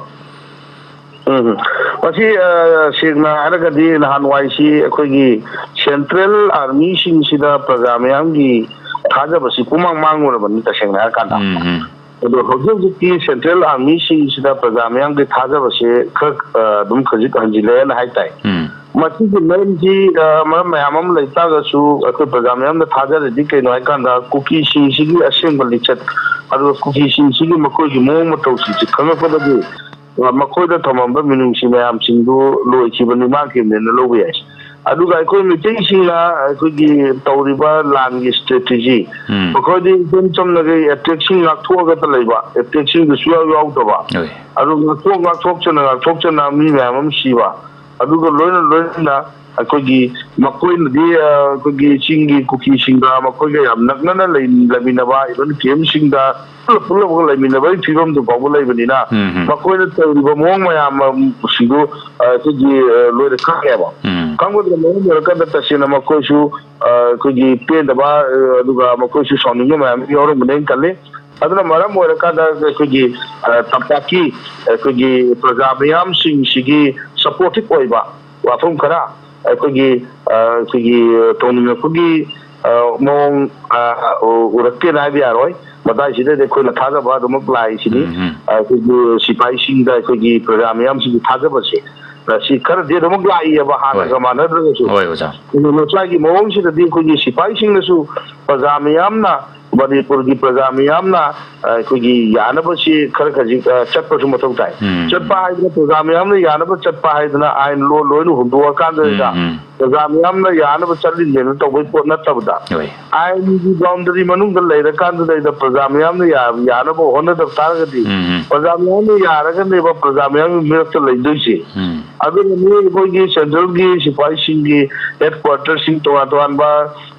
ꯎꯝ, ꯎꯝ꯫ ꯃꯁꯤ, ꯑ, ꯁꯦꯡꯅ ꯍꯥꯏꯔꯒꯗꯤ ꯅꯍꯥꯟꯋꯥꯏꯁꯤ ꯑꯩꯈꯣꯏꯒꯤ central armyꯁꯤꯡꯁꯤꯗ ꯄ꯭ꯔꯖꯥ ꯃꯤꯌꯥꯝꯒꯤ ꯊꯥꯖꯕꯁꯤ ꯄꯨꯃꯥꯡ ꯃꯥꯡꯂꯨꯔꯕꯅꯤ, ꯇꯁꯦꯡꯅ ꯍꯥꯏꯔꯀꯥꯟꯗ꯫ ꯎꯝ, ꯎꯝ꯫ ꯑꯗꯣ ꯍꯧꯖꯤꯛ ꯍꯧꯖꯤꯛꯇꯤ central armyꯁꯤꯡꯁꯤꯗ ꯄ꯭ꯔꯖꯥ ꯃꯤꯌꯥꯝꯒꯤ ꯊꯥꯖꯕꯁꯦ ꯈꯔ, ꯑ, ꯑꯗꯨꯝ ꯍꯧꯖꯤꯛ ꯍꯟꯖꯤꯜꯂꯛꯑꯦꯅ ꯍꯥꯏꯇꯥꯏ꯫ ꯎꯝ꯫ ꯃꯁꯤꯒꯤ ꯃꯔꯝꯁꯤ, ꯑ, ꯃꯔꯝ ꯃꯌꯥꯝ ꯑꯃ ꯂꯩ ꯇꯥꯔꯒꯁꯨ, ꯑꯩꯈꯣꯏ ꯄ꯭ꯔꯖꯥ ꯃꯤꯌꯥꯝꯅ ꯊꯥꯖꯔꯗꯤ ꯀꯩꯅꯣ ꯍꯥꯏꯀꯥꯟꯗ, ꯀꯨꯀꯤꯁꯤꯡꯁꯤꯒꯤ ꯑꯁꯦꯡꯕ ꯂꯤꯆꯠ, ꯑꯗꯨꯒ ꯀꯨꯀꯤꯁꯤꯡꯁꯤꯒꯤ ꯃꯈꯣꯏꯒꯤ ꯃꯑꯣꯡ ꯃꯇꯧꯁꯤꯡꯁꯤ ꯈꯪꯉꯛꯄꯗꯒꯤ, ꯑ, ꯃꯈꯣꯏꯗ ꯊꯝꯃꯝꯕ ꯃꯤꯅꯨꯡꯁꯤ ꯃꯌꯥꯝꯁꯤꯡꯗꯨ ꯂꯣꯏꯈꯤꯕꯅꯤ, ꯃꯥꯡꯈꯤꯕꯅꯦꯅ ꯂꯧꯕ ꯌꯥꯏ꯫ ꯑꯗꯨꯒ ꯑꯩꯈꯣꯏ ꯃꯩꯇꯩꯁꯤꯡꯅ ꯑꯩꯈꯣꯏꯒꯤ ꯇꯧꯔꯤꯕ ꯂꯥꯟꯒꯤ ꯁ꯭ꯇ꯭ꯔꯦꯇꯦꯖꯤ, ꯎꯝ꯫ ꯃꯈꯣꯏꯗꯤ ꯏꯆꯝ ꯆꯝꯅꯒꯤ ꯑꯦꯇꯦꯛꯁꯤꯡ ꯉꯥꯛꯊꯣꯛꯑꯒꯇ ꯂꯩꯕ, ꯑꯦꯇꯦꯛꯁꯤꯡꯗꯨ ꯁꯨꯌꯥꯎ ꯌꯥꯎꯗꯕ, ꯍꯣꯏ꯫ ꯑꯗꯨ ꯉꯥꯛꯊꯣꯛ ꯉꯥꯛꯊꯣꯛꯆꯅ ꯉꯥꯛꯊꯣꯛꯆꯅ ꯃꯤ ꯃꯌꯥꯝ ꯑꯃ ꯁꯤꯕ, ꯑꯗꯨꯒ ꯂꯣꯏꯅ ꯂꯣꯏꯅꯅ ꯑꯩꯈꯣꯏꯒꯤ ꯃꯈꯣꯏꯅꯗꯤ, ꯑ, ꯑꯩꯈꯣꯏꯒꯤ ꯆꯤꯡꯒꯤ ꯀꯨꯀꯤꯁꯤꯡꯒ ꯃꯈꯣꯏꯒ ꯌꯥꯝ ꯅꯛꯅꯅ ꯂꯩ-, ꯂꯩꯃꯤꯟꯅꯕ, ꯏꯚꯟ ꯀꯦꯝꯁꯤꯡꯗ ꯄꯨꯜꯂꯞ ꯄꯨꯜꯂꯞꯒ ꯂꯩꯃꯤꯟꯅꯕꯒꯤ ꯐꯤꯕꯝꯗꯨ ꯐꯥꯎꯕ ꯂꯩꯕꯅꯤꯅ, ꯎꯝ, ꯎꯝ꯫ ꯃꯈꯣꯏꯅ ꯇꯧꯔꯤꯕ ꯃꯑꯣꯡ ꯃꯌꯥꯝꯁꯤꯡꯗꯨ, ꯑ, ꯑꯩꯈꯣꯏꯒꯤ, ꯑ, ꯂꯣꯏꯅ ꯈꯪꯉꯦꯕ꯫ ꯎꯝ꯫ ꯈꯪꯕꯗꯨꯅ ꯃꯔꯝ ꯑꯣꯏꯔꯀꯥꯟꯗ ꯇꯁꯦꯡꯅ ꯃꯈꯣꯏꯁꯨ, ꯑ, ꯑꯩꯈꯣꯏꯒꯤ ꯄꯦꯟꯗꯕ, ꯑ, ꯑꯗꯨꯒ ꯃꯈꯣꯏꯁꯨ ꯁꯥꯎꯅꯤꯡꯕ ꯃꯌꯥꯝ ꯌꯥꯎꯔꯝꯒꯅꯦꯅ ꯈꯜꯂꯤ꯫ ꯑꯗꯨꯅ ꯃꯔꯝ ꯑꯣꯏꯔꯀꯥꯟꯗ ꯑꯩꯈꯣꯏꯒꯤ, ꯑ, ꯇꯝꯄꯥꯛꯀꯤ ꯑꯩꯈꯣꯏꯒꯤ ꯄ꯭ꯔꯖꯥ ꯃꯤꯌꯥꯝꯁꯤꯡꯁꯤꯒꯤ supportive ꯑꯣꯏꯕ ꯋꯥꯐꯝ ꯈꯔ ꯑꯩꯈꯣꯏꯒꯤ, ꯑ, ꯑꯩꯈꯣꯏꯒꯤ ꯇꯧꯅꯤꯡꯉꯛꯄꯒꯤ, ꯑ, ꯃꯑꯣꯡ, ꯑ, ꯎ-, ꯎꯔꯛꯇꯦꯅ ꯍꯥꯏꯕ ꯌꯥꯔꯣꯏ꯫ ꯃꯇꯥꯡꯁꯤꯗꯗꯤ ꯑꯩꯈꯣꯏꯅ ꯊꯥꯖꯕ ꯑꯗꯨꯃꯛ ꯂꯥꯛꯏꯁꯤꯅꯤ꯫ ꯎꯝ, ꯎꯝ꯫ ꯑꯩꯈꯣꯏꯒꯤ ꯁꯤꯐꯥꯏꯁꯤꯡꯗ, ꯑꯩꯈꯣꯏꯒꯤ ꯄ꯭ꯔꯖꯥ ꯃꯤꯌꯥꯝꯁꯤꯡꯒꯤ ꯊꯥꯖꯕꯁꯦ, ꯑ, ꯁꯤ ꯈꯔꯗꯤ ꯑꯗꯨꯃꯛ ꯂꯥꯛꯏꯑꯕ, ꯍꯥꯟꯅꯒ ꯍꯣꯏ꯫ ꯃꯥꯟꯅꯗ꯭ꯔꯒꯁꯨ꯫ ꯍꯣꯏ, ꯑꯣꯖꯥ꯫ ꯑꯗꯨ ꯃꯁꯥꯒꯤ ꯃꯑꯣꯡꯁꯤꯗꯗꯤ ꯑꯩꯈꯣꯏꯒꯤ ꯁꯤꯐꯥꯏꯁꯤꯡꯅꯁꯨ ꯄ꯭ꯔꯖꯥ ꯃꯤꯌꯥꯝꯅ, ꯃꯅꯤꯄꯨꯔꯒꯤ ꯄ꯭ꯔꯖꯥ ꯃꯤꯌꯥꯝꯅ, ꯑ, ꯑꯩꯈꯣꯏꯒꯤ ꯌꯥꯅꯕꯁꯤ ꯈꯔ ꯈꯖꯤꯛ, ꯑ, ꯆꯠꯄꯁꯨ ꯃꯊꯧ ꯇꯥꯏ꯫ ꯎꯝ꯫ ꯆꯠꯄ ꯍꯥꯏꯗꯅ ꯄ꯭ꯔꯖꯥ ꯃꯤꯌꯥꯝꯅ ꯌꯥꯅꯕ ꯆꯠꯄ ꯍꯥꯏꯗꯅ ꯑꯥꯏꯟ ꯂꯣ ꯂꯣꯏꯅ ꯍꯨꯟꯗꯣꯛꯑꯀꯥꯟꯗ ꯎꯝ, ꯎꯝ꯫ ꯄ꯭ꯔꯖꯥ ꯃꯤꯌꯥꯝꯅ ꯌꯥꯅꯕ ꯆꯠꯂꯤꯅꯦꯅ ꯇꯧꯕꯩ ꯄꯣꯠ ꯅꯠꯇꯕꯗ, ꯍꯣꯏ꯫ ꯑꯥꯏꯟꯒꯤ ꯕꯥꯎꯟꯗꯔꯤ ꯃꯅꯨꯡꯗ ꯂꯩꯔꯀꯥꯟꯗꯨꯗꯩꯗ ꯄ꯭ꯔꯖꯥ ꯃꯤꯌꯥꯝꯅ ꯌꯥ-, ꯌꯥꯅꯕ ꯍꯣꯠꯅꯗꯕ ꯇꯥꯔꯒꯗꯤ, ꯎꯝ, ꯎꯝ꯫ ꯄ꯭ꯔꯖꯥ ꯃꯤꯌꯥꯝꯅ ꯌꯥꯔꯒꯅꯦꯕ ꯄ꯭ꯔꯖꯥ ꯃꯤꯌꯥꯝꯒꯤ ꯃꯤꯔꯛꯇ ꯂꯩꯗꯣꯏꯁꯦ꯫ ꯎꯝ꯫ ꯑꯗꯨꯅꯅꯤ ꯑꯩꯈꯣꯏꯒꯤ ꯁꯦꯟꯇ꯭ꯔꯦꯜꯒꯤ ꯁꯤꯐꯥꯏꯁꯤꯡꯒꯤ ꯍꯦꯗ ꯀ꯭ꯋꯥꯇꯔꯁꯤꯡ, ꯇꯣꯉꯥꯟ ꯇꯣꯉꯥꯟꯕ,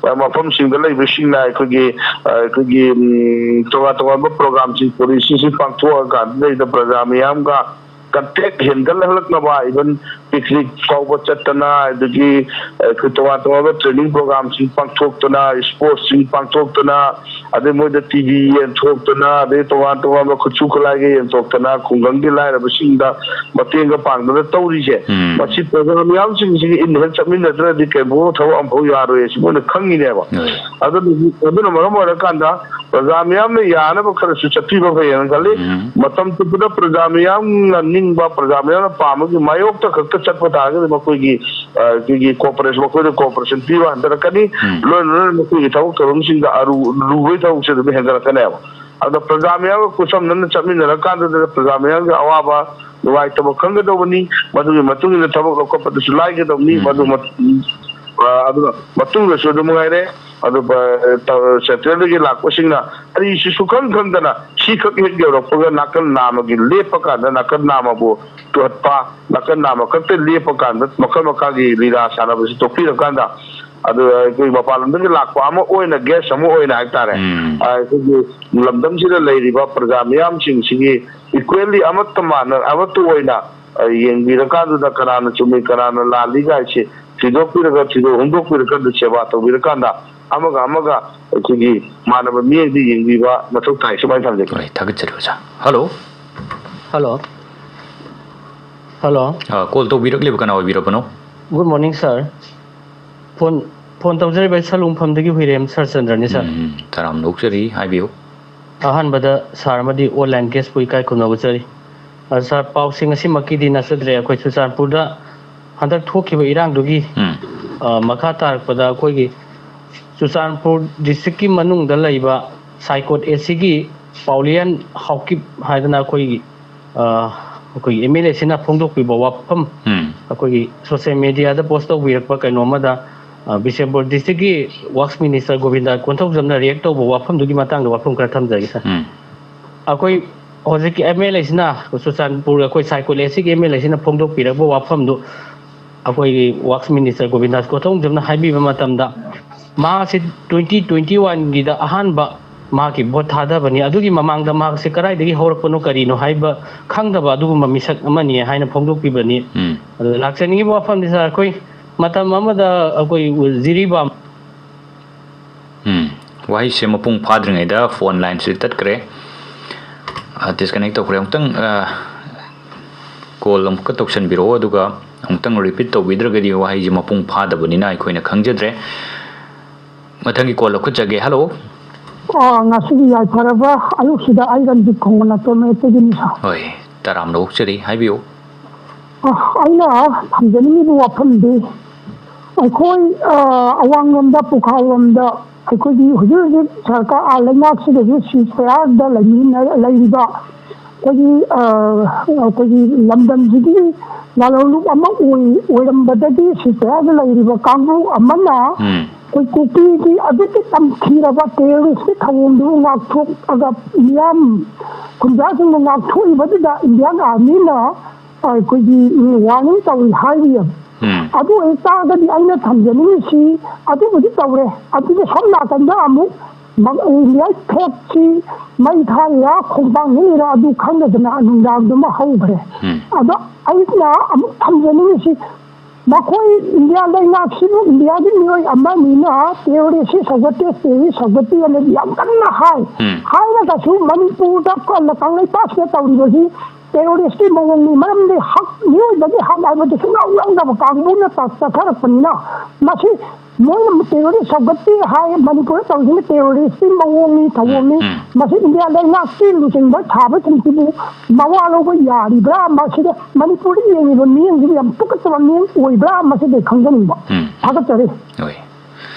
ꯑ, ꯃꯐꯝꯁꯤꯡꯗ ꯂꯩꯕꯁꯤꯡꯅ ꯑꯩꯈꯣꯏꯒꯤ, ꯑ, ꯑꯩꯈꯣꯏꯒꯤ, ꯎꯝ, ꯇꯣꯉꯥꯟ ꯇꯣꯉꯥꯟꯕ ꯄ꯭ꯔꯣꯒ꯭ꯔꯥꯝꯁꯤꯡ, ꯄꯣꯂꯤꯁꯤꯁꯤꯡ ꯄꯥꯡꯊꯣꯛꯑꯀꯥꯟꯗ ꯄ꯭ꯔꯖꯥ ꯃꯤꯌꯥꯝꯒ ꯀꯟꯇꯦꯛ ꯍꯦꯟꯒꯠꯍꯜꯂꯛꯅꯕ, ꯏꯚꯟ ꯄꯤꯛꯅꯤꯛ ꯐꯥꯎꯕ ꯆꯠꯇꯅ, ꯑꯗꯒꯤ ꯑꯩꯈꯣꯏ ꯇꯣꯉꯥꯟ ꯇꯣꯉꯥꯟꯕ ꯇ꯭ꯔꯦꯅꯤꯡ ꯄ꯭ꯔꯣꯒ꯭ꯔꯥꯝꯁꯤꯡ ꯄꯥꯡꯊꯣꯛꯇꯅ, ꯏꯁꯄꯣꯔꯠꯁꯤꯡ ꯄꯥꯡꯊꯣꯛꯇꯅ, ꯑꯗꯩ ꯃꯣꯏꯗ ꯇꯤꯚꯤ ꯌꯦꯟꯊꯣꯛꯇꯅ, ꯑꯗꯩ ꯇꯣꯉꯥꯟ ꯇꯣꯉꯥꯟꯕ ꯈꯨꯠꯁꯨ ꯈꯨꯠꯂꯥꯏꯒ ꯌꯦꯟꯊꯣꯛꯇꯅ, ꯈꯨꯡꯒꯪꯒꯤ ꯂꯥꯏꯔꯕꯁꯤꯡꯗ ꯃꯇꯦꯡꯒ ꯄꯥꯡꯗꯅ ꯇꯧꯔꯤꯁꯦ, ꯎꯝ꯫ ꯃꯁꯤ ꯄ꯭ꯔꯖꯥ ꯃꯤꯌꯥꯝꯁꯤꯡꯁꯤꯒ ꯏꯟ ꯍꯦꯛ ꯆꯠꯃꯤꯟꯅꯗ꯭ꯔꯗꯤ ꯀꯩꯒꯨꯝꯕ ꯊꯕꯛ ꯑꯃꯐꯥꯎ ꯌꯥꯔꯣꯏ, ꯑꯁꯤ ꯃꯣꯏꯅ ꯈꯪꯉꯤꯅꯦꯕ꯫ ꯍꯣꯏ꯫ ꯑꯗꯨꯅ, ꯑꯗꯨꯅ ꯃꯔꯝ ꯑꯣꯏꯔꯀꯥꯟꯗ ꯄ꯭ꯔꯖꯥ ꯃꯤꯌꯥꯝꯅ ꯌꯥꯅꯕ ꯈꯔꯁꯨ ꯆꯠꯄꯤꯕ ꯐꯩꯌꯦꯅ ꯈꯜꯂꯤ꯫ ꯎꯝ꯫ ꯃꯇꯝ ꯆꯨꯞꯄꯗ ꯄ꯭ꯔꯖꯥ ꯃꯤꯌꯥꯝꯅ ꯅꯤꯡꯕ, ꯄ꯭ꯔꯖꯥ ꯃꯤꯌꯥꯝꯅ ꯄꯥꯝꯕꯒꯤ ꯃꯥꯌꯣꯛꯇ ꯈꯛꯇ ꯆꯠꯄ ꯇꯥꯔꯒꯗꯤ ꯃꯈꯣꯏꯒꯤ, ꯑ, ꯑꯩꯈꯣꯏꯒꯤ ꯀꯣꯑꯣꯄꯔꯦꯁꯟ, ꯃꯈꯣꯏꯗ ꯀꯣꯑꯣꯄꯔꯦꯁꯟ ꯄꯤꯕ ꯍꯟꯊꯔꯛꯀꯅꯤ꯫ ꯎꯝ꯫ ꯂꯣꯏꯅ ꯂꯣꯏꯅ ꯃꯈꯣꯏꯒꯤ ꯊꯕꯛ ꯊꯧꯔꯝꯁꯤꯡꯗ ꯑꯔꯨ-, ꯂꯨꯕꯒꯤ ꯊꯕꯛꯁꯦ ꯑꯗꯨꯝ ꯍꯦꯟꯒꯠꯂꯛꯀꯅꯦꯕ꯫ ꯑꯗꯣ ꯄ꯭ꯔꯖꯥ ꯃꯌꯥꯝꯒ ꯈꯨꯠꯁꯝꯅꯅ ꯆꯠꯃꯤꯟꯅꯔꯀꯥꯟꯗꯨꯗ ꯄ꯭ꯔꯖꯥ ꯃꯌꯥꯝꯒꯤ ꯑꯋꯥꯕ ꯅꯨꯡꯉꯥꯏꯇꯕ ꯈꯪꯒꯗꯧꯕꯅꯤ꯫ ꯃꯗꯨꯒꯤ ꯃꯇꯨꯡ ꯏꯟꯅ ꯊꯕꯛ ꯂꯧꯈꯠꯄꯗꯁꯨ ꯂꯥꯏꯒꯗꯧꯕꯅꯤ꯫ ꯎꯝ꯫ ꯃꯗꯨ ꯃꯠ-, ꯑ, ꯑꯗꯨꯅ ꯃꯇꯨꯡꯗꯁꯨ ꯑꯗꯨꯝ ꯉꯥꯏꯔꯦ꯫ ꯑꯗꯨꯒ, ꯑ, ꯇ-, ꯁꯦꯟꯇ꯭ꯔꯦꯜꯗꯒꯤ ꯂꯥꯛꯄꯁꯤꯡꯅ ꯑꯩꯁꯤ ꯁꯨꯈꯪ ꯈꯪꯗꯅ ꯁꯤꯈꯛ ꯍꯦꯛ ꯌꯧꯔꯛꯄꯒ ꯅꯥꯀꯟ ꯅꯥꯝꯃꯒꯤ ꯂꯦꯞꯄ ꯀꯥꯟꯗ ꯅꯥꯀꯟ ꯅꯥꯝꯃꯕꯨ ꯇꯨꯍꯠꯄ, ꯅꯥꯀꯟ ꯅꯥꯝꯃ ꯈꯛꯇ ꯂꯦꯞꯄ ꯀꯥꯟꯗ ꯃꯈꯜ ꯃꯈꯥꯒꯤ ꯂꯤꯂꯥ ꯁꯥꯟꯅꯕꯁꯤ ꯇꯣꯛꯄꯤꯔꯀꯥꯟꯗ, ꯑꯗꯨ ꯑꯩꯈꯣꯏ ꯃꯄꯥꯟ ꯂꯝꯗꯒꯤ ꯂꯥꯛꯄ ꯑꯃ ꯑꯣꯏꯅ, ꯒꯦꯁ ꯑꯃ ꯑꯣꯏꯅ ꯍꯥꯏꯇꯥꯔꯦ, ꯎꯝ꯫ ꯑ, ꯑꯩꯈꯣꯏꯒꯤ ꯂꯝꯗꯝꯁꯤꯗ ꯂꯩꯔꯤꯕ ꯄ꯭ꯔꯖꯥ ꯃꯤꯌꯥꯝꯁꯤꯡꯁꯤꯒꯤ ꯏꯀ꯭ꯋꯦꯜꯂꯤ ꯑꯃꯠꯇ ꯃꯥꯟꯅ, ꯑꯃꯠꯇ ꯑꯣꯏꯅ, ꯑ, ꯌꯦꯡꯕꯤꯔꯀꯥꯟꯗꯨꯗ ꯀꯅꯥꯅ ꯆꯨꯝꯃꯤ, ꯀꯅꯥꯅ ꯂꯥꯜꯂꯤ ꯀꯥꯏꯁꯦ ꯊꯤꯗꯣꯛꯄꯤꯔꯒ, ꯊꯤꯗꯣꯛ ꯍꯨꯝꯗꯣꯛꯄꯤꯔꯀꯥꯟꯗ, ꯁꯦꯕꯥ ꯇꯧꯕꯤꯔꯀꯥꯟꯗ ꯑꯃꯒ ꯑꯃꯒ ꯑꯩꯈꯣꯏꯒꯤ ꯃꯥꯟꯅꯕ ꯃꯤꯠꯌꯦꯡꯗ ꯌꯦꯡꯕꯤꯕ ꯃꯊꯧ ꯇꯥꯏ꯫ ꯁꯨꯃꯥꯏꯅ ꯊꯝꯖꯒꯦ꯫ ꯍꯣꯏ, ꯊꯥꯒꯠꯆꯔꯤ ꯑꯣꯖꯥ꯫ ꯍꯜꯂꯣ꯫ ꯍꯜꯂꯣ꯫ ꯍꯜꯂꯣ꯫ ꯑ, ꯀꯣꯜ ꯇꯧꯕꯤꯔꯛꯂꯤꯕ ꯀꯅꯥ ꯑꯣꯏꯕꯤꯔꯕꯅꯣ? ꯒꯨꯗ ꯃꯣꯔꯅꯤꯡ, ꯁꯥꯔ꯫ ꯐꯣꯟ, ꯐꯣꯟ ꯇꯧꯖꯔꯤꯕ ꯑꯩ ꯁꯂꯨꯡꯐꯝꯗꯒꯤ ꯍꯨꯏꯔꯦꯝ ꯁꯔꯆꯟꯗ꯭ꯔꯅꯤ, ꯁꯥꯔ꯫ ꯎꯝ, ꯇꯔꯥꯝꯅ ꯑꯣꯛꯆꯔꯤ, ꯍꯥꯏꯕꯤꯌꯨ꯫ ꯑꯍꯥꯟꯕꯗ ꯁꯥꯔ ꯑꯃꯗꯤ ꯑꯣꯟꯂꯥꯏꯟ ꯒꯦꯁꯄꯨ ꯏꯀꯥꯏ ꯈꯨꯝꯅꯕ ꯆꯔꯤ꯫ ꯑ, ꯁꯥꯔ, ꯄꯥꯎꯁꯤꯡ ꯑꯁꯤꯃꯛꯀꯤꯗꯤ ꯅꯠꯆꯗ꯭ꯔꯦ꯫ ꯑꯩꯈꯣꯏ ꯆꯨꯔꯆꯥꯟꯄꯨꯔꯗ ꯍꯟꯗꯛ ꯊꯣꯛꯈꯤꯕ ꯏꯔꯥꯡꯗꯨꯒꯤ, ꯎꯝ꯫ ꯑ, ꯃꯈꯥ ꯇꯥꯔꯛꯄꯗ ꯑꯩꯈꯣꯏꯒꯤ ꯆꯨꯔꯆꯥꯟꯄꯨꯔ ꯗꯤꯁꯇ꯭ꯔꯤꯛꯀꯤ ꯃꯅꯨꯡꯗ ꯂꯩꯕ ꯁꯥꯏꯀꯣꯠ ꯑꯦꯁꯤꯒꯤ ꯄꯥꯎꯂꯤꯌꯥꯟ ꯍꯥꯎꯀꯤꯞ ꯍꯥꯏꯗꯅ ꯑꯩꯈꯣꯏꯒꯤ, ꯑ, ꯑꯩꯈꯣꯏꯒꯤ ꯑꯦꯝ ꯑꯦꯜ ꯑꯦꯁꯤꯅ ꯐꯣꯡꯗꯣꯛꯄꯤꯕ ꯋꯥꯐꯝ, ꯎꯝ꯫ ꯑꯩꯈꯣꯏꯒꯤ ꯁꯣꯁꯤꯌꯦꯜ ꯃꯦꯗꯤꯌꯥꯗ ꯄꯣꯁ ꯇꯧꯕꯤꯔꯛꯄ ꯀꯩꯅꯣ ꯑꯃꯗ, ꯑ, ꯕꯤꯁꯦꯝꯄꯨꯔ ꯗꯤꯁꯇ꯭ꯔꯤꯛꯀꯤ ꯋꯥꯛꯁ ꯃꯤꯅꯤꯁꯇꯔ ꯒꯣꯕꯤꯟꯗ ꯀꯣꯟꯊꯧꯖꯝꯅ ꯔꯤꯌꯦꯛ ꯇꯧꯕ ꯋꯥꯐꯝꯗꯨꯒꯤ ꯃꯇꯥꯡꯗ ꯋꯥꯐꯝ ꯈꯔ ꯊꯝꯖꯒꯦ, ꯁꯥꯔ꯫ ꯎꯝ꯫ ꯑꯩꯈꯣꯏ ꯍꯧꯖꯤꯛꯀꯤ ꯑꯦꯝ ꯑꯦꯜ ꯑꯦꯁꯤꯅ, ꯆꯨꯔꯆꯥꯟꯄꯨꯔ ꯑꯩꯈꯣꯏ ꯁꯥꯏꯀꯣꯠ ꯑꯦꯁꯤꯒꯤ ꯑꯦꯝ ꯑꯦꯜ ꯑꯦꯁꯤꯅ ꯐꯣꯡꯗꯣꯛꯄꯤꯔꯛꯄ ꯋꯥꯐꯝꯗꯨ ꯑꯩꯈꯣꯏꯒꯤ ꯋꯥꯛꯁ ꯃꯤꯅꯤꯁꯇꯔ ꯒꯣꯕꯤꯟꯗꯥꯁ ꯀꯣꯟꯊꯧꯖꯝꯅ ꯍꯥꯏꯕꯤꯕ ꯃꯇꯝꯗ, ꯃꯍꯥꯛꯁꯤ ꯇ꯭ꯋꯦꯟꯇꯤ ꯇ꯭ꯋꯦꯟꯇꯤ ꯋꯥꯟꯒꯤꯗ ꯑꯍꯥꯟꯕ ꯃꯍꯥꯛꯀꯤ ꯚꯣꯠ ꯊꯥꯗꯕꯅꯤ, ꯑꯗꯨꯒꯤ ꯃꯃꯥꯡꯗ ꯃꯍꯥꯛꯁꯦ ꯀꯗꯥꯏꯗꯒꯤ ꯍꯧꯔꯛꯄꯅꯣ ꯀꯔꯤꯅꯣ ꯍꯥꯏꯕ ꯈꯪꯗꯕ ꯑꯗꯨꯒꯨꯝꯕ ꯃꯤꯁꯛ ꯑꯃꯅꯤ ꯍꯥꯏꯅ ꯐꯣꯡꯗꯣꯛꯄꯤꯕꯅꯤ꯫ ꯎꯝ꯫ ꯑꯗꯨꯗ ꯂꯥꯛꯆꯅꯤꯡꯉꯤꯕ ꯋꯥꯐꯝꯗꯤ, ꯁꯥꯔ, ꯑꯩꯈꯣꯏ ꯃꯇꯝ ꯑꯃꯗ ꯑꯩꯈꯣꯏ ꯖꯤꯔꯤꯕꯥꯝ ꯎꯝ꯫ ꯋꯥꯍꯩꯁꯦ ꯃꯄꯨꯡ ꯐꯥꯗ꯭ꯔꯤꯉꯩꯗ ꯐꯣꯟ ꯂꯥꯏꯟꯁꯤ ꯇꯠꯈ꯭ꯔꯦ꯫ ꯑ, ꯗꯤꯁꯀꯅꯦꯛ ꯇꯧꯈ꯭ꯔꯦ꯫ ꯑꯃꯨꯛꯇꯪ, ꯑ, ꯀꯣꯜ ꯑꯃꯨꯛꯀ ꯇꯧꯁꯟꯕꯤꯔꯛꯑꯣ, ꯑꯗꯨꯒ ꯑꯃꯨꯛꯇꯪ ꯔꯤꯄꯤꯠ ꯇꯧꯕꯤꯗ꯭ꯔꯒꯗꯤ ꯋꯥꯍꯩꯁꯦ ꯃꯄꯨꯡ ꯐꯥꯗꯕꯅꯤꯅ ꯑꯩꯈꯣꯏꯅ ꯈꯪꯖꯗ꯭ꯔꯦ꯫ ꯃꯊꯪꯒꯤ ꯀꯣꯜ ꯂꯧꯈꯠꯆꯒꯦ꯫ ꯍꯜꯂꯣ꯫ ꯑ, ꯉꯁꯤꯒꯤ ꯌꯥꯏꯐꯔꯕ ꯑꯌꯨꯛꯁꯤꯗ ꯑꯩ ꯔꯟꯖꯤꯠ ꯈꯣꯡꯕꯅ ꯇꯣꯃꯦꯇꯒꯤꯅꯤ, ꯁꯥꯔ꯫ ꯍꯣꯏ, ꯇꯔꯥꯝꯅ ꯑꯣꯛꯆꯔꯤ, ꯍꯥꯏꯕꯤꯌꯨ꯫ ꯑ, ꯑꯩꯅ ꯊꯝꯖꯅꯤꯡꯉꯤꯕ ꯋꯥꯐꯝꯗꯤ, ꯑꯩꯈꯣꯏ ꯑꯋꯥꯡꯂꯣꯝꯗ, ꯄꯨꯈꯥꯂꯣꯝꯗ, ꯑꯩꯈꯣꯏꯒꯤ ꯍꯧꯖꯤꯛ ꯍꯧꯖꯤꯛ ꯁꯔꯀꯥꯔ ꯂꯩꯉꯥꯛꯁꯤꯗꯁꯨ ꯁꯤꯁ ꯐꯌꯥꯔꯗ ꯂꯩꯔꯤꯕ ꯑꯩꯈꯣꯏꯒꯤ ꯑꯩꯈꯣꯏꯒꯤ ꯂꯝꯗꯝꯁꯤꯒꯤ ꯂꯥꯂꯣꯟꯂꯨꯞ ꯑꯃ ꯑꯣꯏꯔꯝꯕꯗꯒꯤ ꯁꯤꯁ ꯐꯌꯥꯔꯗ ꯂꯩꯔꯤꯕ ꯀꯥꯡꯕꯨ ꯑꯃꯅ ꯑꯩꯈꯣꯏ ꯀꯨꯀꯤꯒꯤ ꯑꯗꯨꯛꯀꯤ ꯇꯝꯊꯤꯔꯕ ꯇꯦꯔꯣꯔꯤꯁꯀꯤ ꯊꯧꯑꯣꯡꯗꯨ ꯉꯥꯛꯊꯣꯛꯑꯒ ꯃꯤꯌꯥꯝ ꯈꯨꯟꯖꯥꯁꯤꯡꯕꯨ ꯉꯥꯛꯊꯣꯛꯏꯕꯗꯨꯗ ꯏꯟꯗꯤꯌꯥꯟ ꯑꯥꯔꯃꯤꯅ ꯑꯩꯈꯣꯏꯒꯤ ꯋꯥꯔꯅꯤꯡ ꯇꯧꯏ ꯍꯥꯏꯔꯤꯑꯕ꯫ ꯑꯗꯨ ꯑꯣꯏꯇꯥꯔꯒꯗꯤ ꯑꯩꯅ ꯊꯝꯖꯅꯤꯡꯉꯤꯁꯤ ꯑꯗꯨꯕꯨꯗꯤ ꯇꯧꯔꯦ, ꯑꯗꯨꯒ ꯁꯣꯝ ꯅꯥꯀꯟꯗ ꯑꯃꯨꯛ ꯏꯟꯗꯤꯌꯥ ꯐ꯭ꯂꯦꯛꯁꯤ ꯃꯩ ꯊꯥꯔꯤꯔꯥ ꯈꯣꯡꯄꯥꯛ ꯅꯤꯛꯏꯔꯥ ꯑꯗꯨ ꯈꯪꯗꯗꯅ ꯅꯨꯡꯗꯥꯡꯗꯨꯃ ꯍꯧꯈ꯭ꯔꯦ꯫ ꯑꯗꯣ ꯑꯩꯅ ꯑꯃꯨꯛ ꯊꯝꯖꯅꯤꯡꯉꯤꯁꯤ ꯃꯈꯣꯏ ꯏꯟꯗꯤꯌꯥ ꯂꯩꯉꯥꯛꯁꯤꯕꯨ ꯏꯟꯗꯤꯌꯥꯒꯤ ꯃꯤꯑꯣꯏ ꯑꯃꯅꯤꯅ ꯇꯦꯔꯣꯔꯤꯁꯁꯤ ꯁꯧꯒꯠꯇꯦ, ꯇꯦꯔꯣꯔꯤꯁ ꯁꯧꯒꯠꯇꯦ ꯑꯅ ꯌꯥꯝ ꯀꯟꯅ ꯍꯥꯏ꯫ ꯍꯥꯏꯔꯒꯁꯨ ꯃꯅꯤꯄꯨꯔꯗ ꯀ-, ꯀꯪꯂꯩꯄꯥꯛꯁꯤꯗ ꯇꯧꯔꯤꯕꯁꯤ ꯇꯦꯔꯣꯔꯤꯁꯀꯤ ꯃꯑꯣꯡꯅꯤ꯫ ꯃꯔꯝꯗꯤ ꯍꯛ, ꯃꯤꯑꯣꯏꯕꯒꯤ ꯍꯛ ꯍꯥꯏꯕꯗꯨ ꯁꯨꯡꯌꯥꯎ ꯌꯥꯎꯗꯕ ꯀꯥꯡꯕꯨꯅ ꯆ-, ꯆꯠꯊꯔꯛꯄꯅꯤꯅ ꯃꯁꯤ ꯃꯣꯏꯅ ꯇꯦꯔꯣꯔꯤꯁ ꯁꯧꯒꯠꯄꯤ ꯍꯥꯏ, ꯃꯅꯤꯄꯨꯔꯗ ꯇꯧꯔꯤꯁꯤꯅ ꯇꯦꯔꯣꯔꯤꯁꯀꯤ ꯃꯑꯣꯡꯅꯤ, ꯊꯧꯑꯣꯡꯅꯤ꯫ ꯃꯁꯤ ꯏꯟꯗꯤꯌꯥ ꯂꯩꯉꯥꯛꯀꯤ ꯂꯨꯆꯤꯡꯕ ꯊꯥꯕꯁꯤꯡꯁꯤꯕꯨ ꯃꯋꯥ ꯂꯧꯕ ꯌꯥꯔꯤꯕ꯭ꯔꯥ? ꯃꯁꯤꯗ ꯃꯅꯤꯄꯨꯔꯗ ꯌꯦꯡꯉꯤꯕ ꯃꯤꯠꯌꯦꯡꯁꯤꯕꯨ ꯌꯥꯝ ꯇꯨꯀꯠꯆꯕ ꯃꯤꯠꯌꯦꯡ ꯑꯣꯏꯕ꯭ꯔꯥ? ꯃꯁꯤꯗꯤ ꯈꯪꯖꯅꯤꯡꯕ꯫ ꯎꯝ꯫ ꯊꯥꯒꯠꯆꯔꯤ꯫ ꯍꯣꯏ꯫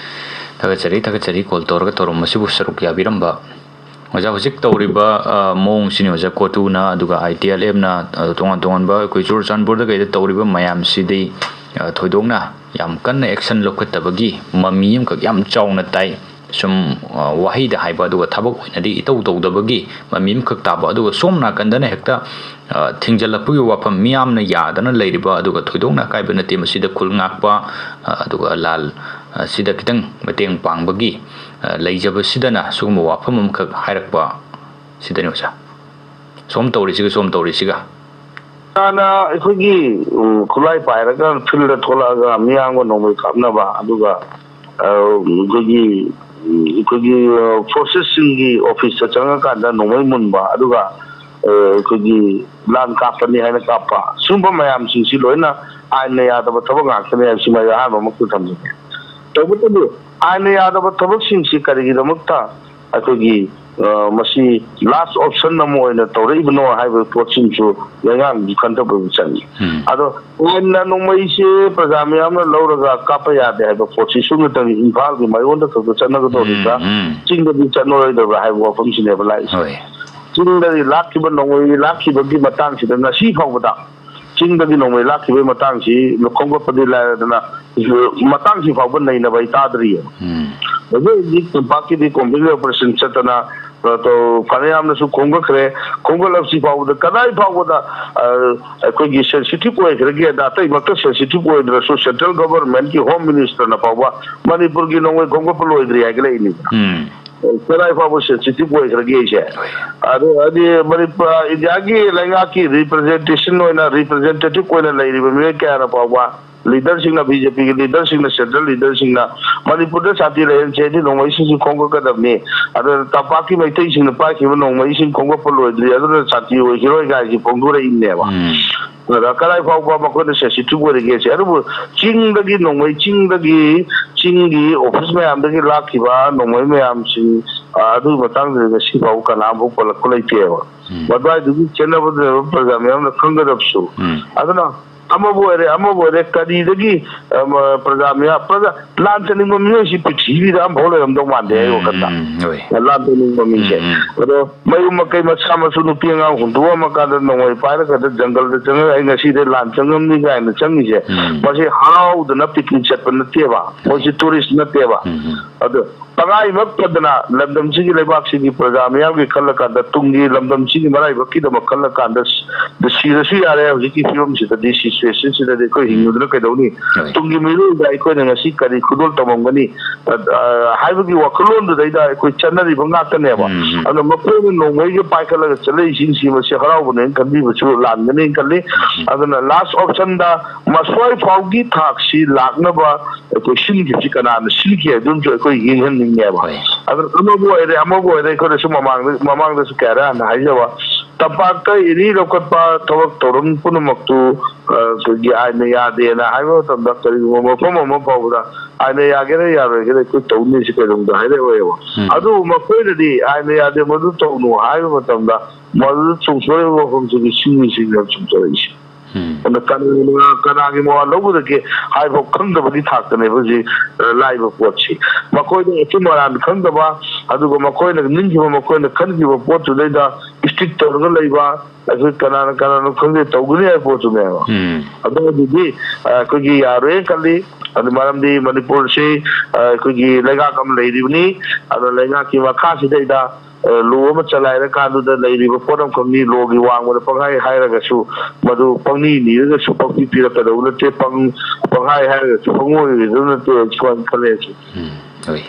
ꯊꯥꯒꯠꯆꯔꯤ, ꯊꯥꯒꯠꯆꯔꯤ꯫ ꯀꯣꯜ ꯇꯧꯔꯒ ꯊꯧꯔꯝ ꯑꯁꯤꯕꯨ ꯁꯔꯨꯛ ꯌꯥꯕꯤꯔꯝꯕ꯫ ꯑꯣꯖꯥ, ꯍꯧꯖꯤꯛ ꯇꯧꯔꯤꯕ, ꯑ, ꯃꯑꯣꯡꯁꯤꯅꯤ, ꯑꯣꯖꯥ, ꯀꯣꯇꯨꯅ ꯑꯗꯨꯒ ITLF-ꯅ, ꯑ, ꯇꯣꯉꯥꯟ ꯇꯣꯉꯥꯟꯕ ꯑꯩꯈꯣꯏ ꯆꯨꯔꯆꯥꯟꯄꯨꯔꯗ ꯀꯩꯗ ꯇꯧꯔꯤꯕ ꯃꯌꯥꯝꯁꯤꯗꯤ, ꯑ, ꯊꯣꯏꯗꯣꯛꯅ ꯌꯥꯝ ꯀꯟꯅ action ꯂꯧꯈꯠꯇꯕꯒꯤ ꯃꯃꯤ ꯑꯃꯈꯛ ꯌꯥꯝ ꯆꯥꯎꯅ ꯇꯥꯏ꯫ ꯁꯨꯝ, ꯑ, ꯋꯥꯍꯩꯗ ꯍꯥꯏꯕ, ꯑꯗꯨꯒ ꯊꯕꯛ ꯑꯣꯏꯅꯗꯤ ꯏꯇꯧ ꯇꯧꯗꯕꯒꯤ ꯃꯃꯤ ꯑꯃꯈꯛ ꯇꯥꯕ, ꯑꯗꯨꯒ ꯁꯣꯝ ꯅꯥꯀꯟꯗꯅ ꯍꯦꯛꯇ, ꯑ, ꯊꯤꯡꯖꯤꯜꯂꯛꯄꯒꯤ ꯋꯥꯐꯝ, ꯃꯤꯌꯥꯝꯅ ꯌꯥꯗꯅ ꯂꯩꯔꯤꯕ, ꯑꯗꯨꯒ ꯊꯣꯏꯗꯣꯛꯅ ꯑꯀꯥꯏꯕ ꯅꯠꯇꯦ ꯃꯁꯤꯗ ꯈꯨꯜ ꯉꯥꯛꯄ, ꯑ, ꯑꯗꯨꯒ ꯂꯥꯜ, ꯑ, ꯁꯤꯗ ꯈꯤꯇꯪ ꯃꯇꯦꯡ ꯄꯥꯡꯕꯒꯤ, ꯑ, ꯂꯩꯖꯕꯁꯤꯗꯅ ꯁꯤꯒꯨꯝꯕ ꯋꯥꯐꯝ ꯑꯃꯈꯛ ꯍꯥꯏꯔꯛꯄ ꯁꯤꯗꯅꯤ, ꯑꯣꯖꯥ꯫ ꯁꯣꯝ ꯇꯧꯔꯤꯁꯤꯒ ꯁꯣꯝ ꯇꯧꯔꯤꯁꯤꯒ꯫ ꯍꯥꯟꯅ ꯑꯩꯈꯣꯏꯒꯤ, ꯎꯝ, ꯈꯨꯠꯂꯥꯏ ꯄꯥꯏꯔꯒ field-ꯗ ꯊꯣꯛꯂꯛꯑꯒ ꯃꯤꯌꯥꯝꯒ ꯅꯣꯡꯃꯩ ꯀꯥꯞꯅꯕ, ꯑꯗꯨꯒ, ꯑ, ꯑꯩꯈꯣꯏꯒꯤ, ꯎꯝ, ꯑꯩꯈꯣꯏꯒꯤ, ꯑ, forces-ꯁꯤꯡꯒꯤ office-ꯇ ꯆꯪꯉꯀꯥꯟꯗ ꯅꯣꯡꯃꯩ ꯃꯨꯟꯕ, ꯑꯗꯨꯒ, ꯑ, ꯑꯩꯈꯣꯏꯒꯤ ꯂꯥꯟ ꯀꯥꯞꯄꯅꯤ ꯍꯥꯏꯅ ꯀꯥꯞꯄ, ꯁꯤꯒꯨꯝꯕ ꯃꯌꯥꯝꯁꯤꯡꯁꯤ ꯂꯣꯏꯅ ꯑꯥꯏꯟꯅ ꯌꯥꯗꯕ ꯊꯕꯛ ꯉꯥꯛꯇꯅꯤ ꯍꯥꯏꯕꯁꯤꯃ ꯑꯩ ꯑꯍꯥꯟꯕꯃꯛꯇ ꯊꯝꯖꯒꯦ꯫ ꯇꯧꯕꯇꯕꯨ ꯑꯥꯏꯟꯅ ꯌꯥꯗꯕ ꯊꯕꯛꯁꯤꯡꯁꯤ ꯀꯔꯤꯒꯤꯗꯃꯛꯇ ꯑꯩꯈꯣꯏꯒꯤ ꯑ, ꯃꯁꯤ ꯂꯥꯁ ꯑꯣꯞꯁꯟ ꯑꯃ ꯑꯣꯏꯅ ꯇꯧꯔꯛꯏꯕꯅꯣ ꯍꯥꯏꯕ ꯄꯣꯠꯁꯤꯃꯁꯨ ꯂꯩꯉꯥꯛꯅꯁꯨ ꯈꯟꯊꯕ ꯑꯃ ꯆꯪꯉꯤ꯫ ꯎꯝ꯫ ꯑꯗꯣ ꯑꯥꯏꯟꯅ ꯅꯣꯡꯃꯩꯁꯦ ꯄ꯭ꯔꯖꯥ ꯃꯌꯥꯝꯅ ꯂꯧꯔꯒ ꯀꯥꯞꯄ ꯌꯥꯗꯦ ꯍꯥꯏꯕ ꯄꯣꯠꯁꯤ ꯁꯨꯞꯅꯇꯪ ꯏꯝꯐꯥꯜꯒꯤ ꯃꯥꯏꯌꯣꯟꯗ ꯈꯛꯇ ꯆꯠꯅꯒꯗꯧꯔꯤꯕ꯭ꯔꯥ, ꯎꯝ, ꯎꯝ꯫ ꯆꯤꯡꯗꯗꯤ ꯆꯠꯅꯔꯣꯏꯗꯕ꯭ꯔꯥ ꯍꯥꯏꯕ ꯋꯥꯐꯝꯁꯤꯅꯦꯕ ꯂꯥꯛꯏꯁꯦ꯫ ꯍꯣꯏ꯫ ꯆꯤꯡꯗꯒꯤ ꯂꯥꯛꯈꯤꯕ ꯅꯣꯡꯃꯩ ꯂꯥꯛꯈꯤꯕꯒꯤ ꯃꯇꯥꯡꯁꯤꯗ ꯉꯁꯤ ꯐꯥꯎꯕꯗ ꯆꯤꯡꯗꯒꯤ ꯅꯣꯡꯃꯩ ꯂꯥꯛꯈꯤꯕꯒꯤ ꯃꯇꯥꯡꯁꯤ ꯈꯣꯝꯒꯠꯄꯗꯤ ꯂꯥꯏꯔꯗꯅ, ꯃꯇꯥꯡꯁꯤ ꯐꯥꯎꯕ ꯅꯩꯅꯕ ꯑꯩ ꯇꯥꯗ꯭ꯔꯤꯌꯦ꯫ ꯎꯝ꯫ ꯍꯧꯖꯤꯛ ꯍꯧꯖꯤꯛ ꯇꯝꯄꯥꯛꯀꯤꯗꯤ ꯀꯣꯝꯕꯤꯟ ꯑꯣꯄꯔꯦꯁꯟ ꯆꯠꯇꯅ, ꯑ, ꯇꯧ-, ꯐꯅꯌꯥꯝꯅꯁꯨ ꯈꯣꯝꯒꯠꯈ꯭ꯔꯦ꯫ ꯈꯣꯝꯒꯠꯂꯕꯁꯤ ꯐꯥꯎꯕꯗ ꯀꯗꯥꯏ ꯐꯥꯎꯕꯗ, ꯑ, ꯑꯩꯈꯣꯏꯒꯤ ꯁꯦꯟꯁꯤꯇꯤꯚ ꯑꯣꯏꯈ꯭ꯔꯒꯦꯗ, ꯑꯇꯩꯃꯛꯇ ꯁꯦꯟꯁꯤꯇꯤꯚ ꯑꯣꯏꯗ꯭ꯔꯁꯨ ꯁꯦꯟꯇ꯭ꯔꯦꯜ ꯒꯚꯔꯟꯃꯦꯟꯠꯀꯤ ꯍꯣꯝ ꯃꯤꯅꯤꯁꯇꯔꯅ ꯐꯥꯎꯕ ꯃꯅꯤꯄꯨꯔꯒꯤ ꯅꯣꯡꯃꯩ ꯈꯣꯝꯒꯠꯄ ꯂꯣꯏꯗ꯭ꯔꯤ ꯍꯥꯏꯒꯠꯂꯛꯏꯅꯤ꯫ ꯎꯝ꯫ ꯀꯗꯥꯏ ꯐꯥꯎꯕ ꯁꯦꯟꯁꯤꯇꯤꯚ ꯑꯣꯏꯈ꯭ꯔꯒꯦ ꯑꯩꯁꯦ? ꯍꯣꯏ꯫ ꯑꯗꯨ ꯍꯥꯏꯗꯤ ꯃꯅꯤꯄꯨꯔ, ꯏꯟꯗꯤꯌꯥꯒꯤ ꯂꯩꯉꯥꯛꯀꯤ ꯔꯤꯄ꯭ꯔꯖꯦꯟꯇꯦꯁꯟ ꯑꯣꯏꯅ, ꯔꯤꯄ꯭ꯔꯖꯦꯟꯇꯦꯇꯤꯚ ꯑꯣꯏꯅ ꯂꯩꯔꯤꯕ ꯃꯤꯑꯣꯏ ꯀꯌꯥꯅ ꯐꯥꯎꯕ, ꯂꯤꯗꯔꯁꯤꯡꯅ, ꯕꯤ ꯖꯦ ꯄꯤꯒꯤ ꯂꯤꯗꯔꯁꯤꯡꯅ, ꯁꯦꯟꯇ꯭ꯔꯦꯜ ꯂꯤꯗꯔꯁꯤꯡꯅ ꯃꯅꯤꯄꯨꯔꯗ ꯁꯥꯟꯇꯤ ꯂꯩꯍꯟꯁꯦ ꯍꯥꯏꯗꯤ ꯅꯣꯡꯃꯩꯁꯤꯡꯁꯤ ꯈꯣꯝꯒꯠꯀꯗꯕꯅꯤ, ꯑꯗꯨꯅ ꯇꯝꯄꯥꯛꯀꯤ ꯃꯩꯇꯩꯁꯤꯡꯅ ꯄꯥꯏꯈꯤꯕ ꯅꯣꯡꯃꯩꯁꯤꯡ ꯈꯣꯝꯒꯠꯄ ꯂꯣꯏꯗ꯭ꯔꯤ, ꯑꯗꯨꯅ ꯁꯥꯟꯇꯤ ꯑꯣꯏꯈꯤꯔꯣꯏ ꯀꯥꯏꯁꯤ ꯐꯣꯡꯗꯣꯔꯛꯏꯕꯅꯦꯕ꯫ ꯎꯝ꯫ ꯑꯗ ꯀꯗꯥꯏ ꯐꯥꯎꯕ ꯃꯈꯣꯏꯅ ꯁꯦꯟꯁꯤꯇꯤꯚ ꯑꯣꯏꯔꯤꯒꯦꯁꯦ? ꯑꯗꯨꯕꯨ ꯆꯤꯡꯗꯒꯤ ꯅꯣꯡꯃꯩ, ꯆꯤꯡꯗꯒꯤ, ꯆꯤꯡꯒꯤ ꯑꯣꯐꯤꯁ ꯃꯌꯥꯝꯗꯒꯤ ꯂꯥꯛꯈꯤꯕ ꯅꯣꯡꯃꯩ ꯃꯌꯥꯝꯁꯤꯡ, ꯑ, ꯑꯗꯨꯒꯤ ꯃꯇꯥꯡꯗꯗꯤ ꯉꯁꯤ ꯐꯥꯎꯕ ꯀꯅꯥ ꯑꯃꯐꯥꯎ ꯄꯜꯂꯛꯄ ꯂꯩꯇꯦꯕ꯫ ꯎꯝ꯫ ꯃꯗꯨꯋꯥꯏꯗꯨꯒꯤ ꯈꯦꯠꯅꯕꯗꯨꯅꯦꯕ ꯄ꯭ꯔꯖꯥ ꯃꯌꯥꯝꯅ ꯈꯪꯒꯗꯕꯁꯨ꯫ ꯎꯝ꯫ ꯑꯗꯨꯅ ꯑꯃꯕꯨ ꯑꯣꯏꯔꯦ, ꯑꯃꯕꯨ ꯑꯣꯏꯔꯦ, ꯀꯔꯤꯗꯒꯤ, ꯑ, ꯃ-, ꯄ꯭ꯔꯖꯥ ꯃꯌꯥꯝ, ꯄ꯭ꯔꯖꯥ, ꯂꯥꯟ ꯆꯠꯅꯤꯡꯕ ꯃꯤꯑꯣꯏꯁꯤ ꯄ꯭ꯔꯤꯊꯤꯕꯤꯗ ꯑꯃꯐꯥꯎ ꯂꯩꯔꯝꯗꯧ ꯃꯥꯟꯗꯦ ꯑꯩ ꯎꯝ, ꯋꯥꯈꯜꯗ꯫ ꯎꯝ, ꯍꯣꯏ꯫ ꯂꯥꯟ ꯆꯠꯅꯤꯡꯕ ꯃꯤꯁꯦ꯫ ꯎꯝ, ꯎꯝ꯫ ꯑꯗꯣ ꯃꯌꯨꯝ ꯃꯀꯩ ꯃꯆꯥ ꯃꯁꯨ ꯅꯨꯄꯤ ꯑꯉꯥꯡ ꯍꯨꯟꯗꯣꯛꯑꯝꯃꯀꯥꯟꯗ ꯅꯣꯡꯃꯩ ꯄꯥꯏꯔꯒ ꯖꯪꯒꯜꯗ ꯆꯪꯉꯒ ꯑꯩ ꯉꯁꯤꯗꯩ ꯂꯥꯟ ꯆꯪꯉꯝꯅꯤ ꯀꯥꯏꯅ ꯆꯪꯉꯤꯁꯦ, ꯎꯝ꯫ ꯃꯁꯤ ꯍꯔꯥꯎꯗꯅ ꯄꯤꯛꯅꯤꯛ ꯆꯠꯄ ꯅꯠꯇꯦꯕ, ꯃꯣꯏꯁꯤ ꯇꯨꯔꯤꯁ ꯅꯠꯇꯦꯕ꯫ ꯎꯝ, ꯎꯝ꯫ ꯑꯗꯣ ꯇꯉꯥꯏꯃꯛ ꯐꯗꯅ ꯂꯝꯗꯝꯁꯤꯒꯤ, ꯂꯩꯕꯥꯛꯁꯤꯒꯤ ꯄ꯭ꯔꯖꯥ ꯃꯤꯌꯥꯝꯒꯤ ꯈꯜꯂꯀꯥꯟꯗ, ꯇꯨꯡꯒꯤ ꯂꯝꯗꯝꯁꯤꯒꯤ ꯃꯔꯥꯏꯕꯛꯀꯤꯗꯃꯛ ꯈꯜꯂꯀꯥꯟꯗ, ꯁ-, ꯁꯤꯔꯁꯨ ꯌꯥꯔꯦ, ꯍꯧꯖꯤꯛꯀꯤ ꯐꯤꯕꯝꯁꯤꯗꯗꯤ, ꯁꯤ ꯁꯤꯆꯨꯋꯦꯁꯟꯁꯤꯗꯗꯤ ꯑꯩꯈꯣꯏ ꯍꯤꯡꯉꯨꯗꯅ ꯀꯩꯗꯧꯅꯤ? ꯍꯣꯏ꯫ ꯇꯨꯡꯒꯤ ꯃꯤꯔꯣꯜꯗ ꯑꯩꯈꯣꯏꯅ ꯉꯁꯤ ꯀꯔꯤ ꯈꯨꯗꯣꯜ ꯇꯝꯃꯝꯒꯅꯤ? ꯑ, ꯑ, ꯍꯥꯏꯕꯒꯤ ꯋꯥꯈꯜꯂꯣꯟꯗꯨꯗꯩꯗ ꯑꯩꯈꯣꯏ ꯆꯠꯅꯔꯤꯕ ꯉꯥꯛꯇꯅꯦꯕ꯫ ꯎꯝ, ꯎꯝ꯫ ꯑꯗꯨꯅ ꯃꯈꯣꯏꯅ ꯅꯣꯡꯃꯩꯒ ꯄꯥꯏꯈꯠꯂꯒ ꯆꯠꯂꯛꯏꯁꯤꯡꯁꯤ ꯃꯁꯤ ꯍꯔꯥꯎꯕꯅꯦꯅ ꯈꯟꯕꯤꯕꯁꯨ ꯂꯥꯟꯒꯅꯤ ꯈꯜꯂꯤ꯫ ꯎꯝ꯫ ꯑꯗꯨꯅ ꯂꯥꯁ ꯑꯣꯞꯁꯟꯗ ꯃꯁ꯭ꯋꯥꯏ ꯐꯥꯎꯒꯤ ꯊꯥꯛꯁꯤ ꯂꯥꯛꯅꯕ ꯑꯩꯈꯣꯏ ꯁꯤꯟꯈꯤꯕꯁꯤ ꯀꯅꯥꯅ ꯁꯤꯟꯈꯤ ꯍꯥꯏꯕꯗꯨꯃꯁꯨ ꯑꯩꯈꯣꯏ ꯌꯦꯡꯍꯟꯅꯤꯡꯉꯦꯕ꯫ ꯍꯣꯏ꯫ ꯑꯗꯨꯅ ꯑꯃꯕꯨ ꯑꯣꯏꯔꯦ, ꯑꯃꯕꯨ ꯑꯣꯏꯔꯦ, ꯑꯩꯈꯣꯏꯅꯁꯨ ꯃꯃꯥꯡꯗ, ꯃꯃꯥꯡꯗꯁꯨ ꯀꯌꯥꯔꯛ ꯍꯥꯟꯅ ꯍꯥꯏꯖꯕ, ꯇꯝꯄꯥꯛꯇ ꯏꯔꯤ ꯂꯧꯈꯠꯄ ꯊꯕꯛ ꯊꯧꯔꯝ ꯄꯨꯝꯅꯃꯛꯇꯨ, ꯑ, ꯑꯩꯈꯣꯏꯒꯤ ꯑꯥꯏꯟꯅ ꯌꯥꯗꯦꯅ ꯍꯥꯏꯕ ꯃꯇꯝꯗ, ꯀꯔꯤꯒꯨꯝꯕ ꯃꯐꯝ ꯑꯃ ꯐꯥꯎꯕꯗ ꯑꯥꯏꯟꯅ ꯌꯥꯒꯦꯔꯥ ꯌꯥꯔꯣꯏꯒꯦꯔꯥ ꯑꯩꯈꯣꯏ ꯇꯧꯅꯤ, ꯁꯤ ꯀꯩꯗꯧꯅꯨꯡꯗ ꯍꯥꯏꯔꯛꯑꯣꯏꯕ꯫ ꯎꯝ꯫ ꯑꯗꯨꯕꯨ ꯃꯈꯣꯏꯅꯗꯤ ꯑꯥꯏꯟꯅ ꯌꯥꯗꯦ, ꯃꯗꯨ ꯇꯧꯅꯨ ꯍꯥꯏꯕ ꯃꯇꯝꯗ, ꯃꯗꯨꯗ ꯆꯣꯡꯊꯣꯔꯛꯏꯕ ꯋꯥꯐꯝꯁꯤꯒꯤ ꯁꯤꯡꯅꯤ ꯁꯤꯡꯅ ꯆꯣꯡꯊꯣꯔꯛꯏꯁꯦ꯫ ꯎꯝ꯫ ꯑꯗ ꯀꯅꯥꯒꯤ ꯃꯋꯥ-, ꯀꯅꯥꯒꯤ ꯃꯋꯥ ꯂꯧꯒꯗꯒꯦ ꯍꯥꯏꯕ ꯈꯪꯗꯕꯒꯤ ꯊꯥꯛꯇꯅꯦꯕ ꯍꯧꯖꯤꯛ, ꯑ, ꯂꯥꯛꯏꯕ ꯄꯣꯠꯁꯤ꯫ ꯃꯈꯣꯏꯗ ꯑꯆꯨꯝ ꯑꯔꯥꯟ ꯈꯪꯗꯕ, ꯑꯗꯨꯒ ꯃꯈꯣꯏꯅ ꯅꯤꯡꯈꯤꯕ, ꯃꯈꯣꯏꯅ ꯈꯟꯈꯤꯕ ꯄꯣꯠꯇꯨꯗꯩꯗ ꯏꯁꯇꯤꯛ ꯇꯧꯔꯒ ꯂꯩꯕ, ꯑꯩꯈꯣꯏ ꯀꯅꯥꯅ ꯀꯅꯥꯅꯣ ꯈꯪꯗꯦ ꯇꯧꯒꯅꯤ ꯍꯥꯏꯕ ꯄꯣꯠꯇꯨꯅꯦꯕ꯫ ꯎꯝ꯫ ꯑꯗꯨ ꯑꯗꯨꯗꯤ, ꯑ, ꯑꯩꯈꯣꯏꯒꯤ ꯌꯥꯔꯣꯏꯅ ꯈꯜꯂꯤ꯫ ꯑꯗꯨ ꯃꯔꯝꯗꯤ ꯃꯅꯤꯄꯨꯔꯁꯤ, ꯑ, ꯑꯩꯈꯣꯏꯒꯤ ꯂꯩꯉꯥꯛ ꯑꯃ ꯂꯩꯔꯤꯕꯅꯤ꯫ ꯑꯗꯣ ꯂꯩꯉꯥꯛꯀꯤ ꯃꯈꯥꯁꯤꯗꯩꯗ, ꯑ, ꯂꯣ ꯑꯃ ꯆꯂꯥꯏꯔꯀꯥꯟꯗꯨꯗ ꯂꯩꯔꯤꯕ ꯄꯣꯠ ꯑꯃꯈꯛꯅꯤ꯫ ꯂꯣꯒꯤ ꯋꯥꯡꯃꯗ ꯄꯪꯍꯥꯏ ꯍꯥꯏꯔꯒꯁꯨ, ꯃꯗꯨ ꯄꯪꯅꯤ ꯅꯤꯔꯒꯁꯨ ꯄꯪꯄꯤ ꯄꯤꯔꯛꯀꯗꯧꯕ ꯅꯠꯇꯦ, ꯄꯪ-, ꯄꯪꯍꯥꯏ ꯍꯥꯏꯔꯒꯁꯨ ꯄꯪꯑꯣꯏ ꯑꯣꯏꯒꯗꯧꯕ ꯅꯠꯇꯦ, ꯁꯨꯃꯥꯏꯅ ꯈꯜꯂꯦ ꯑꯩꯁꯨ꯫ ꯎꯝ, ꯍꯣꯏ꯫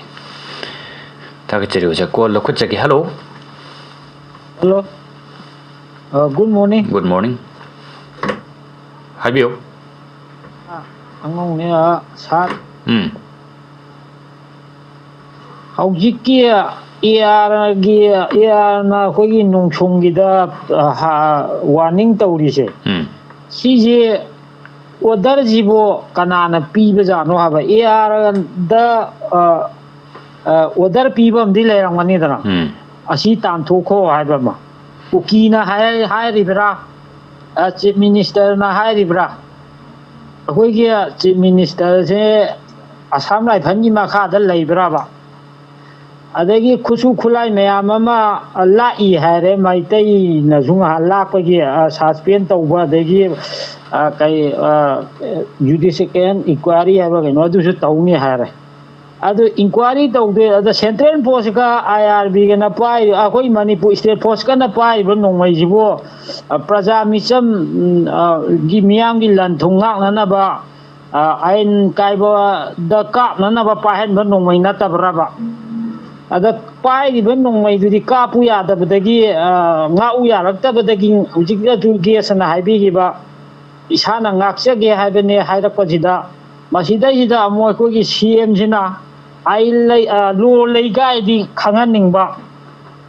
ꯊꯥꯒꯠꯆꯔꯤ ꯑꯣꯖꯥ꯫ ꯀꯣꯜ ꯂꯧꯈꯠꯆꯒꯦ꯫ ꯍꯜꯂꯣ꯫ ꯍꯜꯂꯣ꯫ ꯑ, good morning꯫ Good morning꯫ ꯍꯥꯏꯕꯤꯌꯨ꯫ ꯑ, ꯑꯉꯥꯡꯅꯦ, ꯑ, ꯁꯥꯔ꯫ ꯎꯝ꯫ ꯍꯧꯖꯤꯛꯀꯤ ꯑꯦ ꯑꯥꯔꯒꯤ, ꯑꯦ ꯑꯥꯔꯅ ꯑꯩꯈꯣꯏꯒꯤ ꯅꯣꯡꯁꯨꯡꯒꯤꯗ, ꯑ, ꯍꯥ-, ꯋꯥꯔꯅꯤꯡ ꯇꯧꯔꯤꯁꯦ, ꯎꯝ꯫ ꯁꯤꯁꯦ ꯑꯣꯔꯗꯔꯁꯤꯕꯨ ꯀꯅꯥꯅ ꯄꯤꯕꯖꯥꯠꯅꯣ ꯍꯥꯏꯕ? ꯑꯦ ꯑꯥꯔꯗ, ꯑ, ꯑ, ꯑꯣꯔꯗꯔ ꯄꯤꯕ ꯑꯃꯗꯤ ꯂꯩꯔꯝꯒꯅꯤꯗꯅ, ꯎꯝ꯫ ꯑꯁꯤ ꯇꯥꯟꯊꯣꯛꯈꯣ ꯍꯥꯏꯕ ꯑꯃ꯫ ꯀꯨꯀꯤꯅ ꯍꯥꯏ-, ꯍꯥꯏꯔꯤꯕ꯭ꯔꯥ? ꯑ, ꯆꯤꯐ ꯃꯤꯅꯤꯁꯇꯔꯅ ꯍꯥꯏꯔꯤꯕ꯭ꯔꯥ? ꯑꯩꯈꯣꯏꯒꯤ ꯆꯤꯐ ꯃꯤꯅꯤꯁꯇꯔꯁꯦ ꯑꯁꯥꯝ ꯔꯥꯏꯐꯜꯒꯤ ꯃꯈꯥꯗ ꯂꯩꯕ꯭ꯔꯥꯕ? ꯑꯗꯒꯤ ꯈꯨꯠꯁꯨ ꯈꯨꯠꯂꯥꯏ ꯃꯌꯥꯝ ꯑꯃ ꯂꯥꯛꯏ ꯍꯥꯏꯔꯦ, ꯃꯩꯇꯩꯅꯁꯨ ꯉꯥꯏꯍꯥꯛ ꯂꯥꯛꯄꯒꯤ, ꯑ, ꯁꯁꯄꯦꯟ ꯇꯧꯕ, ꯑꯗꯒꯤ, ꯑ, ꯀꯩ, ꯑ, ꯖꯨꯗꯤꯁꯤꯀꯦꯜ ꯏꯟꯀ꯭ꯋꯥꯏꯔꯤ ꯍꯥꯏꯕ ꯀꯩꯅꯣ, ꯑꯗꯨꯁꯨ ꯇꯧꯅꯤ ꯍꯥꯏꯔꯦ꯫ ꯑꯗꯨ ꯏꯟꯀ꯭ꯋꯥꯏꯔꯤ ꯇꯧꯗꯦ꯫ ꯑꯗ ꯁꯦꯟꯇ꯭ꯔꯦꯜ ꯐꯣꯔꯁꯀ ꯑꯥꯏ ꯑꯥꯔ ꯕꯤꯒꯅ ꯄꯥꯏꯔꯤ, ꯑꯩꯈꯣꯏ ꯃꯅꯤꯄꯨꯔ ꯁ꯭ꯇꯦꯠ ꯐꯣꯔꯁꯀꯅ ꯄꯥꯏꯔꯤꯕ ꯅꯣꯡꯃꯩꯁꯤꯕꯨ, ꯑ, ꯄ꯭ꯔꯖꯥ ꯃꯤꯆꯝ, ꯎꯝ, ꯑ, ꯒꯤ ꯃꯤꯌꯥꯝꯒꯤ ꯂꯟ ꯊꯨꯝ ꯉꯥꯛꯅꯅꯕ, ꯑ, ꯑꯥꯏꯟ ꯀꯥꯏꯕꯗ ꯀꯥꯞꯅꯅꯕ ꯄꯥꯏꯍꯟꯕ ꯅꯣꯡꯃꯩ ꯅꯠꯇꯕ꯭ꯔꯕ? ꯑꯗ ꯄꯥꯏꯔꯤꯕ ꯅꯣꯡꯃꯩꯗꯨꯗꯤ ꯀꯥꯞꯄꯨ ꯌꯥꯗꯕꯗꯒꯤ, ꯑ, ꯉꯥꯛꯎ ꯌꯥꯔꯛꯇꯕꯗꯒꯤ ꯍꯧꯖꯤꯛ ꯑꯗꯨ ꯒꯦꯁ ꯑꯅ ꯍꯥꯏꯕꯤꯈꯤꯕ ꯏꯁꯥꯅ ꯉꯥꯛꯆꯒꯦ ꯍꯥꯏꯕꯅꯦ ꯍꯥꯏꯔꯛꯄꯁꯤꯗ, ꯃꯁꯤꯗꯩꯁꯤꯗ ꯑꯃꯨꯛ ꯑꯩꯈꯣꯏꯒꯤ ꯁꯤ ꯑꯦꯝꯁꯤꯅ ꯑꯥꯏꯟ ꯂꯩ, ꯑ, ꯂꯣ ꯂꯩ ꯀꯥꯏꯗꯤ ꯈꯪꯍꯟꯅꯤꯡꯕ,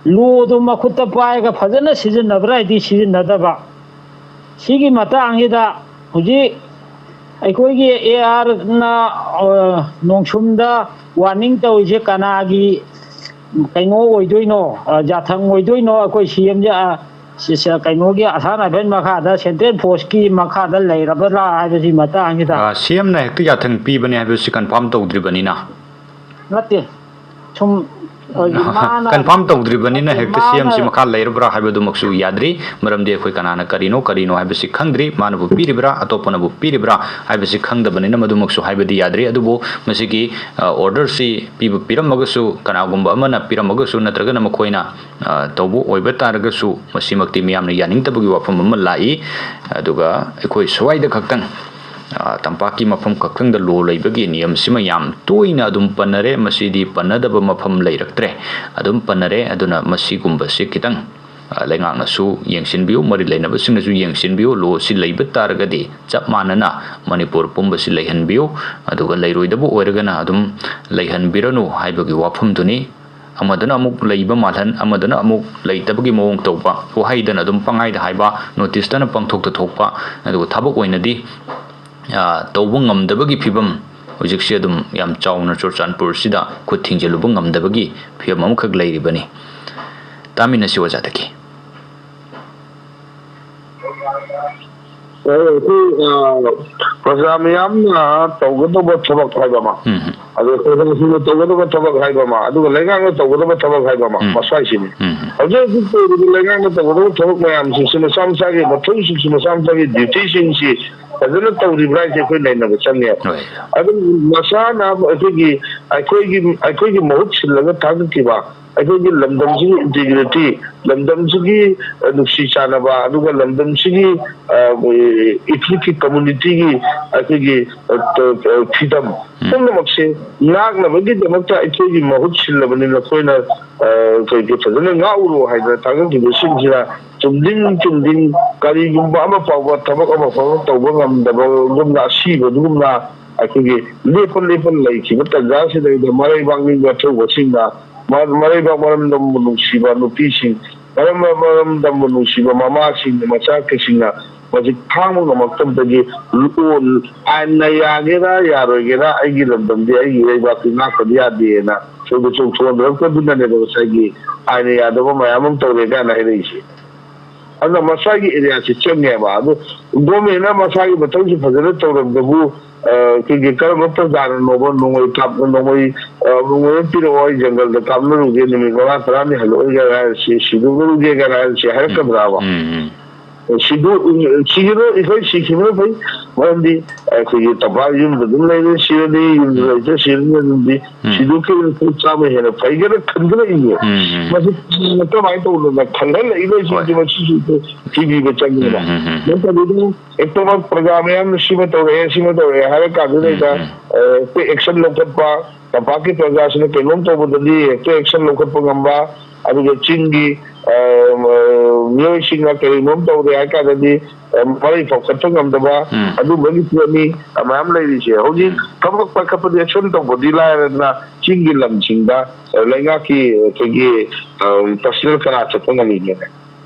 ꯂꯣꯗꯨ ꯃꯈꯨꯠꯇ ꯄꯥꯏꯔꯒ ꯐꯖꯅ ꯁꯤꯖꯤꯟꯅꯕ꯭ꯔꯥ ꯍꯥꯏꯗꯤ ꯁꯤꯖꯤꯟꯅꯗꯕ꯫ ꯁꯤꯒꯤ ꯃꯇꯥꯡꯁꯤꯗ ꯍꯧꯖꯤꯛ ꯑꯩꯈꯣꯏꯒꯤ ꯑꯦ ꯑꯥꯔꯅ ꯅꯣꯡꯁꯨꯝꯗ ꯋꯥꯔꯅꯤꯡ ꯇꯧꯔꯤꯁꯦ ꯀꯅꯥꯒꯤ ꯀꯩꯅꯣ ꯑꯣꯏꯗꯣꯏꯅꯣ? ꯌꯥꯊꯪ ꯑꯣꯏꯗꯣꯏꯅꯣ? ꯑꯩꯈꯣꯏ ꯁꯤ ꯑꯦꯝꯁꯦ ꯀꯩꯅꯣꯒꯤ ꯑꯁꯥꯝ ꯔꯥꯏꯐꯜ ꯃꯈꯥꯗ ꯁꯦꯟꯇ꯭ꯔꯦꯜ ꯐꯣꯔꯁꯀꯤ ꯃꯈꯥꯗ ꯂꯩꯔꯕ꯭ꯔꯥ ꯍꯥꯏꯕꯁꯤ ꯃꯇꯥꯡꯁꯤꯗ꯫ ꯁꯤ ꯑꯦꯝꯅ ꯍꯦꯛꯇ ꯌꯥꯊꯪ ꯄꯤꯕꯅꯦ ꯍꯥꯏꯕꯁꯤ ꯀꯟꯐꯥꯔꯝ ꯇꯧꯗ꯭ꯔꯤꯕꯅꯤꯅ꯫ ꯅꯠꯇꯦ, ꯁꯨꯝ ꯃꯥꯅ ꯀꯟꯐꯥꯔꯝ ꯇꯧꯗ꯭ꯔꯤꯕꯅꯤꯅ ꯍꯦꯛꯇ ꯁꯤ ꯑꯦꯝꯁꯤ ꯃꯥꯅ ꯃꯈꯥ ꯂꯩꯔꯕ꯭ꯔꯥ ꯍꯥꯏꯕꯗꯨꯃꯛꯁꯨ ꯌꯥꯗ꯭ꯔꯤ꯫ ꯃꯔꯝꯗꯤ ꯑꯩꯈꯣꯏ ꯀꯅꯥꯅ ꯀꯔꯤꯅꯣ ꯀꯔꯤꯅꯣ ꯍꯥꯏꯕꯁꯤ ꯈꯪꯗ꯭ꯔꯤ꯫ ꯃꯥꯅꯕꯨ ꯄꯤꯔꯤꯕ꯭ꯔꯥ, ꯑꯇꯣꯞꯄꯅꯕꯨ ꯄꯤꯔꯤꯕ꯭ꯔꯥ ꯍꯥꯏꯕꯁꯤ ꯈꯪꯗꯕꯅꯤꯅ ꯃꯗꯨꯃꯛꯁꯨ ꯍꯥꯏꯕꯗꯤ ꯌꯥꯗ꯭ꯔꯤ꯫ ꯑꯗꯨꯕꯨ ꯃꯁꯤꯒꯤ ꯑꯣꯔꯗꯔꯁꯤ ꯄꯤꯕ ꯄꯤꯔꯝꯃꯒꯁꯨ, ꯀꯅꯥꯒꯨꯝꯕ ꯑꯃꯅ ꯄꯤꯔꯝꯃꯒꯁꯨ, ꯅꯠꯇ꯭ꯔꯒꯅ ꯃꯈꯣꯏꯅ ꯇꯧꯕ ꯑꯣꯏꯕ ꯇꯥꯔꯒꯁꯨ, ꯃꯁꯤꯃꯛꯇꯤ ꯃꯤꯌꯥꯝꯅ ꯌꯥꯅꯤꯡꯗꯕꯒꯤ ꯋꯥꯐꯝ ꯑꯃ ꯂꯥꯛꯏ꯫ ꯑꯗꯨꯒ ꯑꯩꯈꯣꯏ ꯁ꯭ꯋꯥꯏꯗ ꯈꯛꯇꯪ ꯇꯝꯄꯥꯛꯀꯤ ꯃꯐꯝ ꯈꯛꯇꯪꯗ ꯂꯣ ꯂꯩꯕꯒꯤ ꯅꯤꯌꯝꯁꯤꯃ ꯌꯥꯝ ꯇꯣꯏꯅ ꯑꯗꯨꯝ ꯄꯟꯅꯔꯦ꯫ ꯃꯁꯤꯗꯤ ꯄꯟꯅꯗꯕ ꯃꯐꯝ ꯂꯩꯔꯛꯇ꯭ꯔꯦ, ꯑꯗꯨꯝ ꯄꯟꯅꯔꯦ꯫ ꯑꯗꯨꯅ ꯃꯁꯤꯒꯨꯝꯕꯁꯤ ꯈꯤꯇꯪ ꯂꯩꯉꯥꯛꯅꯁꯨ ꯌꯦꯡꯁꯤꯟꯕꯤꯌꯨ, ꯃꯔꯤ ꯂꯩꯅꯕꯁꯤꯡꯅꯁꯨ ꯌꯦꯡꯁꯤꯟꯕꯤꯌꯨ꯫ ꯂꯣꯁꯤ ꯂꯩꯕ ꯇꯥꯔꯒꯗꯤ ꯆꯞ ꯃꯥꯟꯅꯅ ꯃꯅꯤꯄꯨꯔ ꯄꯨꯝꯕꯁꯤ ꯂꯩꯍꯟꯕꯤꯌꯨ꯫ ꯑꯗꯨꯒ ꯂꯩꯔꯣꯏꯗꯕ ꯑꯣꯏꯔꯒꯅ ꯑꯗꯨꯝ ꯂꯩꯍꯟꯕꯤꯔꯅꯨ ꯍꯥꯏꯕꯒꯤ ꯋꯥꯐꯝꯗꯨꯅꯤ꯫ ꯑꯃꯗꯅ ꯑꯃꯨꯛ ꯂꯩꯕ ꯃꯥꯜꯍꯟ, ꯑꯃꯗꯅ ꯑꯃꯨꯛ ꯂꯩꯇꯕꯒꯤ ꯃꯑꯣꯡ ꯇꯧꯕ, ꯋꯥꯍꯩꯗꯅ ꯑꯗꯨꯝ ꯄꯪꯍꯥꯏꯗ ꯍꯥꯏꯕ, ꯅꯣꯇꯤꯁꯇꯅ ꯄꯪꯊꯣꯛꯇ ꯊꯣꯛꯄ, ꯑꯗꯨꯒ ꯊꯕꯛ ꯑꯣꯏꯅꯗꯤ ꯇꯧꯕ ꯉꯝꯗꯕꯒꯤ ꯐꯤꯕꯝ ꯍꯧꯖꯤꯛꯁꯦ ꯑꯗꯨꯝ ꯌꯥꯝ ꯆꯥꯎꯅ ꯆꯨꯔꯆꯥꯟꯄꯨꯔꯁꯤꯗ ꯈꯨꯠ ꯊꯤꯡꯖꯤꯜꯂꯨꯕ ꯉꯝꯗꯕꯒꯤ ꯐꯤꯕꯝ ꯑꯃꯈꯛ ꯂꯩꯔꯤꯕꯅꯤ꯫ ꯇꯥꯃꯤꯟꯅꯁꯤ ꯑꯣꯖꯥꯗꯒꯤ꯫ ꯑꯩꯈꯣꯏ ꯄ꯭ꯔꯖꯥ ꯃꯤꯌꯥꯝꯅ ꯇꯧꯒꯗꯧꯕ ꯊꯕꯛ ꯍꯥꯏꯕ ꯑꯃ, ꯎꯝ ꯑꯗꯨꯒ ꯄ꯭ꯔꯖꯥꯁꯤꯡꯅ ꯇꯧꯒꯗꯕ ꯊꯕꯛ ꯍꯥꯏꯕ ꯑꯃ, ꯑꯗꯨꯒ ꯂꯩꯉꯥꯛꯅ ꯇꯧꯒꯗꯕ ꯊꯕꯛ ꯍꯥꯏꯕ ꯑꯃ, ꯎꯝ꯫ ꯃꯁ꯭ꯋꯥꯏꯁꯤꯅꯤ꯫ ꯎꯝ ꯍꯧꯖꯤꯛ ꯍꯧꯖꯤꯛ ꯇꯧꯔꯤꯕ ꯂꯩꯉꯥꯛꯅ ꯇꯧꯒꯗꯕ ꯊꯕꯛ ꯃꯌꯥꯝꯁꯤꯡꯁꯤ ꯃꯁꯥ ꯃꯁꯥꯒꯤ ꯃꯊꯧꯁꯤꯡꯁꯤ ꯃꯁꯥ ꯃꯁꯥꯒꯤ ꯗ꯭ꯌꯨꯇꯤꯁꯤꯡꯁꯤ ꯐꯖꯅ ꯇꯧꯔꯤꯕ꯭ꯔꯥ ꯍꯥꯏꯁꯦ ꯑꯩꯈꯣꯏ ꯅꯩꯅꯕ ꯆꯪꯉꯦ꯫ ꯍꯣꯏ꯫ ꯑꯗꯨꯝ ꯃꯁꯥꯅ ꯑꯩꯈꯣꯏꯒꯤ ꯑꯩꯈꯣꯏꯒꯤ ꯑꯩꯈꯣꯏꯒꯤ ꯃꯍꯨꯠ ꯁꯤꯜꯂꯒ ꯊꯥꯒꯠꯈꯤꯕ ꯑꯩꯈꯣꯏꯒꯤ ꯂꯝꯗꯝꯁꯤꯒꯤ ꯏꯟꯇꯤꯒ꯭ꯔꯤꯇꯤ, ꯂꯝꯗꯝꯁꯤꯒꯤ ꯅꯨꯡꯁꯤ ꯆꯥꯟꯅꯕ, ꯑꯗꯨꯒ ꯂꯝꯗꯝꯁꯤꯒꯤ ꯏꯊꯅꯤꯛꯀꯤ ꯀꯝꯃꯨꯅꯤꯇꯤꯒꯤ ꯑꯩꯈꯣꯏꯒꯤ ꯐ꯭ꯔꯤꯗꯝ ꯄꯨꯝꯅꯃꯛꯁꯦ ꯉꯥꯛꯅꯕꯒꯤꯗꯃꯛꯇ ꯑꯩꯈꯣꯏꯒꯤ ꯃꯍꯨꯠ ꯁꯤꯜꯂꯕꯅꯤ, ꯅꯈꯣꯏꯅ ꯀꯩꯒꯤ ꯐꯖꯅ ꯉꯥꯛꯎꯔꯣ ꯍꯥꯏꯗꯅ ꯊꯥꯒꯠꯈꯤꯕꯁꯤꯡꯁꯤꯅ ꯆꯨꯝꯗꯤꯡ ꯆꯨꯝꯗꯤꯡ ꯀꯔꯤꯒꯨꯝꯕ ꯑꯃ ꯐꯥꯎꯕ ꯊꯕꯛ ꯑꯃ ꯐꯥꯎꯕ ꯇꯧꯕ ꯉꯝꯗꯕꯒꯨꯝꯅ, ꯑꯁꯤꯕꯗꯨꯒꯨꯝꯅ ꯑꯩꯈꯣꯏꯒꯤ ꯂꯦꯞꯄ ꯂꯦꯞꯄ ꯂꯩꯈꯤꯕ ꯇꯥꯟꯖꯥꯁꯤꯗꯩꯗ ꯃꯔꯩꯕꯥꯛ ꯅꯤꯡꯕ ꯑꯊꯧꯕꯁꯤꯡꯅ ꯃ-, ꯃꯔꯩꯕꯥꯛ ꯃꯔꯝꯗꯝꯕꯨ ꯅꯨꯡꯁꯤꯕ ꯅꯨꯄꯤꯁꯤꯡ, ꯃꯔꯝ ꯃꯔꯝꯗꯝꯕꯨ ꯅꯨꯡꯁꯤꯕ ꯃꯃꯥꯁꯤꯡ, ꯃꯆꯥꯈꯩꯁꯤꯡꯅ ꯃꯁꯤ ꯈꯥꯡꯕ ꯉꯝꯃꯛꯇꯕꯗꯒꯤ, ꯂꯣꯟ ꯑꯥꯏꯟꯅ ꯌꯥꯒꯦꯔꯥ ꯌꯥꯔꯣꯏꯒꯦꯔꯥ, ꯑꯩꯒꯤ ꯂꯝꯗꯝꯗꯤ, ꯑꯩꯒꯤ ꯂꯩꯕꯥꯛꯇꯤ ꯉꯥꯛꯇꯗꯤ ꯌꯥꯗꯦꯅ ꯁꯣꯝꯗ ꯆꯣꯡꯊꯣꯛꯍꯟꯗ꯭ꯔꯛꯄꯗꯨꯅꯅꯦꯕ ꯉꯁꯥꯏꯒꯤ ꯑꯥꯏꯟꯅ ꯌꯥꯗꯕ ꯃꯌꯥꯝ ꯑꯃ ꯇꯧꯔꯦ ꯀꯥꯏꯅ ꯍꯥꯏꯔꯛꯏꯁꯦ꯫ ꯑꯗꯨꯅ ꯃꯁꯥꯒꯤ ꯑꯦꯔꯤꯌꯥꯁꯤ ꯆꯪꯉꯦꯕ꯫ ꯑꯗꯨ ꯒꯣꯔꯃꯦꯟꯅ ꯃꯁꯥꯒꯤ ꯃꯊꯧꯁꯤ ꯐꯖꯅ ꯇꯧꯔꯕꯗꯕꯨ, ꯑ, ꯑꯩꯈꯣꯏꯒꯤ ꯀꯔꯝꯕ ꯄ꯭ꯔꯖꯥꯅꯅꯣꯕ ꯅꯣꯡꯃꯩ ꯀꯥꯞ-, ꯅꯣꯡꯃꯩ, ꯑ, ꯅꯣꯡꯃꯩ ꯑꯃ ꯄꯤꯔꯛꯑꯣ, ꯑꯩ ꯖꯪꯒꯜꯗ ꯀꯥꯞꯅꯔꯨꯒꯦ, ꯅꯨꯃꯤꯠ ꯃꯉꯥ ꯇꯔꯥꯅꯤ ꯍꯜꯂꯛꯑꯣꯏꯒꯦ ꯍꯥꯏꯔꯁꯤ, ꯁꯤꯗꯣꯛꯅꯔꯨꯒꯦ ꯀꯥꯏꯅ ꯍꯥꯏꯔꯁꯤ ꯍꯥꯏꯔꯛꯀꯗ꯭ꯔꯥꯕ? ꯎꯝ, ꯎꯝ꯫ ꯁꯤꯗꯣ-, ꯁꯤꯈꯤꯕꯅ, ꯑꯩꯈꯣꯏ ꯁꯤꯈꯤꯕꯅ ꯐꯩ꯫ ꯃꯔꯝꯗꯤ ꯑꯩꯈꯣꯏꯒꯤ ꯇꯝꯄꯥꯛ ꯌꯨꯝꯗ ꯑꯗꯨꯝ ꯂꯩꯔꯦ, ꯁꯤꯔꯅꯤ, ꯌꯨꯝꯗ ꯎꯝ꯫ ꯂꯩꯇ꯭ꯔꯦ, ꯁꯤꯔꯅꯤ, ꯑꯗꯨꯝꯗꯤ ꯎꯝ꯫ ꯁꯤꯗꯣꯛꯈꯤꯕꯅ ꯂꯨꯄꯥ ꯆꯥꯝꯃ ꯍꯦꯟꯅ ꯐꯩꯒꯅ ꯈꯟꯒꯠꯂꯛꯏꯅꯦ꯫ ꯎꯝ, ꯎꯝ꯫ ꯃꯁꯤ ꯀꯃꯥꯏꯅ ꯇꯧꯕꯅꯣ ꯈꯜꯍꯜꯂꯛꯏꯕꯁꯤꯡꯁꯤ ꯍꯣꯏ꯫ ꯃꯁꯤꯁꯨ ꯊꯤꯕꯤꯕ ꯆꯪꯉꯦꯕ꯫ ꯎꯝ, ꯎꯝ, ꯎꯝ꯫ ꯅꯠꯇꯕꯤꯗ ꯍꯦꯛꯇꯃꯛ ꯄ꯭ꯔꯖꯥ ꯃꯌꯥꯝꯅ ꯁꯤꯃ ꯇꯧꯔꯛꯑꯦ, ꯁꯤꯃ ꯇꯧꯔꯛꯑꯦ ꯍꯥꯏꯔ ꯀꯥꯟꯗꯨꯗ ꯎꯝ, ꯍꯦꯛꯇ, ꯎꯝ꯫ ꯑ, ꯍꯦꯛꯇ ꯑꯦꯛꯁꯟ ꯂꯧꯈꯠꯄ, ꯇꯝꯄꯥꯛꯀꯤ ꯄ꯭ꯔꯖꯥꯁꯤꯅ ꯀꯩꯅꯣꯝ ꯇꯧꯕꯗꯗꯤ ꯍꯦꯛꯇ ꯑꯦꯛꯁꯟ ꯂꯧꯈꯠꯄ ꯉꯝꯕ, ꯑꯗꯨꯒ ꯆꯤꯡꯒꯤ, ꯑ, ꯃ-, ꯃꯤꯑꯣꯏꯁꯤꯡꯅ ꯀꯔꯤꯅꯣꯝ ꯇꯧꯔꯦ ꯍꯥꯏ ꯀꯥꯟꯗꯗꯤ, ꯑ, ꯃꯔꯩ ꯐꯥꯎꯀꯠꯄ ꯉꯝꯗꯕ, ꯎꯝ꯫ ꯑꯗꯨꯝꯕꯒꯤ ꯄꯣꯠꯅꯤ, ꯑ, ꯃꯌꯥꯝ ꯂꯩꯔꯤꯁꯦ꯫ ꯍꯧꯖꯤꯛ ꯎꯝ꯫ ꯊꯕꯛ ꯄꯥꯏꯈꯠꯄꯗꯤ, ꯑꯦꯛꯁꯟ ꯇꯧꯕꯗꯤ ꯂꯥꯏꯔꯗꯅ, ꯆꯤꯡꯒꯤ ꯂꯝꯁꯤꯡꯗ, ꯑ, ꯂꯩꯉꯥꯛꯀꯤ ꯑꯩꯈꯣꯏꯒꯤ, ꯑ, ꯄꯔꯁꯅꯦꯜ ꯀꯅꯥ ꯆꯠꯄ ꯉꯝꯃꯤꯒꯦꯅꯦ?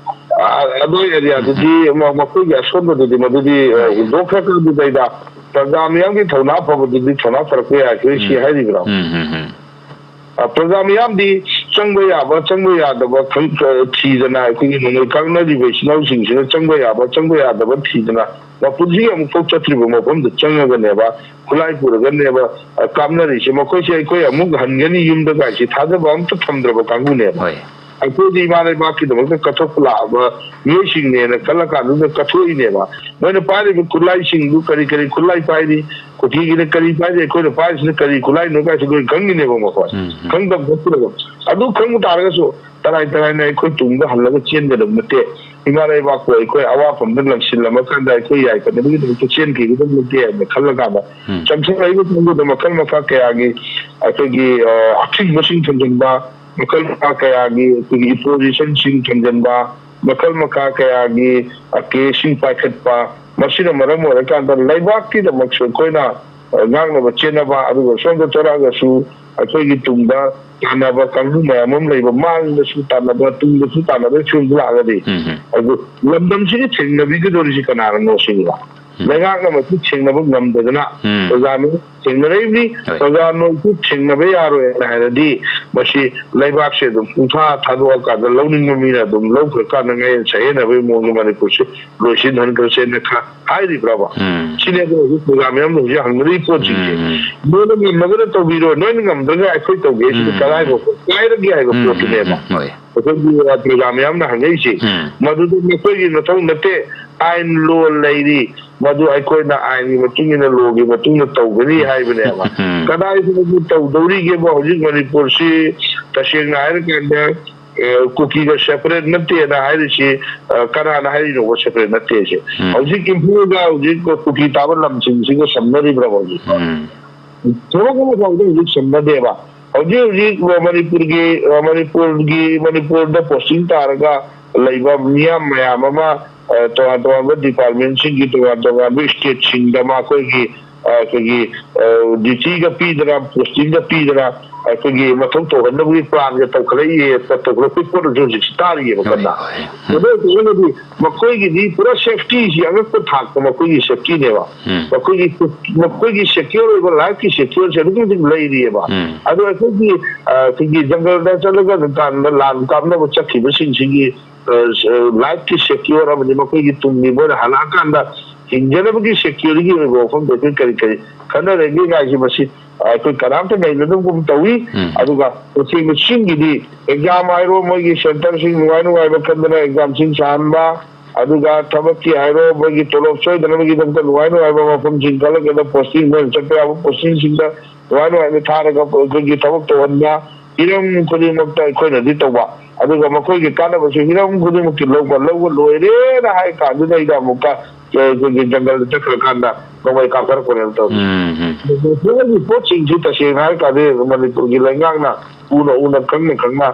ꯑ, ꯑꯗꯨ ꯑꯦꯔꯤꯌꯥꯗꯨꯗꯤ, ꯎꯝ꯫ ꯃ-, ꯃꯈꯣꯏꯒꯤ ꯑꯁꯣꯟꯕꯗꯨꯗꯤ ꯃꯗꯨꯗꯤ, ꯑ, ꯍꯣꯏ꯫ ꯍꯨꯟꯗꯣꯛꯈ꯭ꯔꯀꯥꯟꯗꯨꯗꯩꯗ ꯄ꯭ꯔꯖꯥ ꯃꯤꯌꯥꯝꯒꯤ ꯊꯧꯅꯥ ꯐꯕꯗꯨꯗꯤ ꯊꯧꯅꯥ ꯐꯔꯛꯄ ꯌꯥꯏ, ꯑꯩꯈꯣꯏ ꯁꯤ ꯎꯝ꯫ ꯍꯥꯏꯔꯤꯕ꯭ꯔꯣ? ꯎꯝ, ꯎꯝ, ꯎꯝ꯫ ꯑ, ꯄ꯭ꯔꯖꯥ ꯃꯤꯌꯥꯝꯗꯤ ꯆꯪꯕ ꯌꯥꯕ, ꯆꯪꯕ ꯌꯥꯗꯕ ꯈꯪ-, ꯑ, ꯊꯤꯗꯅ, ꯑꯩꯈꯣꯏꯒꯤ ꯅꯣꯡꯃꯩ ꯀꯥꯞꯅꯔꯤꯕ ꯏꯆꯤꯜ ꯏꯅꯥꯎꯁꯤꯡꯁꯤꯅ ꯆꯪꯕ ꯌꯥꯕ, ꯆꯪꯕ ꯌꯥꯗꯕ ꯊꯤꯗꯅ, ꯃꯄꯨꯟꯁꯤꯒꯤ ꯑꯃꯨꯛꯐꯥꯎ ꯆꯠꯇ꯭ꯔꯤꯕ ꯃꯐꯝꯗ ꯆꯪꯉꯒꯅꯦꯕ, ꯈꯨꯠꯂꯥꯏ ꯄꯨꯔꯒꯅꯦꯕ, ꯑ, ꯀꯥꯞꯅꯔꯤꯁꯦ꯫ ꯃꯈꯣꯏꯁꯦ ꯑꯩꯈꯣꯏ ꯑꯃꯨꯛ ꯍꯟꯒꯅꯤ ꯌꯨꯝꯗ ꯀꯥꯏꯁꯤ ꯊꯥꯖꯕ ꯑꯝꯇ ꯊꯝꯗ꯭ꯔꯕ ꯀꯥꯡꯕꯨꯅꯦꯕ꯫ ꯍꯣꯏ꯫ ꯑꯩꯈꯣꯏꯗꯤ ꯏꯃꯥ ꯂꯩꯕꯥꯛꯀꯤꯗꯃꯛꯇ ꯀꯠꯊꯣꯛꯄ ꯂꯥꯛꯑꯕ ꯃꯤꯑꯣꯏꯁꯤꯡꯅꯦꯅ ꯈꯜꯂ ꯀꯥꯟꯗꯨꯗ ꯀꯠꯊꯣꯛꯏꯅꯦꯕ꯫ ꯃꯣꯏꯅ ꯄꯥꯏꯔꯤꯕ ꯈꯨꯠꯂꯥꯏꯁꯤꯡꯗꯨ ꯀꯔꯤ ꯀꯔꯤ ꯈꯨꯠꯂꯥꯏ ꯄꯥꯏꯔꯤ, ꯀꯨꯀꯤꯒꯤꯅ ꯀꯔꯤ ꯄꯥꯏꯔꯤ, ꯑꯩꯈꯣꯏꯅ ꯄꯥꯏꯔꯤꯁꯤꯅ ꯀꯔꯤ ꯈꯨꯠꯂꯥꯏꯅꯣ ꯀꯥꯏꯁꯤ ꯂꯣꯏ ꯈꯪꯉꯤꯅꯦꯕ ꯃꯈꯣꯏ꯫ ꯎꯝ, ꯎꯝ꯫ ꯈꯪꯗꯕ ꯅꯠꯇꯦꯕ꯫ ꯑꯗꯨ ꯈꯪꯕ ꯇꯥꯔꯒꯁꯨ ꯇꯔꯥꯏ ꯇꯔꯥꯏꯅ ꯑꯩꯈꯣꯏ ꯇꯨꯡꯗ ꯍꯜꯂꯒ ꯆꯦꯟꯒꯗꯕ ꯅꯠꯇꯦ꯫ ꯏꯃꯥ ꯂꯩꯕꯥꯛꯄꯨ ꯑꯩꯈꯣꯏ ꯑꯋꯥꯐꯝꯗ ꯂꯪꯁꯤꯜꯂꯝꯃꯀꯥꯟꯗ ꯑꯩꯈꯣꯏ ꯌꯥꯏꯐꯅꯕꯒꯤꯗꯃꯛꯇ ꯆꯦꯟꯈꯤꯒꯗꯕ ꯅꯠꯇꯦ ꯍꯥꯏꯅ ꯈꯜꯂ ꯀꯥꯟꯗ ꯎꯝ꯫ ꯆꯪꯁꯤꯜꯂꯛꯏꯕ ꯀꯥꯡꯕꯨꯗ ꯃꯈꯜ ꯃꯈꯥ ꯀꯌꯥꯒꯤ ꯑꯩꯈꯣꯏꯒꯤ, ꯑ, ꯑꯊꯤꯡꯕꯁꯤꯡ ꯊꯝꯖꯤꯟꯕ, ꯃꯈꯜ ꯃꯈꯥ ꯀꯌꯥꯒꯤ ꯑꯩꯈꯣꯏꯒꯤ ꯏꯝꯄꯣꯖꯤꯁꯟꯁꯤꯡ ꯊꯝꯖꯤꯟꯕ, ꯃꯈꯜ ꯃꯈꯥ ꯀꯌꯥꯒꯤ, ꯑ, ꯀꯦꯁꯁꯤꯡ ꯄꯥꯏꯈꯠꯄ, ꯃꯁꯤꯅ ꯃꯔꯝ ꯑꯣꯏꯔꯀꯥꯟꯗ ꯂꯩꯕꯥꯛꯀꯤꯗꯃꯛꯁꯨ ꯑꯩꯈꯣꯏꯅ ꯉꯥꯛꯅꯕ ꯆꯦꯟꯅꯕ, ꯑꯗꯨꯒ ꯁꯣꯝꯗ ꯆꯠꯂꯛꯑꯒꯁꯨ ꯑꯩꯈꯣꯏꯒꯤ ꯇꯨꯡꯗ ꯇꯥꯟꯅꯕ ꯀꯥꯡꯕꯨ ꯃꯌꯥꯝ ꯑꯃ ꯂꯩꯕ, ꯃꯥꯡꯗꯁꯨ ꯇꯥꯟꯅꯕ, ꯇꯨꯡꯗꯁꯨ ꯇꯥꯟꯅꯕꯒꯤ ꯐꯤꯕꯝꯗ ꯂꯥꯛꯑꯒꯗꯤ, ꯎꯝ꯫ ꯑꯗꯨ ꯂꯝꯗꯝꯁꯤꯒꯤ ꯊꯦꯡꯅꯕꯤꯒꯗꯧꯔꯤꯁꯤ ꯀꯅꯥꯅꯅꯣ ꯁꯤꯅꯤꯕ꯫ ꯎꯝ꯫ ꯂꯩꯉꯥꯛꯅ ꯃꯁꯤ ꯊꯦꯡꯅꯕ ꯉꯝꯗꯗꯅ, ꯎꯝ꯫ ꯄ꯭ꯔꯖꯥꯅ ꯊꯦꯡꯅꯔꯛꯏꯕꯅꯤ꯫ ꯍꯣꯏ꯫ ꯄ꯭ꯔꯖꯥ ꯅꯣꯏꯁꯨ ꯊꯦꯡꯅꯕ ꯌꯥꯔꯣꯏ ꯍꯥꯏꯅ ꯍꯥꯏꯔꯗꯤ, ꯃꯁꯤ ꯂꯩꯕꯥꯛꯁꯦ ꯑꯗꯨꯝ ꯄꯨꯡꯊꯥ ꯊꯥꯗꯣꯛꯑꯀꯥꯟꯗ ꯂꯧꯅꯤꯡꯕ ꯃꯤꯅ ꯑꯗꯨꯝ ꯂꯧꯈ꯭ꯔꯀꯥꯟꯗ ꯉꯥꯌꯦꯟ ꯁꯥꯌꯦꯟꯅꯕꯒꯤ ꯃꯑꯣꯡꯗ ꯃꯅꯤꯄꯨꯔꯁꯤ ꯂꯣꯏꯁꯤꯟꯍꯟꯈ꯭ꯔꯁꯦꯅ ꯈ-, ꯍꯥꯏꯔꯤꯕ꯭ꯔꯕ? ꯎꯝ꯫ ꯁꯤꯅꯦꯕ ꯍꯧꯖꯤꯛ ꯄ꯭ꯔꯖꯥ ꯃꯌꯥꯝꯅ ꯍꯧꯖꯤꯛ ꯍꯪꯅꯔꯤꯕ ꯄꯣꯠꯁꯤꯡꯁꯦ꯫ ꯎꯝ꯫ ꯅꯣꯏꯅ ꯉꯝꯃꯒꯅ ꯇꯧꯕꯤꯔꯣ, ꯅꯣꯏꯅ ꯉꯝꯗ꯭ꯔꯒ ꯑꯩꯈꯣꯏ ꯇꯧꯒꯦ ꯁꯤꯗꯤ ꯎꯝ꯫ ꯀꯗꯥꯏꯐꯥꯎ ꯀꯥꯏꯔꯒꯦ ꯍꯥꯏꯕ ꯎꯝ, ꯎꯝ, ꯄꯣꯠꯇꯨꯅꯦꯕ꯫ ꯎꯝ, ꯍꯣꯏ꯫ ꯑꯩꯈꯣꯏꯒꯤ ꯄ꯭ꯔꯖꯥ ꯃꯌꯥꯝꯅ ꯍꯪꯉꯛꯏꯁꯦ꯫ ꯎꯝ꯫ ꯃꯗꯨꯗ ꯃꯈꯣꯏꯒꯤ ꯃꯊꯧ ꯅꯠꯇꯦ, ꯑꯥꯏꯟ ꯂꯣ ꯂꯩꯔꯤ, ꯃꯗꯨ ꯑꯩꯈꯣꯏꯅ ꯑꯥꯏꯟꯒꯤ ꯃꯇꯨꯡ ꯏꯟꯅ, ꯂꯣꯒꯤ ꯃꯇꯨꯡ ꯏꯟꯅ ꯇꯧꯒꯅꯤ ꯍꯥꯏꯕꯅꯦꯕ꯫ ꯎꯝ꯫ ꯀꯗꯥꯏꯗ ꯇꯧꯗꯧꯔꯤꯒꯦꯕ? ꯍꯧꯖꯤꯛ ꯃꯅꯤꯄꯨꯔꯁꯤ ꯇꯁꯦꯡꯅ ꯍꯥꯏꯔꯀꯥꯟꯗ, ꯑꯦ, ꯀꯨꯀꯤꯒ ꯁꯦꯄꯔꯦꯠ ꯅꯠꯇꯦꯅ ꯍꯥꯏꯔꯤꯁꯤ, ꯑ, ꯀꯅꯥꯅ ꯍꯥꯏꯔꯤꯅꯣꯕ ꯁꯦꯄꯔꯦꯠ ꯅꯠꯇꯦꯁꯦ? ꯎꯝ꯫ ꯍꯧꯖꯤꯛ ꯏꯝꯐꯥꯜꯒ ꯍꯧꯖꯤꯛ ꯀꯨꯀꯤ ꯇꯥꯕ ꯂꯝꯁꯤꯡꯁꯤꯒ ꯁꯝꯅꯔꯤꯕ꯭ꯔꯕ ꯍꯧꯖꯤꯛ? ꯎꯝ꯫ ꯊꯕꯛ ꯑꯃ ꯐꯥꯎꯗ ꯍꯧꯖꯤꯛ ꯁꯝꯅꯗꯦꯕ꯫ ꯍꯧꯖꯤꯛ ꯍꯧꯖꯤꯛ ꯃꯅꯤꯄꯨꯔꯒꯤ, ꯃꯅꯤꯄꯨꯔꯒꯤ, ꯃꯅꯤꯄꯨꯔꯗ ꯄꯣꯁꯇꯤꯡ ꯇꯥꯔꯒ ꯂꯩꯕ ꯃꯤꯌꯥꯝ ꯃꯌꯥꯝ ꯑꯃ, ꯑ, ꯇꯣꯉꯥꯟ ꯇꯣꯉꯥꯟꯕ ꯗꯤꯄꯥꯔꯠꯃꯦꯟꯁꯤꯡꯒꯤ, ꯇꯣꯉꯥꯟ ꯇꯣꯉꯥꯟꯕ ꯁ꯭ꯇꯦꯠꯁꯤꯡꯗ ꯃꯈꯣꯏꯒꯤ, ꯑ, ꯑꯩꯈꯣꯏꯒꯤ, ꯑ, ꯗ꯭ꯌꯨꯇꯤꯒ ꯄꯤꯗꯅ, ꯄꯣꯁꯇꯤꯡꯒ ꯄꯤꯗꯅ, ꯑꯩꯈꯣꯏꯒꯤ ꯃꯊꯧ ꯇꯧꯍꯟꯅꯕꯒꯤ ꯄ꯭ꯂꯥꯟꯒ ꯇꯧꯈꯠꯂꯛꯏ, ꯇꯧꯈꯠꯂꯛꯄꯒꯤ ꯄꯣꯠ ꯑꯗꯨ ꯍꯧꯖꯤꯛꯁꯤ ꯇꯥꯔꯤꯌꯦꯕ ꯍꯣꯏ, ꯀꯟꯅ꯫ ꯍꯣꯏ꯫ ꯎꯝ꯫ ꯑꯗꯨ ꯑꯣꯏꯔꯒꯗꯤ ꯃꯈꯣꯏꯒꯤꯗꯤ ꯄꯨꯔꯥ ꯁꯦꯐꯇꯤꯁꯤ ꯑꯉꯛꯄ ꯊꯥꯛꯇ ꯃꯈꯣꯏꯒꯤ ꯁꯦꯐꯇꯤꯅꯦꯕ꯫ ꯎꯝ꯫ ꯃꯈꯣꯏꯒꯤ, ꯃꯈꯣꯏꯒꯤ ꯁꯦꯀ꯭ꯌꯣꯔ ꯑꯣꯏꯕ ꯂꯥꯏꯐꯀꯤ ꯁꯦꯀ꯭ꯌꯣꯔꯁꯦ ꯑꯗꯨꯛꯀꯤ ꯃꯇꯤꯛ ꯂꯩꯔꯤꯑꯕ꯫ ꯎꯝ꯫ ꯑꯗꯣ ꯑꯩꯈꯣꯏꯒꯤ, ꯑ, ꯑꯩꯈꯣꯏꯒꯤ ꯖꯪꯒꯜꯗ ꯆꯠꯂꯒ ꯗꯨꯀꯥꯟꯗ ꯂꯥꯟ ꯀꯥꯞꯅꯕ ꯆꯠꯈꯤꯕꯁꯤꯡꯁꯤꯒꯤ, ꯑ, ꯁ-, ꯂꯥꯏꯐꯀꯤ ꯁꯦꯀ꯭ꯌꯣꯔ ꯑꯃꯗꯤ ꯃꯈꯣꯏꯒꯤ ꯇꯨꯡꯒꯤ ꯃꯣꯏꯅ ꯍꯜꯂꯛꯑꯀꯥꯟꯗ ꯍꯤꯡꯖꯅꯕꯒꯤ ꯁꯦꯀ꯭ꯌꯣꯔꯤꯇꯤ ꯑꯣꯏꯕ ꯋꯥꯐꯝꯗ ꯑꯩꯈꯣꯏ ꯀꯔꯤ ꯀꯔꯤ ꯈꯟꯅꯔꯒꯦ ꯍꯥꯏꯁꯤ ꯃꯁꯤ, ꯑ, ꯑꯩꯈꯣꯏ ꯀꯅꯥꯝꯇ ꯅꯩꯅꯗꯕꯒꯨꯝ ꯇꯧꯏ꯫ ꯎꯝ꯫ ꯑꯗꯨꯒ ꯇꯁꯦꯡꯕ ꯆꯤꯡꯒꯤꯗꯤ ꯑꯦꯛꯖꯥꯝ ꯍꯥꯏꯔꯣ, ꯃꯣꯏꯒꯤ ꯁꯦꯟꯇꯔꯁꯤꯡ ꯅꯨꯡꯉꯥꯏ ꯅꯨꯡꯉꯥꯏꯕ ꯈꯟꯗꯅ ꯑꯦꯛꯖꯥꯝꯁꯤꯡ ꯁꯥꯍꯟꯕ, ꯑꯗꯨꯒ ꯊꯕꯛꯀꯤ ꯍꯥꯏꯔꯣ, ꯃꯣꯏꯒꯤ ꯇꯣꯂꯣꯞ ꯁꯣꯏꯗꯅꯕꯒꯤꯗꯃꯛꯇ ꯅꯨꯡꯉꯥꯏ ꯅꯨꯡꯉꯥꯏꯕ ꯃꯐꯝꯁꯤꯡ ꯈꯜꯂꯒꯗ ꯄꯣꯁꯇꯤꯡ, ꯃꯣꯏꯅ ꯆꯠꯄ ꯌꯥꯕ ꯄꯣꯁꯇꯤꯡꯁꯤꯡꯗ ꯅꯨꯡꯉꯥꯏ ꯅꯨꯡꯉꯥꯏꯅ ꯊꯥꯔꯒ ꯑꯩꯈꯣꯏꯒꯤ ꯊꯕꯛ ꯇꯧꯍꯟꯕ, ꯍꯤꯔꯝ ꯈꯨꯗꯤꯡꯃꯛꯇ ꯑꯩꯈꯣꯏꯅꯗꯤ ꯇꯧꯕ, ꯑꯗꯨꯒ ꯃꯈꯣꯏꯒꯤ ꯀꯥꯟꯅꯕꯁꯨ ꯍꯤꯔꯝ ꯈꯨꯗꯤꯡꯃꯛꯀꯤ ꯂꯧꯕ, ꯂꯧꯕ ꯂꯣꯏꯔꯦꯅ ꯍꯥꯏ ꯀꯥꯟꯗꯨꯗ ꯑꯩꯅ ꯑꯃꯨꯛꯀ ꯑꯩꯈꯣꯏꯒꯤ ꯖꯪꯒꯜꯗ ꯆꯠꯈ꯭ꯔꯀꯥꯟꯗ ꯅꯣꯡꯃꯩ ꯀꯥꯞꯊꯔꯛꯄꯅꯦꯕ ꯇꯧꯔꯤꯁꯦ꯫ ꯎꯝ, ꯎꯝ꯫ ꯃꯁꯤꯒꯤ ꯄꯣꯠꯁꯤꯡꯁꯤ ꯇꯁꯦꯡꯅ ꯍꯥꯏꯔ ꯀꯥꯟꯗ ꯃꯅꯤꯄꯨꯔꯒꯤ ꯂꯩꯉꯥꯛꯅ ꯎꯅ ꯎꯅ, ꯈꯪꯅ ꯈꯪꯅ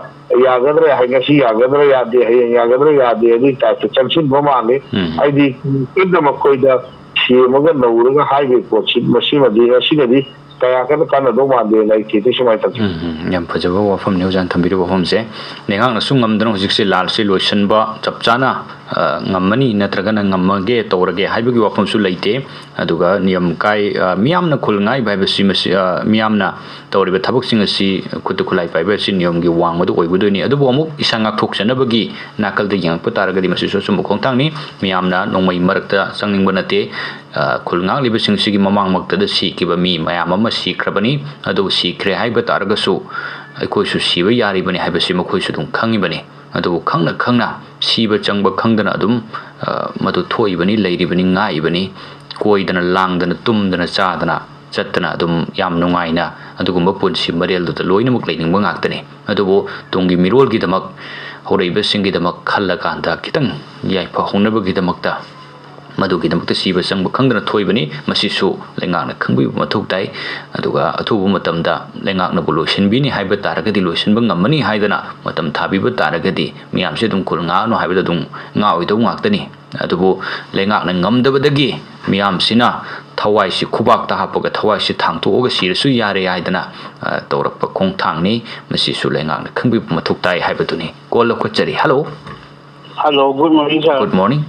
ꯌꯥꯒꯗ꯭ꯔꯥ ꯍꯥꯏ, ꯉꯁꯤ ꯌꯥꯒꯗ꯭ꯔꯥ ꯌꯥꯗꯦ, ꯍꯌꯦꯡ ꯌꯥꯒꯗ꯭ꯔꯥ ꯌꯥꯗꯦ ꯑꯗꯨꯒꯤ ꯇꯥꯏꯞꯇ ꯆꯪꯁꯤꯟꯕ ꯃꯥꯜꯂꯤ꯫ ꯎꯝ꯫ ꯍꯥꯏꯗꯤ ꯀꯟꯅ ꯃꯈꯣꯏꯗ ꯊꯦꯝꯃꯒ ꯅꯧꯔꯒ ꯍꯥꯏꯕꯒꯤ ꯄꯣꯠꯁꯤ, ꯃꯁꯤꯃꯗꯤ, ꯃꯁꯤꯒꯗꯤ ꯀꯌꯥ ꯀꯟꯅ ꯀꯥꯟꯅꯗꯧ ꯃꯥꯟꯗꯦꯅ ꯑꯩ ꯊꯦꯡꯅꯩ꯫ ꯁꯨꯃꯥꯏꯅ ꯇꯧꯁꯤ꯫ ꯎꯝ, ꯎꯝ, ꯌꯥꯝ ꯐꯖꯕ ꯋꯥꯐꯝꯅꯤ ꯑꯣꯖꯥꯅ ꯊꯝꯕꯤꯔꯤꯕ ꯋꯥꯐꯝꯁꯦ꯫ ꯂꯩꯉꯥꯛꯅꯁꯨ ꯉꯝꯗꯅ ꯍꯧꯖꯤꯛꯁꯦ ꯂꯥꯜꯁꯦ ꯂꯣꯏꯁꯤꯟꯕ ꯆꯞ ꯆꯥꯅ, ꯑ, ꯉꯝꯃꯅꯤ ꯅꯠꯇ꯭ꯔꯒꯅ ꯉꯝꯃꯒꯦ ꯇꯧꯔꯒꯦ ꯍꯥꯏꯕꯒꯤ ꯋꯥꯐꯝꯁꯨ ꯂꯩꯇꯦ꯫ ꯑꯗꯨꯒ ꯅꯤꯌꯝ ꯀꯥꯏ-, ꯑ, ꯃꯤꯌꯥꯝꯅ ꯈꯨꯜ ꯉꯥꯛꯏꯕ ꯍꯥꯏꯕꯁꯤ ꯃꯁꯤ, ꯑ, ꯃꯤꯌꯥꯝꯅ ꯇꯧꯔꯤꯕ ꯊꯕꯛꯁꯤꯡ ꯑꯁꯤ ꯈꯨꯠꯇ ꯈꯨꯠꯂꯥꯏ ꯄꯥꯏꯕ ꯑꯁꯤ ꯅꯤꯌꯝꯒꯤ ꯋꯥꯡꯃꯗ ꯑꯣꯏꯒꯗꯣꯏꯅꯤ꯫ ꯑꯗꯨꯕꯨ ꯑꯃꯨꯛ ꯏꯁꯥ ꯉꯥꯛꯊꯣꯛꯆꯅꯕꯒꯤ ꯅꯥꯀꯜꯗ ꯌꯦꯡꯉꯛꯄ ꯇꯥꯔꯒꯗꯤ ꯃꯁꯤꯁꯨ ꯑꯆꯨꯝꯕ ꯈꯣꯡꯊꯥꯡꯅꯤ꯫ ꯃꯤꯌꯥꯝꯅ ꯅꯣꯡꯃꯩ ꯃꯔꯛꯇ ꯆꯪꯅꯤꯡꯕ ꯅꯠꯇꯦ꯫ ꯑ, ꯈꯨꯜ ꯉꯥꯛꯂꯤꯕꯁꯤꯡꯁꯤꯒꯤ ꯃꯃꯥꯡꯃꯛꯇꯗ ꯁꯤꯈꯤꯕ ꯃꯤ ꯃꯌꯥꯝ ꯑꯃ ꯁꯤꯈ꯭ꯔꯕꯅꯤ꯫ ꯑꯗꯨꯕꯨ ꯁꯤꯈ꯭ꯔꯦ ꯍꯥꯏꯕ ꯇꯥꯔꯒꯁꯨ ꯑꯩꯈꯣꯏꯁꯨ ꯁꯤꯕ ꯌꯥꯔꯤꯕꯅꯤ ꯍꯥꯏꯕꯁꯤ ꯃꯈꯣꯏꯁꯨ ꯑꯗꯨꯝ ꯈꯪꯉꯤꯕꯅꯤ꯫ ꯑꯗꯨꯕꯨ ꯈꯪꯅ ꯈꯪꯅ ꯁꯤꯕ ꯆꯪꯕ ꯈꯪꯗꯅ ꯑꯗꯨꯝ, ꯑ, ꯃꯗꯨ ꯊꯣꯛꯏꯕꯅꯤ, ꯂꯩꯔꯤꯕꯅꯤ, ꯉꯥꯛꯏꯕꯅꯤ꯫ ꯀꯣꯏꯗꯅ ꯂꯥꯡꯗꯅ ꯇꯨꯝꯗꯅ ꯆꯥꯗꯅ ꯆꯠꯇꯅ ꯑꯗꯨꯝ ꯌꯥꯝ ꯅꯨꯡꯉꯥꯏꯅ ꯑꯗꯨꯒꯨꯝꯕ ꯄꯨꯟꯁꯤ ꯃꯔꯦꯜꯗꯨꯗ ꯂꯣꯏꯅꯃꯛ ꯂꯩꯅꯤꯡꯕ ꯉꯥꯛꯇꯅꯤ꯫ ꯑꯗꯨꯕꯨ ꯇꯨꯡꯒꯤ ꯃꯤꯔꯣꯜꯒꯤꯗꯃꯛ, ꯍꯧꯔꯛꯏꯕꯁꯤꯡꯒꯤꯗꯃꯛ ꯈꯜꯂꯀꯥꯟꯗ ꯈꯤꯇꯪ ꯌꯥꯏꯐꯍꯧꯅꯕꯒꯤꯗꯃꯛꯇ, ꯃꯗꯨꯒꯤꯗꯃꯛꯇ ꯁꯤꯕ ꯆꯪꯕ ꯈꯪꯗꯅ ꯊꯣꯛꯏꯕꯅꯤ꯫ ꯃꯁꯤꯁꯨ ꯂꯩꯉꯥꯛꯅ ꯈꯪꯕꯤꯕ ꯃꯊꯧ ꯇꯥꯏ꯫ ꯑꯗꯨꯒ ꯑꯊꯨꯕ ꯃꯇꯝꯗ ꯂꯩꯉꯥꯛꯅꯕꯨ ꯂꯣꯏꯁꯤꯟꯕꯤꯅꯤ ꯍꯥꯏꯕ ꯇꯥꯔꯒꯗꯤ, ꯂꯣꯏꯁꯤꯟꯕ ꯉꯝꯃꯅꯤ ꯍꯥꯏꯗꯅ ꯃꯇꯝ ꯊꯥꯕꯤꯕ ꯇꯥꯔꯒꯗꯤ ꯃꯤꯌꯥꯝꯁꯦ ꯑꯗꯨꯝ ꯈꯨꯜ ꯉꯥꯛꯑꯅꯨ ꯍꯥꯏꯕꯗ ꯑꯗꯨꯝ ꯉꯥꯛꯑꯣꯏꯗꯧ ꯉꯥꯛꯇꯅꯤ꯫ ꯑꯗꯨꯕꯨ ꯂꯩꯉꯥꯛꯅ ꯉꯝꯗꯕꯗꯒꯤ ꯃꯤꯌꯥꯝꯁꯤꯅ ꯊꯋꯥꯏꯁꯤ ꯈꯨꯕꯥꯛꯇ ꯍꯥꯞꯄꯒ ꯊꯋꯥꯏꯁꯤ ꯊꯥꯡꯇꯣꯛꯑꯒ ꯁꯤꯔꯁꯨ ꯌꯥꯔꯦ ꯍꯥꯏꯗꯅ, ꯑ, ꯇꯧꯔꯛꯄ ꯈꯣꯡꯊꯥꯡꯅꯤ꯫ ꯃꯁꯤꯁꯨ ꯂꯩꯉꯥꯛꯅ ꯈꯪꯕꯤꯕ ꯃꯊꯧ ꯇꯥꯏ ꯍꯥꯏꯕꯗꯨꯅꯤ꯫ ꯀꯣꯜ ꯂꯧꯈꯠꯆꯔꯤ꯫ Hello. Hello, good morning sir. Good morning.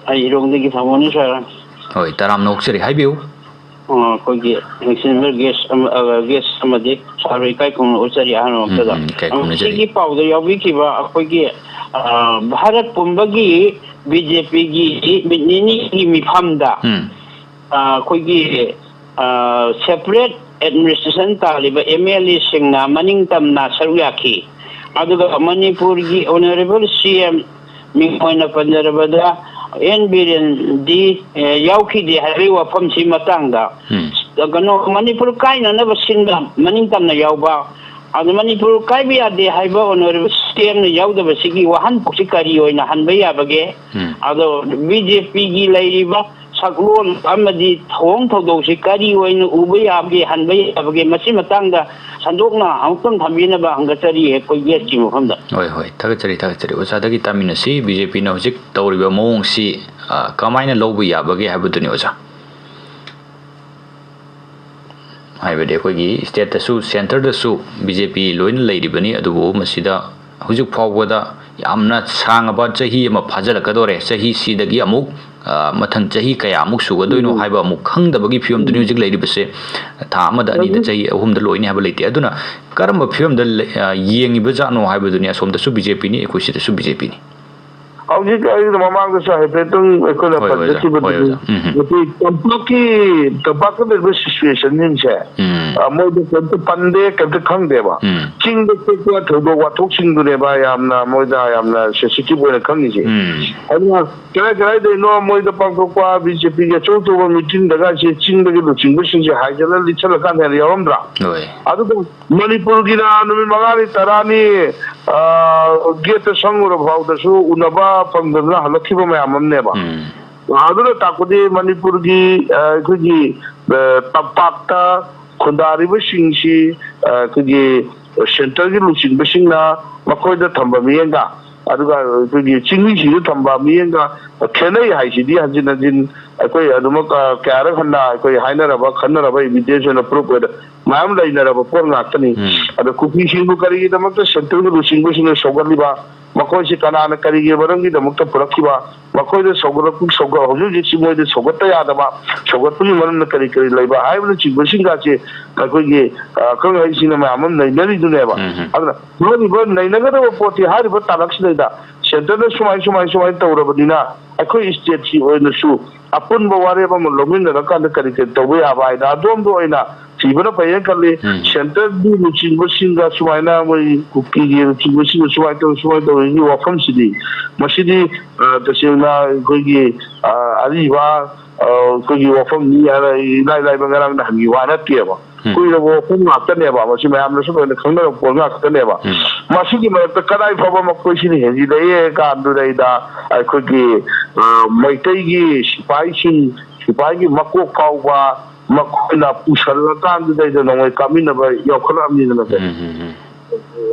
ꯑꯩ ꯏꯔꯣꯡꯗꯒꯤ ꯊꯥꯃꯣꯅꯤ ꯁꯥꯔ꯫ ꯍꯣꯏ, ꯇꯔꯥꯝꯅ ꯑꯣꯛꯆꯔꯤ, ꯍꯥꯏꯕꯤꯌꯨ꯫ ꯑ, ꯑꯩꯈꯣꯏꯒꯤ ꯅꯦꯁꯅꯦꯜ ꯒꯦꯁ ꯑꯃ, ꯑ, ꯒꯦꯁ ꯑꯃꯗꯤ ꯁꯥꯔ ꯏꯀꯥꯏ ꯈꯨꯝꯅ ꯎꯠꯆꯔꯤ ꯑꯍꯥꯟꯕ ꯃꯛꯇꯗ꯫ ꯎꯝ, ꯏꯀꯥꯏ ꯈꯨꯝꯅꯖꯔꯤ꯫ ꯁꯤꯒꯤ ꯄꯥꯎꯗ ꯌꯥꯎꯕꯤꯈꯤꯕ ꯑꯩꯈꯣꯏꯒꯤ, ꯑ, ꯚꯥꯔꯠ ꯄꯨꯝꯕꯒꯤ ꯕꯤ ꯖꯦ ꯄꯤꯒꯤ ꯅꯨꯃꯤꯠ ꯅꯤꯅꯤꯒꯤ ꯃꯤꯐꯝꯗ, ꯎꯝ꯫ ꯑ, ꯑꯩꯈꯣꯏꯒꯤ, ꯑ, ꯁꯦꯄꯔꯦꯠ ꯑꯦꯗꯃꯤꯅꯤꯁꯇ꯭ꯔꯦꯁꯟ ꯇꯥꯜꯂꯤꯕ ꯑꯦꯝ ꯑꯦꯜ ꯑꯦꯁꯤꯡꯅ ꯃꯅꯤꯡ ꯇꯝꯅ ꯁꯔꯨꯛ ꯌꯥꯈꯤ꯫ ꯑꯗꯨꯒ ꯃꯅꯤꯄꯨꯔꯒꯤ ꯑꯣꯅꯔꯦꯕꯜ ꯁꯤ ꯑꯦꯝ ꯃꯤꯡ ꯑꯣꯏꯅ ꯄꯟꯖꯔꯕꯗ ꯑꯦꯟ ꯕꯤꯔꯦꯟꯗꯤ, ꯑꯦ, ꯌꯥꯎꯈꯤꯗꯦ ꯍꯥꯏꯕꯒꯤ ꯋꯥꯐꯝꯁꯤ ꯃꯇꯥꯡꯗ, ꯎꯝ꯫ ꯀꯩꯅꯣ, ꯃꯅꯤꯄꯨꯔ ꯀꯥꯏꯅꯅꯕ ꯁꯤꯟꯕ ꯃꯅꯤꯡ ꯇꯝꯅ ꯌꯥꯎꯕ, ꯑꯗꯨ ꯃꯅꯤꯄꯨꯔ ꯀꯥꯏꯕ ꯌꯥꯗꯦ ꯍꯥꯏꯕ ꯑꯣꯅꯔꯦꯕꯜ ꯁꯤ ꯑꯦꯝꯅ ꯌꯥꯎꯗꯕꯁꯤꯒꯤ ꯋꯥꯍꯟꯊꯣꯛꯁꯤ ꯀꯔꯤ ꯑꯣꯏꯅ ꯍꯟꯕ ꯌꯥꯕꯒꯦ? ꯎꯝ꯫ ꯑꯗꯣ ꯕꯤ ꯖꯦ ꯄꯤꯒꯤ ꯂꯩꯔꯤꯕ ꯁꯛꯂꯣꯟ ꯑꯃꯗꯤ ꯊꯧꯑꯣꯡ ꯊꯧꯗꯣꯛꯁꯤ ꯀꯔꯤ ꯑꯣꯏꯅ ꯎꯕ ꯌꯥꯕꯒꯦ, ꯍꯟꯕ ꯌꯥꯕꯒꯦ, ꯃꯁꯤ ꯃꯇꯥꯡꯗ ꯁꯟꯗꯣꯛꯅ ꯑꯃꯨꯛꯇꯪ ꯊꯝꯕꯤꯅꯕ ꯍꯪꯒꯠꯆꯔꯤ ꯑꯩꯈꯣꯏ ꯒꯦꯁꯀꯤ ꯃꯐꯝꯗ꯫ ꯍꯣꯏ, ꯍꯣꯏ, ꯊꯥꯒꯠꯆꯔꯤ, ꯊꯥꯒꯠꯆꯔꯤ꯫ ꯑꯣꯖꯥꯗꯒꯤ ꯇꯥꯃꯤꯟꯅꯁꯤ꯫ ꯕꯤ ꯖꯦ ꯄꯤꯅ ꯍꯧꯖꯤꯛ ꯇꯧꯔꯤꯕ ꯃꯑꯣꯡꯁꯤ ꯑ, ꯀꯃꯥꯏꯅ ꯂꯧꯕ ꯌꯥꯕꯒꯦ ꯍꯥꯏꯕꯗꯨꯅꯤ, ꯑꯣꯖꯥ꯫ ꯍꯥꯏꯕꯗꯤ ꯑꯩꯈꯣꯏꯒꯤ state ꯇꯁꯨ, centre ꯗꯁꯨ B J P ꯂꯣꯏꯅ ꯂꯩꯔꯤꯕꯅꯤ, ꯑꯗꯨꯕꯨ ꯃꯁꯤꯗ ꯍꯧꯖꯤꯛ ꯐꯥꯎꯕꯗ ꯌꯥꯝꯅ ꯁꯥꯡꯉꯕ ꯆꯍꯤ ꯑꯃ ꯐꯥꯖꯤꯜꯂꯛꯀꯗꯧꯔꯦ꯫ ꯆꯍꯤꯁꯤꯗꯒꯤ ꯑꯃꯨꯛ, ꯑ, ꯃꯊꯪ ꯆꯍꯤ ꯀꯌꯥꯃꯨꯛ ꯁꯨꯒꯗꯣꯏꯅꯣ ꯎꯝ꯫ ꯍꯥꯏꯕ ꯑꯃꯨꯛ ꯈꯪꯗꯕꯒꯤ ꯐꯤꯕꯝꯗꯨꯅꯤ ꯎꯝ꯫ ꯍꯧꯖꯤꯛ ꯂꯩꯔꯤꯕꯁꯦ꯫ ꯊꯥ ꯑꯃꯗ, ꯑꯅꯤꯗ, ꯍꯧꯖꯤꯛ ꯆꯍꯤ ꯑꯍꯨꯝꯗ ꯂꯣꯏꯅꯤ ꯍꯥꯏꯕ ꯂꯩꯇꯦ꯫ ꯑꯗꯨꯅ ꯀꯔꯝꯕ ꯐꯤꯕꯝꯗ ꯂꯩ-, ꯑ, ꯌꯦꯡꯉꯤꯕꯖꯥꯠꯅꯣ ꯍꯥꯏꯕꯗꯨꯅꯤ꯫ ꯑꯁꯣꯝꯗꯁꯨ B J P ꯅꯤ, ꯑꯩꯈꯣꯏ ꯁꯤꯗꯁꯨ B J P ꯅꯤ꯫ ꯍꯧꯖꯤꯛ ꯑꯩꯅ ꯃꯃꯥꯡꯗꯁꯨ ꯍꯥꯏꯐꯦꯠꯇꯪ ꯑꯩꯈꯣꯏꯅ ꯍꯣꯏ, ꯍꯣꯏ, ꯑꯣꯖꯥ꯫ ꯍꯣꯏ, ꯄꯟꯖꯈꯤꯕꯗꯨꯅꯤ꯫ ꯑꯣꯖꯥ꯫ ꯎꯝ, ꯎꯝ꯫ ꯃꯁꯤ ꯇꯝꯄꯥꯛꯀꯤ, ꯇꯝꯄꯥꯛꯇ ꯂꯩꯔꯤꯕ situation ꯁꯤꯡꯁꯦ, ꯎꯝ꯫ ꯑ, ꯃꯣꯏꯗ ꯀꯩꯝꯇ ꯄꯟꯗꯦ, ꯀꯩꯝꯇ ꯈꯪꯗꯦꯕ꯫ ꯎꯝ꯫ ꯆꯤꯡꯗ ꯊꯣꯛꯄ ꯊꯧꯗꯣꯛ ꯋꯥꯊꯣꯛꯁꯤꯡꯗꯨꯅꯦꯕ ꯌꯥꯝꯅ ꯃꯣꯏꯗ ꯌꯥꯝꯅ sensitive ꯑꯣꯏꯅ ꯈꯪꯉꯤꯁꯦ꯫ ꯎꯝ꯫ ꯑꯗꯨꯅ ꯀꯗꯥꯏ ꯀꯗꯥꯏꯗꯩꯅꯣ ꯃꯣꯏꯗ ꯄꯥꯡꯊꯣꯛꯄ B J P ꯒꯤ ꯑꯆꯧ ꯑꯆꯧꯕ meeting ꯗꯒꯁꯦ ꯆꯤꯡꯗꯒꯤ ꯂꯨꯆꯤꯡꯕꯁꯤꯡꯁꯦ ꯍꯥꯏꯖꯜꯂ ꯂꯤꯠꯁꯜꯂꯀꯥꯟꯗ ꯍꯦꯟꯅ ꯌꯥꯎꯔꯝꯗ꯭ꯔꯥ? ꯍꯣꯏ꯫ ꯑꯗꯨꯒ ꯃꯅꯤꯄꯨꯔꯒꯤꯅ ꯅꯨꯃꯤꯠ ꯃꯉꯥꯅꯤ, ꯇꯔꯥꯅꯤ, ꯑ, gate ꯇ ꯁꯪꯉꯨꯔ ꯐꯥꯎꯗꯁꯨ ꯎꯅꯕ ꯐꯪꯗꯗꯅ ꯍꯜꯂꯛꯈꯤꯕ ꯃꯌꯥꯝ ꯑꯃꯅꯦꯕ꯫ ꯎꯝ꯫ ꯑꯗꯨꯅ ꯇꯥꯛꯄꯗꯤ ꯃꯅꯤꯄꯨꯔꯒꯤ, ꯑ, ꯑꯩꯈꯣꯏꯒꯤ, ꯑ, ꯇꯝꯄꯥꯛꯇ ꯈꯨꯟꯗꯥꯔꯤꯕꯁꯤꯡꯁꯤ, ꯑ, ꯑꯩꯈꯣꯏꯒꯤ centre ꯒꯤ ꯂꯨꯆꯤꯡꯕꯁꯤꯡꯅ ꯃꯈꯣꯏꯗ ꯊꯝꯕ ꯃꯤꯠꯌꯦꯡꯒ, ꯑꯗꯨꯒ ꯑꯩꯈꯣꯏꯒꯤ ꯆꯤꯡꯃꯤꯁꯤꯡꯗ ꯊꯝꯕ ꯃꯤꯠꯌꯦꯡꯒ ꯈꯦꯠꯅꯩ ꯍꯥꯏꯁꯤꯗꯤ ꯍꯟꯖꯤꯟ ꯍꯟꯖꯤꯟ ꯑꯩꯈꯣꯏ ꯑꯗꯨꯃꯛ, ꯑ, ꯀꯌꯥꯔꯛ ꯍꯟꯅ ꯑꯩꯈꯣꯏ ꯍꯥꯏꯅꯔꯕ, ꯈꯟꯅꯔꯕ evidence ꯑꯣꯏꯅ proof ꯑꯣꯏꯅ ꯃꯌꯥꯝ ꯂꯩꯅꯔꯕ ꯄꯣꯠ ꯉꯥꯛꯇꯅꯤ꯫ ꯎꯝ꯫ ꯑꯗꯣ ꯀꯨꯀꯤꯁꯤꯡꯕꯨ ꯀꯔꯤꯒꯤꯗꯃꯛꯇ centre ꯒꯤ ꯂꯨꯆꯤꯡꯕꯁꯤꯡꯅ ꯁꯧꯒꯠꯂꯤꯕ? ꯃꯈꯣꯏꯁꯤ ꯀꯅꯥꯅ ꯀꯔꯤꯒꯤ ꯃꯔꯝꯒꯤꯗꯃꯛꯇ ꯄꯨꯔꯛꯈꯤꯕ? ꯃꯈꯣꯏꯗ ꯁꯧꯒꯠꯂꯛꯄ, ꯁꯧꯒꯠ-, ꯍꯧꯖꯤꯛ ꯍꯧꯖꯤꯛꯁꯤ ꯃꯣꯏꯗ ꯁꯧꯒꯠꯄ ꯌꯥꯗꯕ, ꯁꯧꯒꯠꯄꯒꯤ ꯃꯔꯝꯅ ꯀꯔꯤ ꯀꯔꯤ ꯂꯩꯕ ꯍꯥꯏꯕꯅꯆꯤꯡꯕꯁꯤꯡꯒꯁꯦ ꯑꯩꯈꯣꯏꯒꯤ, ꯑ, ꯑꯈꯪ ꯑꯍꯩꯁꯤꯡꯅ ꯃꯌꯥꯝ ꯑꯃ ꯅꯩꯅꯔꯤꯗꯨꯅꯦꯕ꯫ ꯎꯝ꯫ ꯑꯗꯨꯅ ꯍꯥꯏꯔꯤꯕ ꯅꯩꯅꯒꯗꯕ ꯄꯣꯠꯇꯤ ꯍꯥꯏꯔꯤꯕ ꯇꯥꯂꯛꯁꯤꯗꯩꯗ centre ꯅ ꯁꯨꯃꯥꯏ, ꯁꯨꯃꯥꯏ, ꯁꯨꯃꯥꯏꯅ ꯇꯧꯔꯕꯅꯤꯅ ꯑꯩꯈꯣꯏ state ꯀꯤ ꯑꯣꯏꯅꯁꯨ ꯑꯄꯨꯟꯕ ꯋꯥꯔꯦꯞ ꯑꯃ ꯂꯧꯃꯤꯟꯅꯔꯀꯥꯟꯗ ꯀꯔꯤ ꯀꯔꯤ ꯇꯧꯕ ꯌꯥꯕ ꯍꯥꯏꯅ ꯑꯗꯣꯝꯗ ꯑꯣꯏꯅ ꯊꯤꯕꯅ ꯐꯩꯌꯦꯅ ꯈꯜꯂꯤ꯫ ꯎꯝ꯫ Centre ꯒꯤ ꯂꯨꯆꯤꯡꯕꯁꯤꯡꯒ ꯁꯨꯃꯥꯏꯅ ꯃꯣꯏ ꯀꯨꯀꯤꯒꯤ ꯂꯨꯆꯤꯡꯕꯁꯤꯡꯒ ꯁꯨꯃꯥꯏꯅ ꯇꯧ-, ꯁꯨꯃꯥꯏꯅ ꯇꯧꯕꯒꯤ ꯋꯥꯐꯝꯁꯤꯗꯤ, ꯃꯁꯤꯗꯤ, ꯑ, ꯇꯁꯦꯡꯅ ꯑꯩꯈꯣꯏꯒꯤ, ꯑ, ꯑꯔꯤꯕ, ꯑ, ꯑꯩꯈꯣꯏꯒꯤ ꯋꯥꯐꯝꯅꯤ ꯍꯥꯏꯅ ꯏꯂꯥꯏ ꯂꯥꯏꯕ ꯉꯔꯥꯡ ꯅꯍꯥꯟꯒꯤ ꯋꯥ ꯅꯠꯇꯦꯕ꯫ ꯎꯝ꯫ ꯀꯨꯏꯔꯕ ꯋꯥꯐꯝ ꯉꯥꯛꯇꯅꯦꯕ꯫ ꯃꯁꯤ ꯃꯌꯥꯝꯅꯁꯨ ꯂꯣꯏꯅ ꯈꯪꯅꯔꯕ ꯄꯣꯠ ꯉꯥꯛꯇꯅꯦꯕ꯫ ꯎꯝ꯫ ꯃꯁꯤꯒꯤ ꯃꯔꯛꯇ ꯀꯗꯥꯏ ꯐꯥꯎꯕ ꯃꯈꯣꯏꯁꯤꯅ ꯍꯦꯟꯖꯤꯜꯂꯛꯑꯦ ꯀꯥꯟꯗꯨꯗꯩꯗ ꯑꯩꯈꯣꯏꯒꯤ, ꯑ, ꯃꯩꯇꯩꯒꯤ ꯁꯤꯐꯥꯏꯁꯤꯡ, ꯁꯤꯐꯥꯏꯒꯤ ꯃꯀꯣꯛ ꯐꯥꯎꯕ ꯃꯈꯣꯏꯅ ꯄꯨꯁꯜꯂꯀꯥꯟꯗꯨꯗꯩꯗ ꯅꯣꯡꯃꯩ ꯀꯥꯞꯃꯤꯟꯅꯕ ꯌꯥꯎꯈꯠꯂꯛꯑꯕꯅꯤꯗꯅ꯫ ꯎꯝ, ꯎꯝ, ꯎꯝ꯫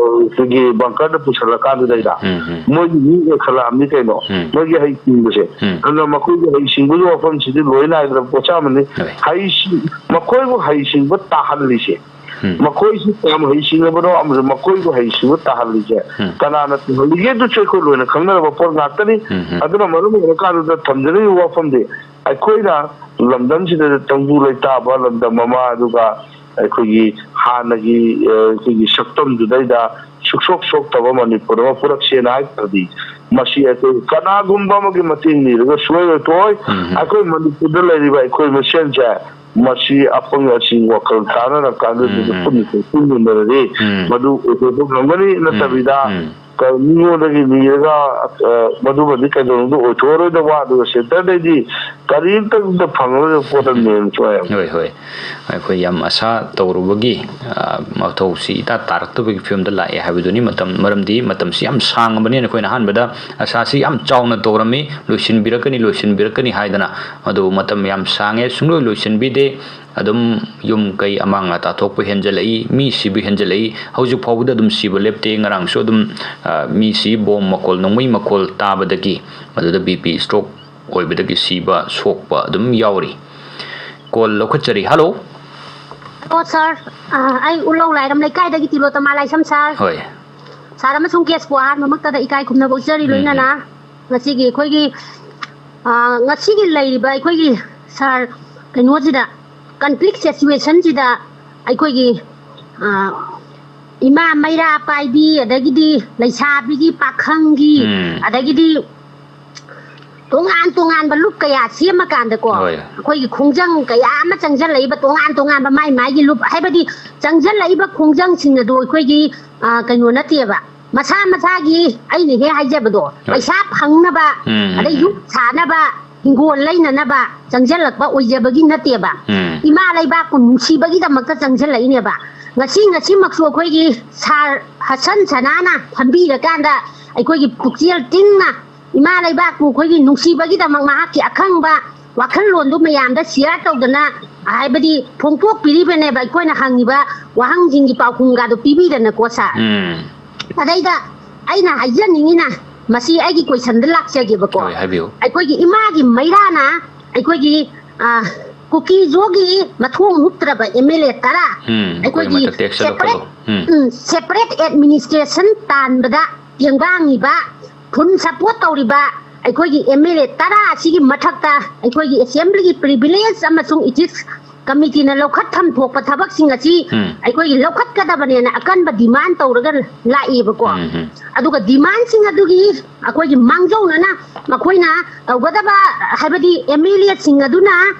ꯑꯩꯈꯣꯏꯒꯤ ꯕꯪꯀꯔꯗ ꯄꯨꯁꯜꯂꯀꯥꯟꯗꯨꯗꯩꯗ ꯎꯝ, ꯎꯝ꯫ ꯃꯣꯏꯒꯤ ꯃꯤ ꯑꯣꯏꯈꯠꯂꯛꯑꯕꯅꯤ ꯀꯩꯅꯣ꯫ ꯎꯝ꯫ ꯃꯣꯏꯒꯤ ꯍꯩꯁꯤꯡꯕꯁꯦ꯫ ꯎꯝ꯫ ꯑꯗꯨꯅ ꯃꯈꯣꯏꯒꯤ ꯍꯩꯁꯤꯡꯕꯒꯤ ꯋꯥꯐꯝꯁꯤꯗꯤ ꯂꯣꯏ ꯅꯥꯏꯗꯅ ꯄꯣꯠꯁꯥ ꯑꯃꯅꯤ꯫ ꯍꯣꯏ꯫ ꯍꯩꯁꯤꯡ-, ꯃꯈꯣꯏꯕꯨ ꯍꯩꯁꯤꯡꯕ ꯇꯥꯍꯜꯂꯤꯁꯦ꯫ ꯎꯝ꯫ ꯃꯈꯣꯏꯁꯤ ꯀꯌꯥꯝ ꯍꯩꯁꯤꯡꯉꯕꯅꯣ ꯑꯃꯁꯨ ꯃꯈꯣꯏꯕꯨ ꯍꯩꯁꯤꯡꯕ ꯇꯥꯍꯜꯂꯤꯁꯦ ꯎꯝ꯫ ꯀꯅꯥꯅ ꯇꯥꯍꯜꯂꯤꯒꯦ? ꯑꯗꯨꯁꯨ ꯑꯩꯈꯣꯏ ꯂꯣꯏꯅ ꯈꯪꯅꯔꯕ ꯄꯣꯠ ꯉꯥꯛꯇꯅꯤ꯫ ꯎꯝ, ꯎꯝ꯫ ꯑꯗꯨꯅ ꯃꯔꯝ ꯑꯣꯏꯔꯀꯥꯟꯗ ꯊꯝꯖꯅꯤꯡꯉꯤꯕ ꯋꯥꯐꯝꯗꯤ, ꯑꯩꯈꯣꯏꯅ ꯂꯝꯗꯝꯁꯤꯗ ꯇꯪꯗꯨ ꯂꯩꯇꯥꯕ ꯂꯝꯗꯝ ꯑꯃ, ꯑꯗꯨꯒ ꯑꯩꯈꯣꯏꯒꯤ ꯍꯥꯟꯅꯒꯤ, ꯑ, ꯑꯩꯈꯣꯏꯒꯤ ꯁꯛꯇꯝꯗꯨꯗꯩꯗ ꯁꯨꯛꯁꯣꯛ ꯁꯣꯛꯇꯕ ꯃꯅꯤꯄꯨꯔ ꯑꯃ ꯄꯨꯔꯛꯁꯦꯅ ꯍꯥꯏ ꯇꯥꯔꯗꯤ, ꯃꯁꯤ ꯑꯩꯈꯣꯏ ꯀꯅꯥꯒꯨꯝꯕ ꯑꯃꯒꯤ ꯃꯇꯦꯡ ꯅꯤꯔꯒ ꯁꯨꯡꯑꯣꯏ ꯑꯣꯏꯊꯣꯛꯑꯣꯏ꯫ ꯎꯝ꯫ ꯑꯩꯈꯣꯏ ꯃꯅꯤꯄꯨꯔꯗ ꯂꯩꯔꯤꯕ ꯑꯩꯈꯣꯏ ꯃꯁꯦꯟꯁꯦ ꯃꯁꯤ ꯑꯄꯪ ꯑꯁꯤ ꯋꯥꯈꯜ ꯇꯥꯅꯔ ꯀꯥꯟꯗ ꯎꯝ, ꯎꯝ꯫ ꯄꯨꯟꯅ ꯆꯠꯃꯤꯟꯅꯔꯗꯤ ꯎꯝ꯫ ꯃꯗꯨ ꯑꯣꯏꯊꯣꯛꯄ ꯉꯝꯒꯅꯤ꯫ ꯎꯝ, ꯅꯠꯇꯕꯤꯗ ꯎꯝ꯫ ꯀ-, ꯃꯤꯉꯣꯟꯗꯒꯤ ꯅꯤꯔꯒ, ꯑ, ꯃꯗꯨꯃꯗꯤ ꯀꯩꯗꯧꯅꯨꯡꯗ ꯑꯣꯏꯊꯣꯛꯑꯔꯣꯏꯗꯕ, ꯑꯗꯨꯒ ꯁꯦꯟꯇꯔꯗꯩꯗꯤ ꯀꯔꯤꯝꯇ ꯐꯪꯉꯔꯣꯏꯗꯕ ꯄꯣꯠ ꯑꯃꯅꯦꯅ ꯁꯨꯃꯥꯏꯅ꯫ ꯍꯣꯏ, ꯍꯣꯏ꯫ ꯑꯩꯈꯣꯏ ꯌꯥꯝ ꯑꯁꯥ ꯇꯧꯔꯨꯕꯒꯤ, ꯑ, ꯃꯊꯧꯁꯤ ꯏꯇꯥ ꯇꯥꯔꯛꯇꯕꯒꯤ ꯐꯤꯕꯝꯗ ꯂꯥꯛꯑꯦ ꯍꯥꯏꯕꯗꯨꯅꯤ꯫ ꯃꯇꯝ, ꯃꯔꯝꯗꯤ ꯃꯇꯝꯁꯤ ꯌꯥꯝ ꯁꯥꯡꯉꯕꯅꯤꯅ ꯑꯩꯈꯣꯏꯅ ꯑꯍꯥꯟꯕꯗ ꯑꯁꯥꯁꯤ ꯌꯥꯝ ꯆꯥꯎꯅ ꯇꯧꯔꯝꯃꯤ, ꯂꯣꯏꯁꯤꯟꯕꯤꯔꯛꯀꯅꯤ, ꯂꯣꯏꯁꯤꯟꯕꯤꯔꯛꯀꯅꯤ ꯍꯥꯏꯗꯅ꯫ ꯑꯗꯨꯕꯨ ꯃꯇꯝ ꯌꯥꯝ ꯁꯥꯡꯉꯦ, ꯁꯨꯡꯂꯣꯏ ꯂꯣꯏꯁꯤꯟꯕꯤꯗꯦ꯫ ꯑꯗꯨꯝ ꯌꯨꯝ ꯀꯩ ꯑꯃꯥꯡ ꯑꯇꯥ ꯊꯣꯛꯄ ꯍꯦꯟꯖꯜꯂꯛꯏ, ꯃꯤ ꯁꯤꯕ ꯍꯦꯟꯖꯜꯂꯛꯏ꯫ ꯍꯧꯖꯤꯛ ꯐꯥꯎꯕꯗ ꯑꯗꯨꯝ ꯁꯤꯕ ꯂꯦꯞꯇꯦ꯫ ꯉꯔꯥꯡꯁꯨ ꯑꯗꯨꯝ, ꯑ, ꯃꯤ ꯁꯤ ꯕꯣꯝ ꯃꯈꯣꯜ, ꯅꯣꯡꯃꯩ ꯃꯈꯣꯜ ꯇꯥꯕꯗꯒꯤ ꯃꯗꯨꯗ ꯕꯤ ꯄꯤ ꯁ꯭ꯇ꯭ꯔꯣꯛ ꯑꯣꯏꯕꯗꯒꯤ ꯁꯤꯕ, ꯁꯣꯛꯄ ꯑꯗꯨꯝ ꯌꯥꯎꯔꯤ꯫ ꯀꯣꯜ ꯂꯧꯈꯠꯆꯔꯤ꯫ ꯍꯜꯂꯣ꯫ ꯍꯜꯂꯣ, ꯁꯥꯔ꯫ ꯑ, ꯑꯩ ꯎꯂꯧ ꯂꯥꯏꯔꯝ ꯂꯩꯀꯥꯏꯗꯒꯤ ꯇꯤꯂꯣꯇꯃꯥ ꯂꯥꯏꯁꯝ, ꯁꯥꯔ꯫ ꯍꯣꯏ꯫ ꯁꯥꯔ ꯑꯃꯁꯨꯡ ꯒꯦꯁꯄꯨ ꯑꯍꯥꯟꯕꯃꯛꯇꯗ ꯏꯀꯥꯏ ꯈꯨꯝꯅꯕ ꯎꯠꯆꯔꯤ, ꯎꯝ, ꯂꯣꯏꯅꯅ ꯎꯝ꯫ ꯉꯁꯤꯒꯤ ꯑꯩꯈꯣꯏꯒꯤ, ꯑ, ꯉꯁꯤꯒꯤ ꯂꯩꯔꯤꯕ ꯑꯩꯈꯣꯏꯒꯤ, ꯁꯥꯔ, ꯀꯩꯅꯣꯁꯤꯗ, ꯀꯟꯐ꯭ꯂꯤꯛ ꯁꯤꯆꯨꯋꯦꯁꯟꯁꯤꯗ ꯑꯩꯈꯣꯏꯒꯤ, ꯑ, ꯏꯃꯥ ꯃꯩꯔꯥ ꯄꯥꯏꯕꯤ, ꯑꯗꯒꯤꯗꯤ ꯂꯩꯁꯥꯕꯤꯒꯤ, ꯄꯥꯈꯪꯒꯤ, ꯎꯝ꯫ ꯑꯗꯒꯤꯗꯤ ꯇꯣꯉꯥꯟ ꯇꯣꯉꯥꯟꯕ ꯂꯨꯞ ꯀꯌꯥ ꯁꯦꯝꯃꯀꯥꯟꯗꯀꯣ, ꯍꯣꯏ꯫ ꯑꯩꯈꯣꯏꯒꯤ ꯈꯣꯡꯖꯪ ꯀꯌꯥ ꯑꯃ ꯆꯪꯁꯤꯜꯂꯛꯏꯕ, ꯇꯣꯉꯥꯟ ꯇꯣꯉꯥꯟꯕ ꯃꯥꯏ ꯃꯥꯏꯒꯤ ꯂꯨꯞ, ꯍꯥꯏꯕꯗꯤ ꯆꯪꯁꯤꯜꯂꯛꯏꯕ ꯈꯣꯡꯖꯪꯁꯤꯡ ꯑꯗꯨ ꯑꯩꯈꯣꯏꯒꯤ, ꯑ, ꯀꯩꯅꯣ ꯅꯠꯇꯦꯕ, ꯃꯁꯥ ꯃꯁꯥꯒꯤ, ꯑꯩꯅ ꯍꯦꯛ ꯍꯥꯏꯖꯕꯗꯣ, ꯍꯣꯏ꯫ ꯄꯩꯁꯥ ꯐꯪꯅꯕ, ꯎꯝ, ꯎꯝ, ꯑꯗꯩ ꯎꯝ꯫ ꯌꯨꯝ ꯁꯥꯅꯕ, ꯍꯤꯡꯒꯣꯜ ꯂꯩꯅꯅꯕ ꯆꯪꯁꯤꯜꯂꯛꯄ ꯑꯣꯏꯖꯕꯒꯤ ꯅꯠꯇꯦꯕ꯫ ꯎꯝ꯫ ꯏꯃꯥ ꯂꯩꯕꯥꯛꯄꯨ ꯅꯨꯡꯁꯤꯕꯒꯤꯗꯃꯛꯇ ꯆꯪꯁꯤꯜꯂꯛꯏꯅꯦꯕ꯫ ꯉꯁꯤ, ꯉꯁꯤꯃꯛꯁꯨ ꯑꯩꯈꯣꯏꯒꯤ ꯁꯥꯔ ꯍꯁꯟ ꯁꯅꯥꯅ ꯐꯝꯕꯤꯔꯀꯥꯟꯗ ꯑꯩꯈꯣꯏꯒꯤ ꯄꯨꯛꯆꯦꯜ ꯇꯤꯡꯅ ꯏꯃꯥ ꯂꯩꯕꯥꯛꯄꯨ ꯑꯩꯈꯣꯏꯒꯤ ꯅꯨꯡꯁꯤꯕꯒꯤꯗꯃꯛ ꯃꯍꯥꯛꯀꯤ ꯑꯈꯪꯕ ꯋꯥꯈꯜꯂꯣꯟꯗꯨ ꯃꯌꯥꯝꯗ ꯁꯤꯌꯥꯔ ꯇꯧꯗꯅ, ꯍꯥꯏꯕꯗꯤ ꯐꯣꯡꯗꯣꯛꯄꯤꯔꯤꯕꯅꯦꯕ, ꯑꯩꯈꯣꯏꯅ ꯍꯪꯉꯤꯕ ꯋꯥꯍꯪꯁꯤꯡꯒꯤ ꯄꯥꯎꯈꯨꯝꯒꯗꯣ ꯄꯤꯕꯤꯗꯅꯀꯣ ꯁꯥꯔ꯫ ꯎꯝ꯫ ꯑꯗꯩꯗ ꯑꯩꯅ ꯍꯥꯏꯖꯅꯤꯡꯉꯤꯅ, ꯃꯁꯤ ꯑꯩꯒꯤ ꯀꯣꯏꯁꯟꯗ ꯂꯥꯛꯆꯒꯦꯕꯀꯣ꯫ ꯍꯣꯏ, ꯍꯥꯏꯕꯤꯌꯨ꯫ ꯑꯩꯈꯣꯏꯒꯤ ꯏꯃꯥꯒꯤ ꯃꯩꯔꯥꯅ ꯑꯩꯈꯣꯏꯒꯤ, ꯑ, ꯀꯨꯀꯤꯖꯣꯒꯤ ꯃꯊꯣꯡ ꯍꯨꯛꯇ꯭ꯔꯕ ꯑꯦꯝ ꯑꯦꯜ ꯑꯦ ꯇꯔꯥ ꯎꯝ, ꯑꯩꯈꯣꯏꯒꯤ ꯃꯊꯛꯇ action ꯁꯦꯄꯔꯦꯠ ꯂꯧꯈꯠꯂꯣ꯫ ꯎꯝ꯫ ꯎꯝ, ꯁꯦꯄꯔꯦꯠ ꯑꯦꯗꯃꯤꯅꯤꯁꯇ꯭ꯔꯦꯁꯟ ꯇꯥꯟꯕꯗ ꯇꯦꯡꯕꯥꯡꯉꯤꯕ, ꯐꯨꯜ ꯁꯄꯣꯔꯠ ꯇꯧꯔꯤꯕ ꯑꯩꯈꯣꯏꯒꯤ ꯑꯦꯝ ꯑꯦꯜ ꯑꯦ ꯇꯔꯥ ꯑꯁꯤꯒꯤ ꯃꯊꯛꯇ ꯑꯩꯈꯣꯏꯒꯤ ꯑꯦꯁꯦꯝꯕ꯭ꯂꯤꯒꯤ ꯄ꯭ꯔꯤꯚꯤꯂꯦꯖ ꯑꯃꯁꯨꯡ ꯏꯊꯤꯛꯁ ꯀꯃꯤꯇꯤꯅ ꯂꯧꯈꯠꯐꯝ ꯊꯣꯛꯄ ꯊꯕꯛꯁꯤꯡ ꯑꯁꯤ ꯎꯝ꯫ ꯑꯩꯈꯣꯏꯒꯤ ꯂꯧꯈꯠꯀꯗꯕꯅꯦꯅ ꯑꯀꯟꯕ ꯗꯤꯃꯥꯟ ꯇꯧꯔꯒ ꯂꯥꯛꯏꯕꯀꯣ꯫ ꯎꯝ, ꯎꯝ꯫ ꯑꯗꯨꯒ ꯗꯤꯃꯥꯟꯁꯤꯡ ꯑꯗꯨꯒꯤ ꯑꯩꯈꯣꯏꯒꯤ ꯃꯥꯡꯖꯧꯅꯅ ꯃꯈꯣꯏꯅ ꯇꯧꯒꯗꯕ, ꯍꯥꯏꯕꯗꯤ ꯑꯦꯝ ꯑꯦꯜ ꯑꯦꯁꯤꯡ ꯑꯗꯨꯅ,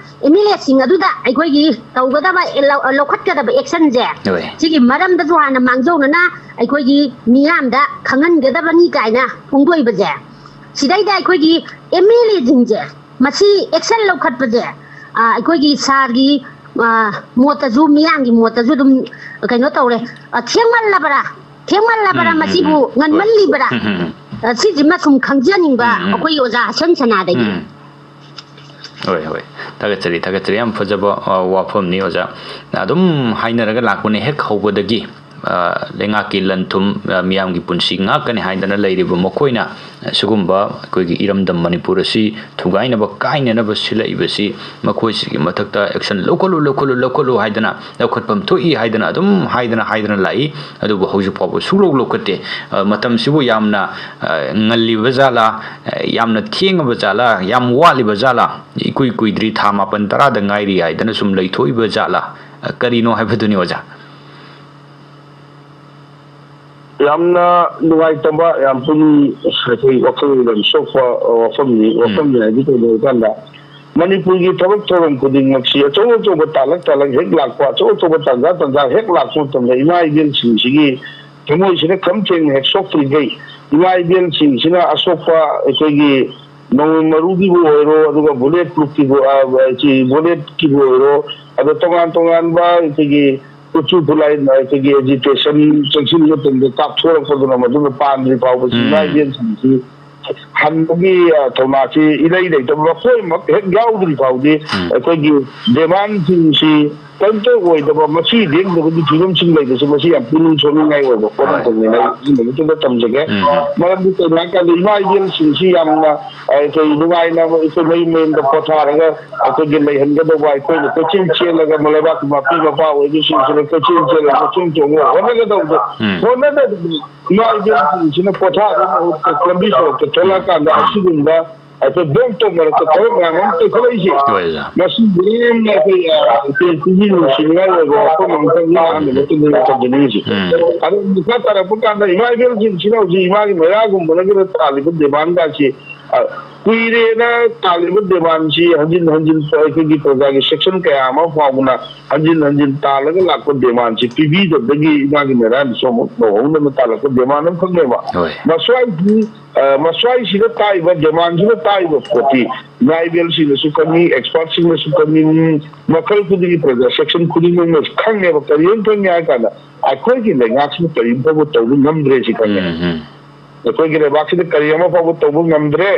ꯑꯦꯝ ꯑꯦꯜ ꯑꯦꯁꯤꯡ ꯑꯗꯨꯗ ꯑꯩꯈꯣꯏꯒꯤ ꯇꯧꯒꯗꯕ, ꯂꯧ-, ꯂꯧꯈꯠꯀꯗꯕ ꯑꯦꯛꯁꯟꯁꯦ, ꯍꯣꯏ꯫ ꯁꯤꯒꯤ ꯃꯔꯝꯗꯁꯨ ꯍꯥꯟꯅ ꯃꯥꯡꯖꯧꯅꯅ ꯑꯩꯈꯣꯏꯒꯤ ꯃꯤꯌꯥꯝꯗ ꯈꯪꯍꯟꯒꯗꯕꯅꯤ ꯀꯥꯏꯅ ꯐꯣꯡꯗꯣꯛꯏꯕꯁꯦ, ꯁꯤꯗꯩꯗ ꯑꯩꯈꯣꯏꯒꯤ ꯑꯦꯝ ꯑꯦꯜ ꯑꯦꯁꯤꯡꯁꯦ ꯃꯁꯤ ꯑꯦꯛꯁꯟ ꯂꯧꯈꯠꯄꯁꯦ, ꯑ, ꯑꯩꯈꯣꯏꯒꯤ ꯁꯥꯔꯒꯤ, ꯑ, ꯃꯣꯠꯇꯁꯨ, ꯃꯤꯌꯥꯝꯒꯤ ꯃꯣꯠꯇꯁꯨ ꯑꯗꯨꯝ ꯀꯩꯅꯣ ꯇꯧꯔꯦ꯫ ꯑ, ꯊꯦꯡꯃꯜꯂꯕ꯭ꯔꯥ? ꯊꯦꯡꯃꯜꯂꯕ꯭ꯔꯥ? ꯎꯝ, ꯎꯝ, ꯃꯁꯤꯕꯨ ꯎꯝ꯫ ꯉꯟꯃꯜꯂꯤꯕ꯭ꯔꯥ? ꯎꯝ, ꯎꯝ, ꯎꯝ꯫ ꯑ, ꯁꯤꯁꯤꯃ ꯁꯨꯝ ꯈꯪꯖꯅꯤꯡꯕ ꯎꯝ, ꯎꯝ꯫ ꯑꯩꯈꯣꯏꯒꯤ ꯑꯣꯖꯥ ꯍꯁꯟ ꯁꯅꯥꯗꯒꯤ꯫ ꯎꯝ꯫ ꯍꯣꯏ, ꯍꯣꯏ꯫ ꯊꯥꯒꯠꯆꯔꯤ, ꯊꯥꯒꯠꯆꯔꯤ꯫ ꯌꯥꯝ ꯐꯖꯕ, ꯑ, ꯋꯥꯐꯝꯅꯤ, ꯑꯣꯖꯥ꯫ ꯑꯗꯨꯝ ꯍꯥꯏꯅꯔꯒ ꯂꯥꯛꯄꯅꯦ ꯍꯦꯛ ꯍꯧꯕꯗꯒꯤ꯫ ꯑ, ꯂꯩꯉꯥꯛꯀꯤ ꯂꯟ ꯊꯨꯝ, ꯑ, ꯃꯤꯌꯥꯝꯒꯤ ꯄꯨꯟꯁꯤ ꯉꯥꯛꯀꯅꯤ ꯍꯥꯏꯗꯅ ꯂꯩꯔꯤꯕ ꯃꯈꯣꯏꯅ ꯁꯤꯒꯨꯝꯕ ꯑꯩꯈꯣꯏꯒꯤ ꯏꯔꯝꯗꯝ ꯃꯅꯤꯄꯨꯔ ꯑꯁꯤ ꯊꯨꯒꯥꯏꯅꯕ, ꯀꯥꯏꯅꯅꯕ ꯁꯤꯜꯂꯛꯏꯕꯁꯤ, ꯃꯈꯣꯏꯁꯤꯒꯤ ꯃꯊꯛꯇ action ꯂꯧꯈꯠꯂꯨ, ꯂꯧꯈꯠꯂꯨ, ꯂꯧꯈꯠꯂꯨ ꯍꯥꯏꯗꯅ, ꯂꯧꯈꯠꯐꯝ ꯊꯣꯛꯏ ꯍꯥꯏꯗꯅ ꯑꯗꯨꯝ ꯍꯥꯏꯗꯅ, ꯍꯥꯏꯗꯅ ꯂꯥꯛꯏ꯫ ꯑꯗꯨꯕꯨ ꯍꯧꯖꯤꯛ ꯐꯥꯎꯕ ꯁꯨꯡꯂꯧ ꯂꯧꯈꯠꯇꯦ꯫ ꯑ, ꯃꯇꯝꯁꯤꯕꯨ ꯌꯥꯝꯅ, ꯑ, ꯉꯜꯂꯤꯕ ꯖꯥꯠꯂꯥ, ꯑ, ꯌꯥꯝꯅ ꯊꯦꯡꯉꯕ ꯖꯥꯠꯂꯥ, ꯌꯥꯝ ꯋꯥꯠꯂꯤꯕ ꯖꯥꯠꯂꯥ, ꯏꯀꯨꯏ ꯀꯨꯏꯗ꯭ꯔꯤ, ꯊꯥ ꯃꯥꯄꯟ ꯇꯔꯥꯗ ꯉꯥꯏꯔꯤ ꯍꯥꯏꯗꯅ ꯁꯨꯝ ꯂꯩꯊꯣꯛꯏꯕ ꯖꯥꯠꯂꯥ, ꯑ, ꯀꯔꯤꯅꯣ ꯍꯥꯏꯕꯗꯨꯅꯤ, ꯑꯣꯖꯥ꯫ ꯌꯥꯝꯅ ꯅꯨꯡꯉꯥꯏꯇꯕ, ꯌꯥꯝ ꯄꯨꯛꯅꯤꯡ ꯑꯩꯈꯣꯏ ꯋꯥꯈꯜ ꯌꯥꯝ ꯁꯣꯛꯄ ꯋꯥꯐꯝꯅꯤ꯫ ꯋꯥꯐꯝꯅꯤ ꯍꯥꯏꯗꯤ ꯀꯩꯅꯣ ꯍꯥꯏꯀꯥꯟꯗ, ꯃꯅꯤꯄꯨꯔꯒꯤ ꯊꯕꯛ ꯊꯧꯔꯝ ꯈꯨꯗꯤꯡꯃꯛꯁꯤ ꯑꯆꯧ ꯑꯆꯧꯕ ꯇꯥꯂꯛ ꯇꯥꯂꯛ ꯍꯦꯛ ꯂꯥꯛꯄ, ꯑꯆꯧ ꯑꯆꯧꯕ ꯇꯥꯟꯖꯥ ꯇꯥꯟꯖꯥ ꯍꯦꯛ ꯂꯥꯛꯄ ꯃꯇꯝꯗ ꯏꯃꯥ ꯏꯕꯦꯜꯁꯤꯡꯁꯤꯒꯤ ꯊꯃꯣꯏꯁꯤꯅ ꯈꯝ ꯊꯦꯡꯅ ꯍꯦꯛ ꯁꯣꯛꯇ꯭ꯔꯤꯈꯩ, ꯏꯃꯥ ꯏꯕꯦꯜꯁꯤꯡꯁꯤꯅ ꯑꯁꯣꯛꯄ ꯑꯩꯈꯣꯏꯒꯤ ꯅꯣꯡꯃꯩ ꯃꯔꯨꯒꯤꯕꯨ ꯑꯣꯏꯔꯣ, ꯑꯗꯨꯒ ꯕꯨꯂꯦꯠ ꯄ꯭ꯔꯨꯐꯀꯤꯕꯨ, ꯑ, ꯁꯤ ꯕꯨꯂꯦꯠꯀꯤꯕꯨ ꯑꯣꯏꯔꯣ, ꯑꯗꯣ ꯇꯣꯉꯥꯟ ꯇꯣꯉꯥꯟꯕ ꯑꯩꯈꯣꯏꯒꯤ ꯈꯨꯠꯁꯨ ꯈꯨꯠꯂꯥꯏ, ꯑꯩꯈꯣꯏꯒꯤ ꯑꯦꯖꯤꯇꯦꯁꯟ ꯆꯪꯁꯤꯟꯕ ꯃꯇꯝꯗ ꯀꯥꯞꯊꯣꯔꯛꯄꯗꯨꯅ ꯃꯗꯨꯅ ꯄꯥꯟꯗ꯭ꯔꯤ ꯐꯥꯎꯕ ꯏꯃꯥ ꯏꯕꯦꯜꯁꯤꯡꯁꯤ ꯍꯟꯕꯒꯤ, ꯑ, ꯊꯧꯅꯥꯁꯤ ꯏꯔꯩ ꯂꯩꯇꯕ, ꯃꯈꯣꯏꯃꯛ ꯍꯦꯛ ꯌꯥꯎꯗ꯭ꯔꯤ ꯐꯥꯎꯗꯤ ꯎꯝ꯫ ꯑꯩꯈꯣꯏꯒꯤ ꯗꯤꯃꯥꯟꯁꯤꯡꯁꯤ ꯀꯔꯤꯝꯇ ꯑꯣꯏꯗꯕ, ꯃꯁꯤ ꯂꯦꯡꯗꯕꯒꯤ ꯐꯤꯕꯝꯁꯤꯡ ꯂꯩꯕꯁꯤ, ꯃꯁꯤ ꯌꯥꯝ ꯄꯨꯛꯅꯤꯡ ꯁꯣꯛꯅꯤꯡꯉꯥꯏ ꯑꯣꯏꯕ ꯄꯣꯠ ꯍꯣꯏ꯫ ꯑꯃꯈꯛꯅꯤ꯫ ꯑꯩ ꯑꯁꯤꯒꯤ ꯃꯇꯨꯡꯗ ꯊꯝꯖꯒꯦ꯫ ꯎꯝ꯫ ꯃꯔꯝꯗꯤ ꯀꯩꯒꯤꯅꯣ ꯍꯥꯏ ꯀꯥꯟꯗ ꯏꯃꯥ ꯏꯕꯦꯜꯁꯤꯡꯁꯤ ꯌꯥꯝꯅ, ꯑ, ꯑꯩꯈꯣꯏ ꯅꯨꯡꯉꯥꯏꯅ ꯑꯩꯈꯣꯏ ꯃꯌꯨꯝ ꯃꯌꯨꯝꯗ ꯄꯣꯊꯥꯔꯒ ꯑꯩꯈꯣꯏꯒꯤ ꯂꯩꯍꯟꯒꯗꯧꯕ, ꯑꯩꯈꯣꯏꯅ ꯀꯣꯏꯆꯦꯟ ꯆꯦꯜꯂꯒ ꯂꯩꯕꯥꯛꯀꯤ ꯃꯄꯤ ꯃꯄꯥ ꯑꯣꯏꯕꯁꯤꯡꯁꯤꯅ ꯀꯣꯏꯆꯦꯟ ꯆꯦꯜꯂꯒ ꯀꯣꯏꯆꯣꯡ ꯆꯣꯡꯉꯒ ꯍꯣꯠꯅꯒꯗꯧꯕꯗꯣ, ꯎꯝ꯫ ꯍꯣꯠꯅꯗꯕꯗꯣ, ꯏꯃꯥ ꯏꯕꯦꯜꯁꯤꯡꯁꯤꯅ ꯄꯣꯊꯥꯕꯒꯤ ꯃꯍꯨꯠꯇ ꯂꯝꯕꯤ ꯁꯣꯔꯣꯛꯇ ꯊꯣꯛꯂꯛꯑꯀꯥꯟꯗ ꯎꯝ꯫ ꯑꯁꯤꯒꯨꯝꯕ ꯑꯩꯈꯣꯏ ꯕꯣꯝ ꯇꯣꯞ ꯃꯔꯛꯇ ꯊꯕꯛ ꯃꯌꯥꯝ ꯑꯃ ꯇꯧꯈꯠꯂꯛꯏꯁꯦ꯫ ꯍꯣꯏ, ꯑꯣꯖꯥ꯫ ꯃꯁꯤ ꯌꯥꯝꯅ ꯑꯩꯈꯣꯏ, ꯑ, ꯑꯩꯈꯣꯏ ꯄꯨꯛꯅꯤꯡ ꯅꯨꯡꯁꯤꯅꯤꯡꯉꯥꯏ ꯑꯣꯏꯕ ꯋꯥꯐꯝ ꯑꯃꯈꯛꯅꯤ꯫ ꯑꯍꯥꯟꯕ ꯃꯇꯝꯗ ꯊꯝꯖꯅꯤꯡꯉꯤꯁꯦ꯫ ꯎꯝ꯫ ꯑꯗꯨ ꯃꯈꯥ ꯇꯥꯔꯛꯄ ꯀꯥꯟꯗ ꯏꯃꯥ ꯏꯕꯦꯜꯁꯤꯡꯁꯤꯅ ꯍꯧꯖꯤꯛ ꯏꯃꯥꯒꯤ ꯃꯩꯔꯥꯒꯨꯝꯕꯅꯒ ꯇꯥꯜꯂꯤꯕ ꯗꯤꯃꯥꯟꯒꯁꯤ, ꯑ, ꯀꯨꯏꯔꯦꯅ ꯇꯥꯜꯂꯤꯕ ꯗꯤꯃꯥꯟꯁꯤ ꯍꯟꯖꯤꯟ ꯍꯟꯖꯤꯟ ꯑꯩꯈꯣꯏꯒꯤ ꯄ꯭ꯔꯖꯥꯒꯤ ꯁꯦꯛꯁꯟ ꯀꯌꯥ ꯑꯃ ꯐꯥꯎꯕꯅ ꯍꯟꯖꯤꯟ ꯍꯟꯖꯤꯟ ꯇꯥꯜꯂꯒ ꯂꯥꯛꯄ ꯗꯤꯃꯥꯟꯁꯤ ꯄꯤꯕꯤꯗꯕꯗꯒꯤ ꯏꯃꯥꯒꯤ ꯃꯩꯔꯥꯅꯤꯁꯨ ꯑꯃꯨꯛ ꯂꯧꯍꯧꯅꯅ ꯇꯥꯜꯂꯛꯄ ꯗꯤꯃꯥꯟ ꯑꯃꯈꯛꯅꯦꯕ꯫ ꯍꯣꯏ꯫ ꯃꯁ꯭ꯋꯥꯏꯒꯤ, ꯑ, ꯃꯁ꯭ꯋꯥꯏꯁꯤꯗ ꯇꯥꯛꯏꯕ ꯗꯤꯃꯥꯟꯁꯤꯅ ꯇꯥꯛꯏꯕ ꯄꯣꯠꯇꯤ ꯏꯃꯥ ꯏꯕꯦꯜꯁꯤꯡꯅꯁꯨ ꯈꯪꯉꯤ, ꯑꯦꯛꯁꯄꯥꯔꯠꯁꯤꯡꯅꯁꯨ ꯈꯪꯉꯤ, ꯃꯤ ꯃꯈꯜ ꯈꯨꯗꯤꯡꯒꯤ ꯄ꯭ꯔꯖꯥ ꯁꯦꯛꯁꯟ ꯈꯨꯗꯤꯡꯃꯛꯅꯁꯨ ꯈꯪꯉꯦꯕ꯫ ꯀꯔꯤꯅ ꯈꯪꯉꯦ ꯍꯥꯏ ꯀꯥꯟꯗ ꯑꯩꯈꯣꯏꯒꯤ ꯂꯩꯉꯥꯛꯁꯤꯅ ꯀꯔꯤꯝ ꯐꯥꯎꯕ ꯇꯧꯕ ꯉꯝꯗ꯭ꯔꯦ ꯁꯤ ꯈꯪꯉꯦ꯫ ꯎꯝ, ꯎꯝ꯫ ꯑꯩꯈꯣꯏꯒꯤ ꯂꯩꯕꯥꯛꯁꯤꯗ ꯀꯔꯤ ꯑꯃ ꯐꯥꯎꯕ ꯇꯧꯕ ꯉꯝꯗ꯭ꯔꯦ,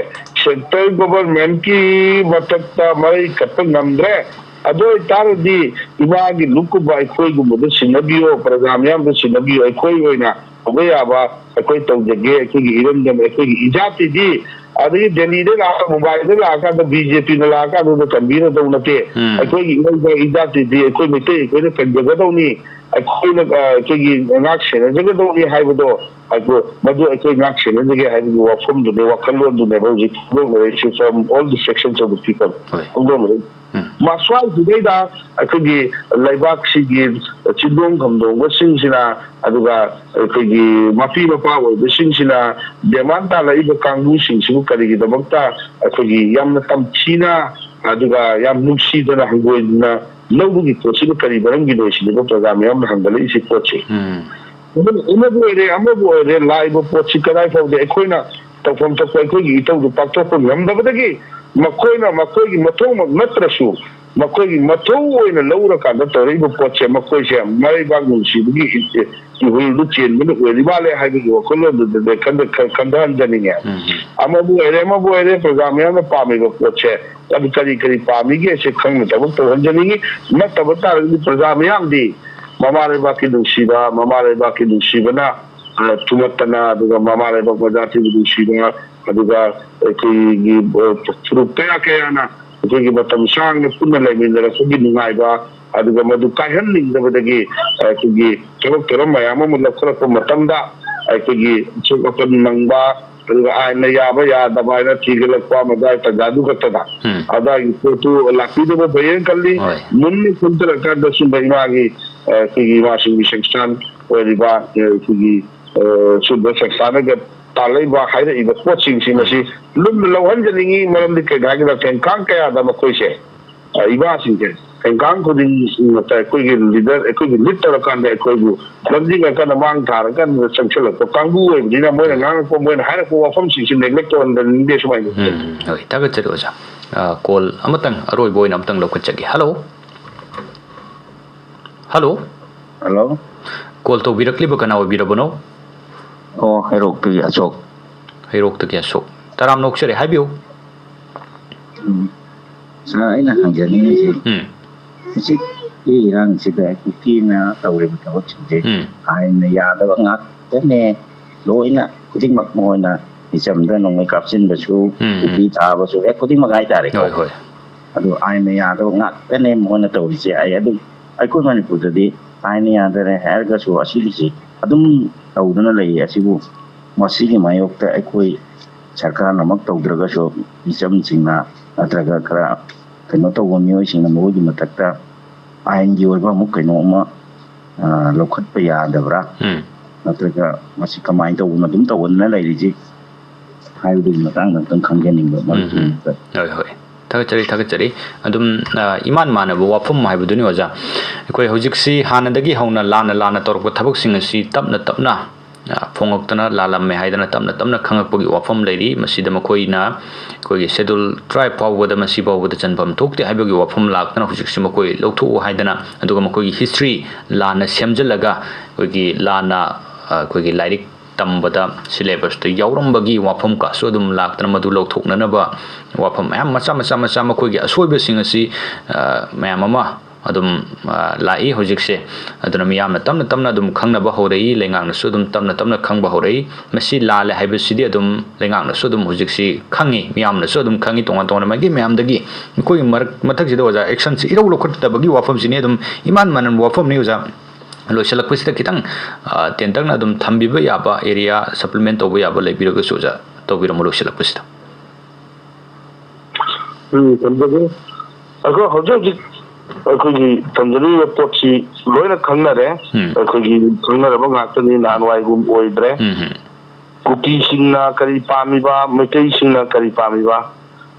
ꯁꯦꯟꯇ꯭ꯔꯦꯜ ꯒꯣꯚꯔꯟꯃꯦꯟꯠꯀꯤ ꯃꯊꯛꯇ ꯃꯔꯩ ꯀꯠꯄ ꯉꯝꯗ꯭ꯔꯦ꯫ ꯑꯗꯨ ꯑꯣꯏꯇꯥꯔꯗꯤ ꯏꯃꯥꯒꯤ ꯂꯨꯞꯀꯨꯝꯕ ꯑꯩꯈꯣꯏꯒꯨꯝꯕꯗ ꯁꯤꯟꯅꯕꯤꯌꯣ, ꯄ꯭ꯔꯖꯥ ꯃꯤꯌꯥꯝꯗ ꯁꯤꯟꯅꯕꯤꯌꯣ, ꯑꯩꯈꯣꯏ ꯑꯣꯏꯅ ꯇꯧꯕ ꯌꯥꯕ ꯑꯩꯈꯣꯏ ꯇꯧꯖꯒꯦ, ꯑꯩꯈꯣꯏꯒꯤ ꯏꯔꯝꯗꯝ, ꯑꯩꯈꯣꯏꯒꯤ ꯏꯖꯥꯇꯤꯗꯤ꯫ ꯑꯗꯒꯤ ꯗꯦꯜꯂꯤꯗ ꯂꯥꯛꯑꯒ, ꯃꯨꯝꯕꯥꯏꯗ ꯂꯥꯛꯑꯀꯥꯟꯗ ꯕꯤ ꯖꯦ ꯄꯤꯅ ꯂꯥꯛꯑꯀꯥꯟꯗ ꯀꯟꯕꯤꯔꯗꯧ ꯅꯠꯇꯦ꯫ ꯎꯝ꯫ ꯑꯩꯈꯣꯏꯒꯤ ꯏꯔꯝꯗꯝ, ꯏꯖꯥꯇꯤꯗꯤ ꯑꯩꯈꯣꯏ ꯃꯩꯇꯩ ꯑꯩꯈꯣꯏꯅ ꯀꯟꯖꯒꯗꯧꯅꯤ, ꯑꯩꯈꯣꯏꯅ, ꯑ, ꯑꯩꯈꯣꯏꯒꯤ ꯉꯥꯛ ꯁꯦꯟꯅꯖꯒꯗꯧꯅꯤ ꯍꯥꯏꯕꯗꯣ, ꯑꯗꯣ ꯃꯗꯨ ꯑꯩꯈꯣꯏ ꯉꯥꯛ ꯁꯦꯟꯅꯖꯒꯦ ꯍꯥꯏꯕꯒꯤ ꯋꯥꯐꯝꯗꯨꯅꯤ, ꯋꯥꯈꯜꯂꯣꯟꯗꯨꯅꯦꯕ ꯍꯧꯖꯤꯛ ꯐꯣꯡꯗꯣꯛꯅꯔꯛꯏꯁꯦ from all the sections of the people꯫ ꯍꯣꯏ꯫ ꯐꯣꯡꯗꯣꯛꯅꯔꯛꯏ꯫ ꯎꯝ꯫ ꯃꯁ꯭ꯋꯥꯏꯁꯤꯗꯩꯗ ꯑꯩꯈꯣꯏꯒꯤ ꯂꯩꯕꯥꯛꯁꯤꯒꯤ ꯆꯤꯡꯗꯣꯡ ꯈꯝꯗꯣꯡꯕꯁꯤꯡꯁꯤꯅ, ꯑꯗꯨꯒ ꯑꯩꯈꯣꯏꯒꯤ ꯃꯄꯤ ꯃꯄꯥ ꯑꯣꯏꯕꯁꯤꯡꯁꯤꯅ ꯗꯦꯃꯥꯟ ꯇꯥꯜꯂꯛꯏꯕ ꯀꯥꯡꯕꯨꯁꯤꯡꯁꯤꯕꯨ ꯀꯔꯤꯒꯤꯗꯃꯛꯇ ꯑꯩꯈꯣꯏꯒꯤ ꯌꯥꯝꯅ ꯇꯝꯊꯤꯅ, ꯑꯗꯨꯒ ꯌꯥꯝ ꯅꯨꯡꯁꯤꯗꯅ ꯍꯪꯒꯣꯏꯗꯅ ꯂꯧꯕꯒꯤ ꯄꯣꯠꯁꯤꯕꯨ ꯀꯔꯤ ꯃꯔꯝꯒꯤꯅꯣ ꯁꯤꯅꯦꯕ ꯄ꯭ꯔꯖꯥ ꯃꯌꯥꯝꯅ ꯍꯪꯒꯠꯂꯛꯏꯁꯤ ꯄꯣꯠꯁꯦ꯫ ꯎꯝ꯫ ꯑꯃ-, ꯑꯃꯕꯨ ꯑꯣꯏꯔꯦ, ꯑꯃꯕꯨ ꯑꯣꯏꯔꯦ, ꯂꯥꯛꯏꯕ ꯄꯣꯠꯁꯤ ꯀꯗꯥꯏ ꯐꯥꯎꯗ ꯑꯩꯈꯣꯏꯅ ꯇꯧꯐꯝ ꯊꯣꯛꯄ ꯑꯩꯈꯣꯏꯒꯤ ꯏꯊꯧꯗꯨ ꯄꯥꯡꯊꯣꯛꯄ ꯉꯝꯗꯕꯗꯒꯤ ꯃꯈꯣꯏꯅ ꯃꯈꯣꯏꯒꯤ ꯃꯊꯧꯃꯛ ꯅꯠꯇ꯭ꯔꯁꯨ ꯃꯈꯣꯏꯒꯤ ꯃꯊꯧ ꯑꯣꯏꯅ ꯂꯧꯔꯀꯥꯟꯗ ꯇꯧꯔꯛꯏꯕ ꯄꯣꯠꯁꯦ, ꯃꯈꯣꯏꯁꯦ ꯃꯔꯩꯕꯥꯛ ꯅꯨꯡꯁꯤꯕꯒꯤ ꯏ-, ꯏꯍꯨꯜꯗꯨ ꯆꯦꯟꯕꯅ ꯑꯣꯏꯔꯤ ꯃꯥꯜꯂꯦ ꯍꯥꯏꯕꯒꯤ ꯋꯥꯈꯜꯂꯣꯟꯗꯨꯗ ꯈꯟꯊ-, ꯈꯟ-, ꯈꯟꯊꯍꯟꯖꯅꯤꯡꯉꯦ꯫ ꯎꯝ, ꯎꯝ꯫ ꯑꯃꯕꯨ ꯑꯣꯏꯔꯦ, ꯑꯃꯕꯨ ꯑꯣꯏꯔꯦ, ꯄ꯭ꯔꯖꯥ ꯃꯌꯥꯝꯅ ꯄꯥꯝꯃꯤꯕ ꯄꯣꯠꯁꯦ ꯑꯗꯨ ꯀꯔꯤ ꯀꯔꯤ ꯄꯥꯝꯃꯤꯒꯦ ꯁꯦ ꯈꯪꯅ ꯊꯕꯛ ꯇꯧꯍꯟꯖꯅꯤꯡꯉꯤ꯫ ꯅꯠꯇꯕ ꯇꯥꯔꯒꯗꯤ ꯄ꯭ꯔꯖꯥ ꯃꯌꯥꯝꯗꯤ ꯃꯃꯥ ꯂꯩꯕꯥꯛꯀꯤ ꯅꯨꯡꯁꯤꯕ, ꯃꯃꯥ ꯂꯩꯕꯥꯛꯀꯤ ꯅꯨꯡꯁꯤꯕꯅ, ꯑ, ꯊꯨꯝꯍꯠꯇꯅ, ꯑꯗꯨꯒ ꯃꯃꯥ ꯂꯩꯕꯥꯛ ꯃꯖꯥꯇꯤꯕꯨ ꯅꯨꯡꯁꯤꯕ, ꯑꯗꯨꯒ ꯑꯩꯈꯣꯏꯒꯤ, ꯑ, ꯐꯨꯔꯨꯞ ꯀꯌꯥ ꯀꯌꯥꯅ ꯑꯩꯈꯣꯏꯒꯤ ꯃꯇꯝ ꯁꯥꯡꯅ ꯄꯨꯟꯅ ꯂꯩꯃꯤꯟꯅꯔꯛꯄꯒꯤ ꯅꯨꯡꯉꯥꯏꯕ, ꯑꯗꯨꯒ ꯃꯗꯨ ꯀꯥꯏꯍꯟꯅꯤꯡꯗꯕꯗꯒꯤ ꯑꯩꯈꯣꯏꯒꯤ ꯊꯕꯛ ꯊꯧꯔꯝ ꯃꯌꯥꯝ ꯑꯃ ꯂꯧꯈꯠꯂꯛꯄ ꯃꯇꯝꯗ ꯑꯩꯈꯣꯏꯒꯤ ꯑꯁꯣꯛ ꯑꯄꯟ ꯅꯪꯕ, ꯑꯗꯨꯒ ꯑꯥꯏꯟꯅ ꯌꯥꯕ ꯌꯥꯗꯕ ꯍꯥꯏꯅ ꯊꯤꯒꯠꯂꯛꯄ ꯃꯗꯥꯏ ꯇꯟꯖꯥꯗꯨ ꯈꯛꯇꯗ ꯎꯝ꯫ ꯑꯗꯥꯏꯒꯤ ꯄꯣꯠꯇꯨ ꯂꯥꯛꯄꯤꯗꯕ ꯐꯩꯌꯦꯅ ꯈꯜꯂꯤ꯫ ꯍꯣꯏ꯫ ꯃꯨꯟꯅ ꯈꯟꯊꯔꯀꯥꯟꯗ ꯁꯨꯝꯕ ꯏꯃꯥꯒꯤ, ꯑ, ꯑꯩꯈꯣꯏꯒꯤ ꯏꯃꯥꯁꯤꯡꯒꯤ ꯁꯪꯁꯊꯥꯟ ꯑꯣꯏꯔꯤꯕ, ꯑ, ꯑꯩꯈꯣꯏꯒꯤ, ꯑ, ꯁꯨꯝꯕ ꯁꯪꯁꯊꯥꯟꯅꯒ ꯇꯥꯜꯂꯛꯏꯕ, ꯍꯥꯏꯔꯛꯏꯕ ꯄꯣꯠꯁꯤꯡꯁꯤ ꯎꯝ꯫ ꯃꯁꯤ ꯂꯨꯝꯅ ꯂꯧꯍꯟꯖꯅꯤꯡꯉꯤ꯫ ꯃꯔꯝꯗꯤ ꯀꯩꯅꯣ ꯍꯥꯏꯔꯀꯥꯟꯗ ꯇꯦꯡꯈꯥꯡ ꯀꯌꯥꯗ ꯃꯈꯣꯏꯁꯦ, ꯑ, ꯏꯃꯥꯁꯤꯡꯁꯦ ꯇꯦꯡꯈꯥꯡ ꯈꯨꯗꯤꯡꯃꯛꯇ ꯑꯩꯈꯣꯏꯒꯤ ꯂꯤꯗꯔ, ꯑꯩꯈꯣꯏꯒꯤ ꯂꯤꯗ ꯇꯧꯔꯀꯥꯟꯗ ꯑꯩꯈꯣꯏꯕꯨ ꯂꯝꯖꯤꯡꯉꯀꯥꯟꯗ ꯃꯥꯡ ꯊꯥꯔꯀꯥꯟꯗ ꯆꯪꯁꯤꯜꯂꯛꯄ ꯀꯥꯡꯕꯨ ꯑꯣꯏꯕꯅꯤꯅ ꯃꯣꯏꯅ ꯉꯥꯡꯉꯛꯄ, ꯃꯣꯏꯅ ꯍꯥꯏꯔꯛꯄ ꯋꯥꯐꯝꯁꯤꯡꯁꯤ ꯅꯦꯒ꯭ꯂꯦꯛ ꯇꯧꯍꯟꯗꯅꯤꯡꯗꯦ ꯁꯨꯃꯥꯏꯅ꯫ ꯎꯝ, ꯍꯣꯏ, ꯊꯥꯒꯠꯆꯔꯤ ꯑꯣꯖꯥ꯫ ꯑ, ꯀꯣꯜ ꯑꯃꯇꯪ ꯑꯔꯣꯏꯕ ꯑꯣꯏꯅ ꯑꯃꯇꯪ ꯂꯧꯈꯠꯆꯒꯦ꯫ ꯍꯜꯂꯣ꯫ ꯍꯜꯂꯣ꯫ ꯍꯜꯂꯣ꯫ ꯀꯣꯜ ꯇꯧꯕꯤꯔꯛꯂꯤꯕ ꯀꯅꯥ ꯑꯣꯏꯕꯤꯔꯕꯅꯣ? ꯑꯣ, ꯍꯩꯔꯣꯛꯇꯒꯤ ꯑꯁꯣꯛ꯫ ꯍꯩꯔꯣꯛꯇꯒꯤ ꯑꯁꯣꯛ꯫ ꯇꯔꯥꯝꯅ ꯑꯣꯛꯆꯔꯤ, ꯍꯥꯏꯕꯤꯌꯨ꯫ ꯎꯝ꯫ ꯁꯥꯔ, ꯑꯩꯅ ꯍꯪꯖꯅꯤꯡꯉꯤꯁꯤ, ꯎꯝ꯫ ꯍꯧꯖꯤꯛꯀꯤ ꯏꯔꯥꯡꯁꯤꯗ ꯀꯨꯀꯤꯅ ꯇꯧꯔꯤꯕ ꯊꯕꯛꯁꯤꯡꯁꯦ ꯎꯝ꯫ ꯑꯥꯏꯟꯅ ꯌꯥꯗꯕ ꯉꯥꯛꯇꯅꯦ, ꯂꯣꯏꯅ ꯈꯨꯗꯤꯡꯃꯛ ꯃꯉꯣꯟꯗ ꯃꯤꯆꯝꯗ ꯅꯣꯡꯃꯩ ꯀꯥꯞꯁꯤꯟꯕꯁꯨ, ꯎꯝ, ꯎꯝ꯫ ꯀꯨꯀꯤ ꯊꯥꯕꯁꯨ, ꯑꯦ, ꯈꯨꯗꯤꯡꯃꯛ ꯍꯥꯏꯇꯥꯔꯦꯀꯣ꯫ ꯍꯣꯏ, ꯍꯣꯏ꯫ ꯑꯗꯨ ꯑꯥꯏꯟꯅ ꯌꯥꯗꯕ ꯉꯥꯛꯇꯅꯦ ꯃꯉꯣꯟꯗ ꯇꯧꯔꯤꯁꯦ꯫ ꯑꯩ ꯑꯗꯨꯝ ꯑꯩꯈꯣꯏ ꯃꯅꯤꯄꯨꯔꯗꯗꯤ ꯑꯥꯏꯟꯅ ꯌꯥꯗꯔꯦ ꯍꯥꯏꯔꯒꯁꯨ ꯑꯁꯤꯒꯤꯁꯤ ꯑꯗꯨꯝ ꯇꯧꯗꯨꯅ ꯂꯩꯌꯦ꯫ ꯑꯁꯤꯕꯨ ꯃꯁꯤꯒꯤ ꯃꯥꯌꯣꯛꯇ ꯑꯩꯈꯣꯏ ꯁꯔꯀꯥꯔꯅꯃꯛ ꯇꯧꯗ꯭ꯔꯒꯁꯨ ꯃꯤꯆꯝꯁꯤꯡꯅ ꯅꯠꯇ꯭ꯔꯒ ꯈꯔ ꯀꯩꯅꯣ ꯇꯧꯕ ꯃꯤꯑꯣꯏꯁꯤꯡꯅ ꯃꯈꯣꯏꯒꯤ ꯃꯊꯛꯇ ꯑꯥꯏꯟꯒꯤ ꯑꯣꯏꯕ ꯑꯃꯨꯛ ꯀꯩꯅꯣ ꯑꯃ, ꯑ, ꯂꯧꯈꯠꯄ ꯌꯥꯗꯕ꯭ꯔꯥ? ꯎꯝ꯫ ꯅꯠꯇ꯭ꯔꯒ ꯃꯁꯤ ꯀꯃꯥꯏꯅ ꯇꯧꯕꯅꯣ ꯑꯗꯨꯝ ꯇꯧꯗꯨꯅ ꯂꯩꯔꯤꯁꯤ? ꯍꯥꯏꯕꯗꯨꯒꯤ ꯃꯇꯥꯡꯗ ꯑꯝꯇꯪ ꯈꯪꯖꯅꯤꯡꯕ ꯎꯝ, ꯎꯝ꯫ ꯃꯔꯨꯞꯀꯤ ꯃꯣꯠꯇ꯫ ꯍꯣꯏ, ꯍꯣꯏ꯫ ꯊꯥꯒꯠꯆꯔꯤ, ꯊꯥꯒꯠꯆꯔꯤ꯫ ꯑꯗꯨꯝ, ꯑ, ꯏꯃꯥꯟ ꯃꯥꯟꯅꯕ ꯋꯥꯐꯝ ꯍꯥꯏꯕꯗꯨꯅꯤ, ꯑꯣꯖꯥ꯫ ꯑꯩꯈꯣꯏ ꯍꯧꯖꯤꯛꯁꯤ ꯍꯥꯟꯅꯗꯒꯤ ꯍꯧꯅ ꯂꯥꯟꯅ ꯂꯥꯟꯅ ꯇꯧꯔꯛꯄ ꯊꯕꯛꯁꯤꯡ ꯑꯁꯤ ꯇꯞꯅ ꯇꯞꯅ ꯑ, ꯐꯣꯡꯉꯛꯇꯅ ꯂꯥꯜꯂꯝꯃꯦ ꯍꯥꯏꯗꯅ ꯇꯞꯅ ꯇꯞꯅ ꯈꯪꯉꯛꯄꯒꯤ ꯋꯥꯐꯝ ꯂꯩꯔꯤ꯫ ꯃꯁꯤꯗ ꯃꯈꯣꯏꯅ ꯑꯩꯈꯣꯏꯒꯤ Scheduled Tribe ꯐꯥꯎꯕꯗ ꯃꯁꯤ ꯐꯥꯎꯕꯗ ꯆꯟꯐꯝ ꯊꯣꯛꯇꯦ ꯍꯥꯏꯕꯒꯤ ꯋꯥꯐꯝ ꯂꯥꯛꯇꯅ ꯍꯧꯖꯤꯛꯁꯤ ꯃꯈꯣꯏ ꯂꯧꯊꯣꯛꯎ ꯍꯥꯏꯗꯅ, ꯑꯗꯨꯒ ꯃꯈꯣꯏꯒꯤ history ꯂꯥꯟꯅ ꯁꯦꯝꯖꯤꯜꯂꯒ ꯑꯩꯈꯣꯏꯒꯤ ꯂꯥꯟꯅ, ꯑ, ꯑꯩꯈꯣꯏꯒꯤ ꯂꯥꯏꯔꯤꯛ ꯇꯝꯕꯗ syllabus ꯇ ꯌꯥꯎꯔꯝꯕꯒꯤ ꯋꯥꯐꯝ ꯀꯥꯁꯨ ꯑꯗꯨꯝ ꯂꯥꯛꯇꯅ ꯃꯗꯨ ꯂꯧꯊꯣꯛꯅꯅꯕ ꯋꯥꯐꯝ ꯃꯌꯥꯝ ꯃꯆꯥ ꯃꯆꯥ ꯃꯆꯥ ꯃꯈꯣꯏꯒꯤ ꯑꯁꯣꯏꯕꯁꯤꯡ ꯑꯁꯤ, ꯑ, ꯃꯌꯥꯝ ꯑꯃ ꯑꯗꯨꯝ, ꯑ, ꯂꯥꯛꯏ ꯍꯧꯖꯤꯛꯁꯦ꯫ ꯑꯗꯨꯅ ꯃꯤꯌꯥꯝꯅ ꯇꯞꯅ ꯇꯞꯅ ꯑꯗꯨꯝ ꯈꯪꯅꯕ ꯍꯧꯔꯛꯏ, ꯂꯩꯉꯥꯛꯅꯁꯨ ꯑꯗꯨꯝ ꯇꯞꯅ ꯇꯞꯅ ꯈꯪꯕ ꯍꯧꯔꯛꯏ꯫ ꯃꯁꯤ ꯂꯥꯜꯂꯦ ꯍꯥꯏꯕꯁꯤꯗꯤ ꯑꯗꯨꯝ ꯂꯩꯉꯥꯛꯅꯁꯨ ꯑꯗꯨꯝ ꯍꯧꯖꯤꯛꯁꯤ ꯈꯪꯉꯤ, ꯃꯤꯌꯥꯝꯅꯁꯨ ꯑꯗꯨꯝ ꯈꯪꯉꯤ꯫ ꯇꯣꯉꯥꯟ ꯇꯣꯉꯥꯟꯕ ꯃꯥꯏꯀꯩ ꯃꯌꯥꯝꯗꯒꯤ ꯃꯈꯣꯏꯒꯤ ꯃꯔꯛ-, ꯃꯊꯛꯁꯤꯗ ꯑꯣꯖꯥ action ꯁꯤ ꯏꯔꯧ ꯂꯧꯈꯠꯇꯕꯒꯤ ꯋꯥꯐꯝꯁꯤꯅꯤ꯫ ꯑꯗꯨꯝ ꯏꯃꯥꯟ ꯃꯥꯟꯅꯕ ꯋꯥꯐꯝꯅꯤ ꯑꯣꯖꯥ꯫ ꯂꯣꯏꯁꯤꯜꯂꯛꯄꯁꯤꯗ ꯈꯤꯇꯪ, ꯑ, ꯇꯦꯟꯇꯛꯅ ꯑꯗꯨꯝ ꯊꯝꯕꯤꯕ ꯌꯥꯕ area supplement ꯇꯧꯕ ꯌꯥꯕ ꯂꯩꯕꯤꯔꯒꯁꯨ ꯑꯣꯖꯥ ꯇꯧꯕꯤꯔꯝꯃꯨ ꯂꯣꯏꯁꯤꯜꯂꯛꯄꯁꯤꯗ꯫ ꯎꯝ, ꯊꯝꯖꯒꯦ꯫ ꯑꯩꯈꯣꯏ ꯍꯧꯖꯤꯛ ꯍꯧꯖꯤꯛ ꯑꯩꯈꯣꯏꯒꯤ ꯊꯝꯖꯅꯤꯡꯉꯤꯕ ꯄꯣꯠꯁꯤ ꯂꯣꯏꯅ ꯈꯪꯅꯔꯦ꯫ ꯎꯝ꯫ ꯑꯩꯈꯣꯏꯒꯤ ꯈꯪꯅꯔꯕ ꯉꯥꯛꯇꯅꯤ, ꯅꯍꯥꯟꯋꯥꯏꯒꯨꯝ ꯑꯣꯏꯗ꯭ꯔꯦ꯫ ꯎꯝ ꯍꯝ꯫ ꯀꯨꯀꯤꯁꯤꯡꯅ ꯀꯔꯤ ꯄꯥꯝꯃꯤꯕ, ꯃꯩꯇꯩꯁꯤꯡꯅ ꯀꯔꯤ ꯄꯥꯝꯃꯤꯕ,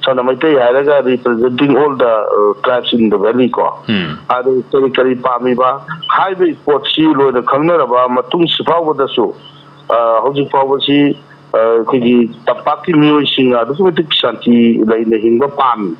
ꯁꯝꯅ ꯃꯩꯇꯩ ꯍꯥꯏꯔꯒ representing all the, uh, tribes in the valley ꯀꯣ꯫ ꯎꯝ꯫ ꯑꯗꯨ ꯀꯔꯤ ꯀꯔꯤ ꯄꯥꯝꯃꯤꯕ ꯍꯥꯏꯕꯒꯤ ꯄꯣꯠꯁꯤ ꯂꯣꯏꯅ ꯈꯪꯅꯔꯕ ꯃꯇꯨꯡꯁꯤ ꯐꯥꯎꯕꯗꯁꯨ, ꯑ, ꯍꯧꯖꯤꯛ ꯐꯥꯎꯕꯁꯤ, ꯑ, ꯑꯩꯈꯣꯏꯒꯤ ꯇꯝꯄꯥꯛꯀꯤ ꯃꯤꯑꯣꯏꯁꯤꯡꯅ ꯑꯗꯨꯛꯀꯤ ꯃꯇꯤꯛ ꯁꯥꯟꯇꯤ ꯂꯩꯅ ꯍꯤꯡꯕ ꯄꯥꯝꯃꯤ꯫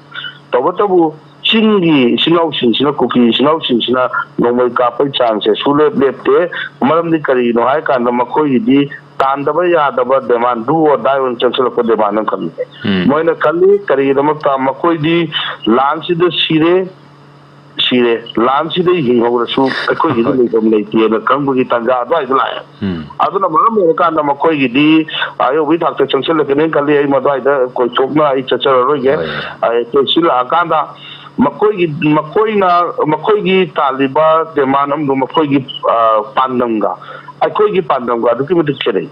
ꯇꯧꯕꯇꯕꯨ ꯆꯤꯡꯒꯤ ꯏꯆꯤꯜ ꯏꯅꯥꯎꯁꯤꯡꯁꯤꯅ, ꯀꯨꯀꯤ ꯏꯆꯤꯜ ꯏꯅꯥꯎꯁꯤꯡꯁꯤꯅ ꯅꯣꯡꯃꯩ ꯀꯥꯞꯄꯒꯤ ꯆꯥꯡꯁꯦ ꯁꯨꯡꯂꯦꯞ ꯂꯦꯞꯇꯦ꯫ ꯃꯔꯝꯗꯤ ꯀꯔꯤꯒꯤꯅꯣ ꯍꯥꯏ ꯀꯥꯟꯗ ꯃꯈꯣꯏꯒꯤꯗꯤ ꯇꯥꯟꯗꯕ ꯌꯥꯗꯕ demand, do or die ꯑꯣꯏꯅ ꯆꯪꯁꯤꯜꯂꯛꯄ demand ꯑꯃꯈꯛꯅꯤ꯫ ꯎꯝ꯫ ꯃꯣꯏꯅ ꯈꯜꯂꯤ ꯀꯔꯤꯒꯤꯗꯃꯛꯇ ꯃꯈꯣꯏꯗꯤ ꯂꯥꯟꯁꯤꯗ ꯁꯤꯔꯦ, ꯁꯤꯔꯦ, ꯂꯥꯟꯁꯤꯗ ꯍꯤꯡꯍꯧꯔꯁꯨ ꯑꯩꯈꯣꯏꯒꯤꯗꯤ ꯍꯣꯏ꯫ ꯂꯩꯐꯝ ꯂꯩꯇꯦꯅ ꯈꯪꯕꯒꯤ ꯇꯥꯟꯖꯥ ꯑꯗꯨꯋꯥꯏꯗ ꯂꯥꯛꯑꯦ꯫ ꯎꯝ꯫ ꯑꯗꯨꯅ ꯃꯔꯝ ꯑꯣꯏꯔꯀꯥꯟꯗ ꯃꯈꯣꯏꯒꯤꯗꯤ ꯑꯌꯧꯕꯒꯤ ꯊꯥꯛꯇ ꯆꯪꯁꯤꯜꯂꯛꯀꯅꯤ ꯈꯜꯂꯤ꯫ ꯑꯩ ꯃꯗꯨꯋꯥꯏꯗ ꯀꯣꯏꯊꯣꯛꯅ ꯑꯩ ꯆꯠꯆꯔꯔꯣꯏꯒꯦ꯫ ꯍꯣꯏ꯫ ꯑꯩ ꯆꯦꯟꯁꯤꯜꯂꯛꯑꯀꯥꯟꯗ ꯃꯈꯣꯏꯒꯤ, ꯃꯈꯣꯏꯅ, ꯃꯈꯣꯏꯒꯤ ꯇꯥꯜꯂꯤꯕ demand ꯑꯃꯒ ꯃꯈꯣꯏꯒꯤ, ꯑ, ꯄꯥꯟꯗꯝꯒ ꯑꯩꯈꯣꯏꯒꯤ ꯄꯥꯟꯗꯝꯒ ꯑꯗꯨꯛꯀꯤ ꯃꯇꯤꯛ ꯈꯦꯠꯅꯩ꯫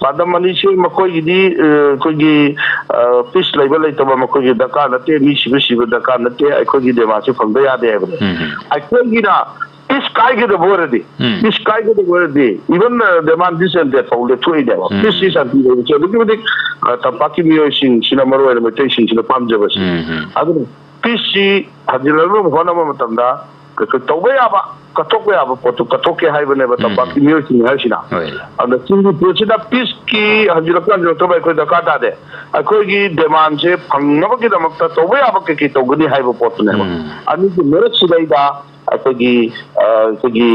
ꯄꯥꯟꯗꯝ ꯑꯅꯤꯁꯤ ꯃꯈꯣꯏꯒꯤꯗꯤ, ꯑ, ꯑꯩꯈꯣꯏꯒꯤ, ꯑ, peace ꯂꯩꯕ ꯂꯩꯇꯕ ꯃꯈꯣꯏꯒꯤ ꯗꯔꯀꯥꯔ ꯅꯠꯇꯦ, ꯃꯤ ꯁꯤꯕ ꯁꯤꯕ ꯗꯔꯀꯥꯔ ꯅꯠꯇꯦ, ꯑꯩꯈꯣꯏꯒꯤ demandꯁꯤ ꯐꯪꯗ ꯌꯥꯗꯦ ꯍꯥꯏꯕꯅꯤ꯫ ꯎꯝ ꯍꯝ꯫ ꯑꯩꯈꯣꯏꯒꯤꯅ peace ꯀꯥꯏꯒꯗꯕ ꯑꯣꯏꯔꯗꯤ, ꯎꯝ꯫ Peace ꯀꯥꯏꯒꯗꯕ ꯑꯣꯏꯔꯗꯤ, even, ꯑ, demand disbanded ꯐꯥꯎ ꯂꯦꯞꯊꯣꯛꯏꯅꯦꯕ꯫ ꯎꯝ꯫ Peaceꯁꯤ ꯁꯥꯟꯇꯤ ꯂꯩꯕꯁꯦ ꯑꯗꯨꯛꯀꯤ ꯃꯇꯤꯛ, ꯑ, ꯇꯝꯄꯥꯛꯀꯤ ꯃꯤꯑꯣꯏꯁꯤꯡꯁꯤꯅ, ꯃꯔꯨ ꯑꯣꯏꯅ ꯃꯩꯇꯩꯁꯤꯡꯁꯤꯅ ꯄꯥꯝꯖꯕꯁꯤ꯫ ꯎꯝ ꯍꯝ꯫ ꯑꯗꯨꯅ peaceꯁꯤ ꯍꯟꯖꯤꯜꯂꯛꯅꯕ ꯍꯣꯠꯅꯕ ꯃꯇꯝꯗ ꯀꯩ-, ꯀꯩ-, ꯇꯧꯕ ꯌꯥꯕ, ꯀꯠꯊꯣꯛꯄ ꯌꯥꯕ ꯄꯣꯠꯇꯨ ꯀꯠꯊꯣꯛꯀꯦ ꯍꯥꯏꯕꯅꯦꯕ ꯎꯝ꯫ ꯇꯝꯄꯥꯛꯀꯤ ꯃꯤꯑꯣꯏꯁꯤꯡ ꯍꯥꯏꯁꯤꯅ꯫ ꯍꯣꯏ꯫ ꯑꯗꯨꯅ ꯆꯤꯡꯒꯤ ꯄꯣꯠꯁꯤꯗ ꯄꯤꯁꯀꯤ ꯍꯟꯖꯤꯜꯂꯛꯄ ꯍꯟꯖꯤꯜꯂꯛꯇꯕ ꯑꯩꯈꯣꯏ ꯗꯔꯀꯥꯔ ꯇꯥꯗꯦ꯫ ꯑꯩꯈꯣꯏꯒꯤ ꯗꯤꯃꯥꯟꯁꯦ ꯐꯪꯅꯕꯒꯤꯗꯃꯛꯇ ꯇꯧꯕ ꯌꯥꯕ ꯀꯩ ꯀꯩ ꯇꯧꯒꯅꯤ ꯍꯥꯏꯕ ꯄꯣꯠꯇꯨꯅꯦꯕ꯫ ꯎꯝ꯫ ꯑꯅꯤꯒꯤ ꯃꯔꯛꯁꯤꯗꯩꯗ ꯑꯩꯈꯣꯏꯒꯤ, ꯑ, ꯑꯩꯈꯣꯏꯒꯤ,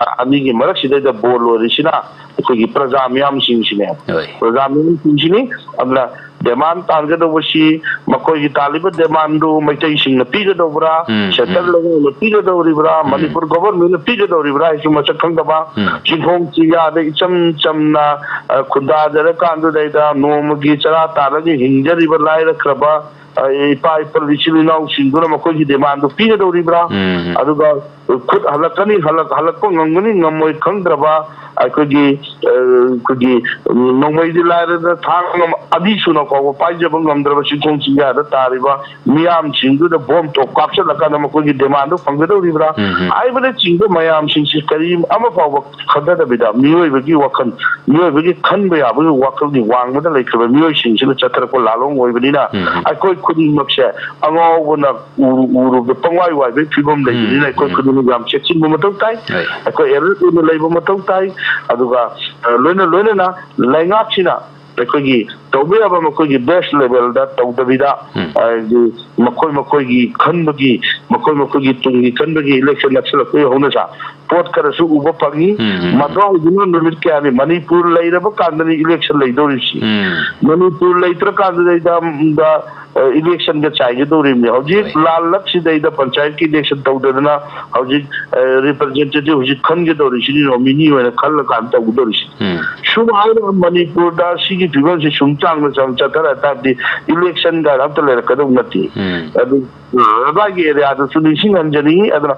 ꯑ, ꯑꯅꯤꯒꯤ ꯃꯔꯛꯁꯤꯗꯩꯗ ꯕꯣꯜ ꯂꯣꯏꯔꯤꯁꯤꯅ ꯑꯩꯈꯣꯏꯒꯤ ꯄ꯭ꯔꯖꯥ ꯃꯤꯌꯥꯝꯁꯤꯡꯁꯤꯅꯦ꯫ ꯍꯣꯏ꯫ ꯄ꯭ꯔꯖꯥ ꯃꯤꯌꯥꯝꯁꯤꯡꯁꯤꯅꯤ꯫ ꯑꯗꯨꯅ ꯗꯤꯃꯥꯟ ꯇꯥꯟꯒꯗꯧꯕꯁꯤ ꯃꯈꯣꯏꯒꯤ ꯇꯥꯜꯂꯤꯕ ꯗꯤꯃꯥꯟꯗꯨ ꯃꯩꯇꯩꯁꯤꯡꯅ ꯄꯤꯒꯗꯧꯕ꯭ꯔꯥ, ꯎꯝ, ꯁꯦꯟꯇꯔ ꯎꯝ꯫ ꯂꯩꯉꯥꯛꯅ ꯄꯤꯒꯗꯧꯔꯤꯕ꯭ꯔꯥ, ꯎꯝ꯫ ꯃꯅꯤꯄꯨꯔ ꯒꯣꯚꯔꯟꯃꯦꯟꯅ ꯄꯤꯒꯗꯧꯔꯤꯕ꯭ꯔꯥ ꯍꯥꯏꯁꯨ ꯃꯁꯛ ꯈꯪꯗꯕ, ꯎꯝ꯫ ꯆꯤꯡꯈꯣꯡ ꯆꯤꯡꯌꯥꯗ ꯏꯆꯝ ꯆꯝꯅ, ꯑ, ꯈꯨꯟꯗꯥꯖꯔꯀꯥꯟꯗꯨꯗꯩꯗ ꯅꯣꯡꯃꯒꯤ ꯆꯔꯥ ꯇꯥꯜꯂꯒ ꯍꯤꯡꯖꯔꯤꯕ ꯂꯥꯏꯔꯈ꯭ꯔꯕ, ꯑ, ꯏꯄꯥ ꯏꯄꯨ ꯏꯆꯤꯜ ꯏꯅꯥꯎꯁꯤꯡꯗꯨꯅ ꯃꯈꯣꯏꯒꯤ ꯗꯤꯃꯥꯟꯗꯨ ꯄꯤꯒꯗꯧꯔꯤꯕ꯭ꯔꯥ? ꯎꯝ꯫ ꯑꯗꯨꯒ ꯈꯨꯠ ꯍꯜꯂꯛꯀꯅꯤ, ꯍꯜꯂꯛ-, ꯍꯜꯂꯛꯄ ꯉꯝꯒꯅꯤ ꯉꯝꯃꯣꯏ ꯈꯪꯗ꯭ꯔꯕ ꯑꯩꯈꯣꯏꯒꯤ, ꯑ, ꯑꯩꯈꯣꯏꯒꯤ ꯅꯣꯡꯃꯩꯗꯤ ꯂꯥꯏꯔꯗ ꯊꯥꯡ ꯑꯃ ꯑꯅꯤ ꯁꯨꯅ ꯐꯥꯎꯕ ꯄꯥꯏꯖꯕ ꯉꯝꯗ꯭ꯔꯕ ꯆꯤꯡꯈꯣꯡ ꯆꯤꯡꯌꯥꯗ ꯇꯥꯔꯤꯕ ꯃꯤꯌꯥꯝꯁꯤꯡꯗꯨꯗ ꯕꯣꯝ ꯇꯣꯞ ꯀꯥꯞꯁꯤꯜꯂꯀꯥꯟꯗ ꯃꯈꯣꯏꯒꯤ ꯗꯤꯃꯥꯟꯗꯨ ꯐꯪꯒꯗꯧꯔꯤꯕ꯭ꯔꯥ? ꯎꯝ, ꯎꯝ꯫ ꯍꯥꯏꯕꯅꯆꯤꯡꯕ ꯃꯌꯥꯝꯁꯤꯡꯁꯤ ꯀꯔꯤ ꯑꯃ ꯐꯥꯎꯕ ꯈꯟꯊꯗꯕꯤꯗ ꯃꯤꯑꯣꯏꯕꯒꯤ ꯋꯥꯈꯜ, ꯃꯤꯑꯣꯏꯕꯒꯤ ꯈꯟꯕ ꯌꯥꯕꯒꯤ ꯋꯥꯈꯜꯒꯤ ꯋꯥꯡꯃꯗ ꯂꯩꯈ꯭ꯔꯕ ꯃꯤꯑꯣꯏꯁꯤꯡꯁꯤꯅ ꯆꯠꯊꯔꯛꯄ ꯂꯥꯂꯣꯡ ꯑꯣꯏꯕꯅꯤꯅ ꯎꯝ, ꯎꯝ꯫ ꯑꯩꯈꯣꯏ ꯈꯨꯗꯤꯡꯃꯛꯁꯦ ꯑꯉꯥꯎꯕꯅ ꯎꯔꯨ-, ꯎꯔꯨꯕꯗ ꯄꯪꯋꯥꯏ ꯋꯥꯏꯕꯒꯤ ꯐꯤꯕꯝ ꯂꯩꯕꯅꯤꯅ ꯎꯝ, ꯑꯩꯈꯣꯏ ꯎꯝ꯫ ꯈꯨꯗꯤꯡꯃꯛ ꯌꯥꯝ ꯆꯦꯛꯁꯤꯟꯕ ꯃꯊꯧ ꯇꯥꯏ꯫ ꯍꯣꯏ꯫ ꯑꯩꯈꯣꯏ alert ꯑꯣꯏꯅ ꯂꯩꯕ ꯃꯊꯧ ꯇꯥꯏ꯫ ꯑꯗꯨꯒ, ꯑ, ꯂꯣꯏꯅ ꯂꯣꯏꯅꯅ ꯂꯩꯉꯥꯛꯁꯤꯅ ꯑꯩꯈꯣꯏꯒꯤ ꯇꯧꯕ ꯌꯥꯕ ꯃꯈꯣꯏꯒꯤ base levelꯗ ꯇꯧꯗꯕꯤꯗ, ꯎꯝ꯫ ꯍꯥꯏꯗꯤ ꯃꯈꯣꯏ ꯃꯈꯣꯏꯒꯤ ꯈꯟꯕꯒꯤ, ꯃꯈꯣꯏ ꯃꯈꯣꯏꯒꯤ ꯇꯨꯡꯒꯤ ꯈꯟꯕꯒꯤ election ꯅꯛꯁꯤꯜꯂꯛꯄꯒꯤ ꯍꯧꯅꯁꯥ ꯄꯣꯠ ꯈꯔꯁꯨ ꯎꯕ ꯐꯪꯉꯤ꯫ ꯎꯝ, ꯎꯝ, ꯎꯝ꯫ ꯃꯗꯨ ꯍꯧꯖꯤꯛꯅ ꯅꯨꯃꯤꯠ ꯀꯌꯥꯅꯤ? ꯃꯅꯤꯄꯨꯔ ꯂꯩꯔꯕ ꯀꯥꯟꯗꯅꯤ election ꯂꯩꯗꯧꯔꯤꯁꯤ꯫ ꯎꯝ꯫ ꯃꯅꯤꯄꯨꯔ ꯂꯩꯇ꯭ꯔꯀꯥꯟꯗꯨꯗꯩꯗ, ꯗ, ꯑ, electionꯒ ꯆꯥꯏꯒꯗꯧꯔꯤꯕꯅꯤ꯫ ꯍꯧꯖꯤꯛ ꯍꯣꯏ꯫ ꯂꯥꯜꯂꯛꯁꯤꯗꯩꯗ ꯄꯟꯆꯥꯌꯠꯀꯤ election ꯇꯧꯗꯗꯅ ꯍꯧꯖꯤꯛ, ꯑ, representative ꯍꯧꯖꯤꯛ ꯈꯟꯒꯗꯧꯔꯤꯁꯤꯅꯤ, nominee ꯑꯣꯏꯅ ꯈꯜꯂꯀꯥꯟꯗ ꯇꯧꯒꯗꯧꯔꯤꯁꯤꯅꯤ꯫ ꯎꯝ꯫ ꯁꯨꯝ ꯍꯥꯏꯔꯒ ꯃꯅꯤꯄꯨꯔꯗ ꯁꯤꯒꯤ ꯐꯤꯕꯝꯁꯤ ꯁꯨꯝ ꯆꯥꯡꯗ ꯆꯥꯡ ꯆꯠꯊꯔ ꯇꯥꯔꯗꯤ election ꯀꯥꯏꯅ ꯑꯝꯇ ꯂꯩꯔꯛꯀꯗꯧ ꯅꯠꯇꯦ꯫ ꯎꯝ꯫ ꯑꯗꯨ, ꯑ, ꯑꯗꯥꯏꯒꯤ areaꯗꯨꯁꯨ ꯅꯤꯡꯁꯤꯡꯍꯟꯖꯅꯤꯡꯉꯤ꯫ ꯑꯗꯨꯅ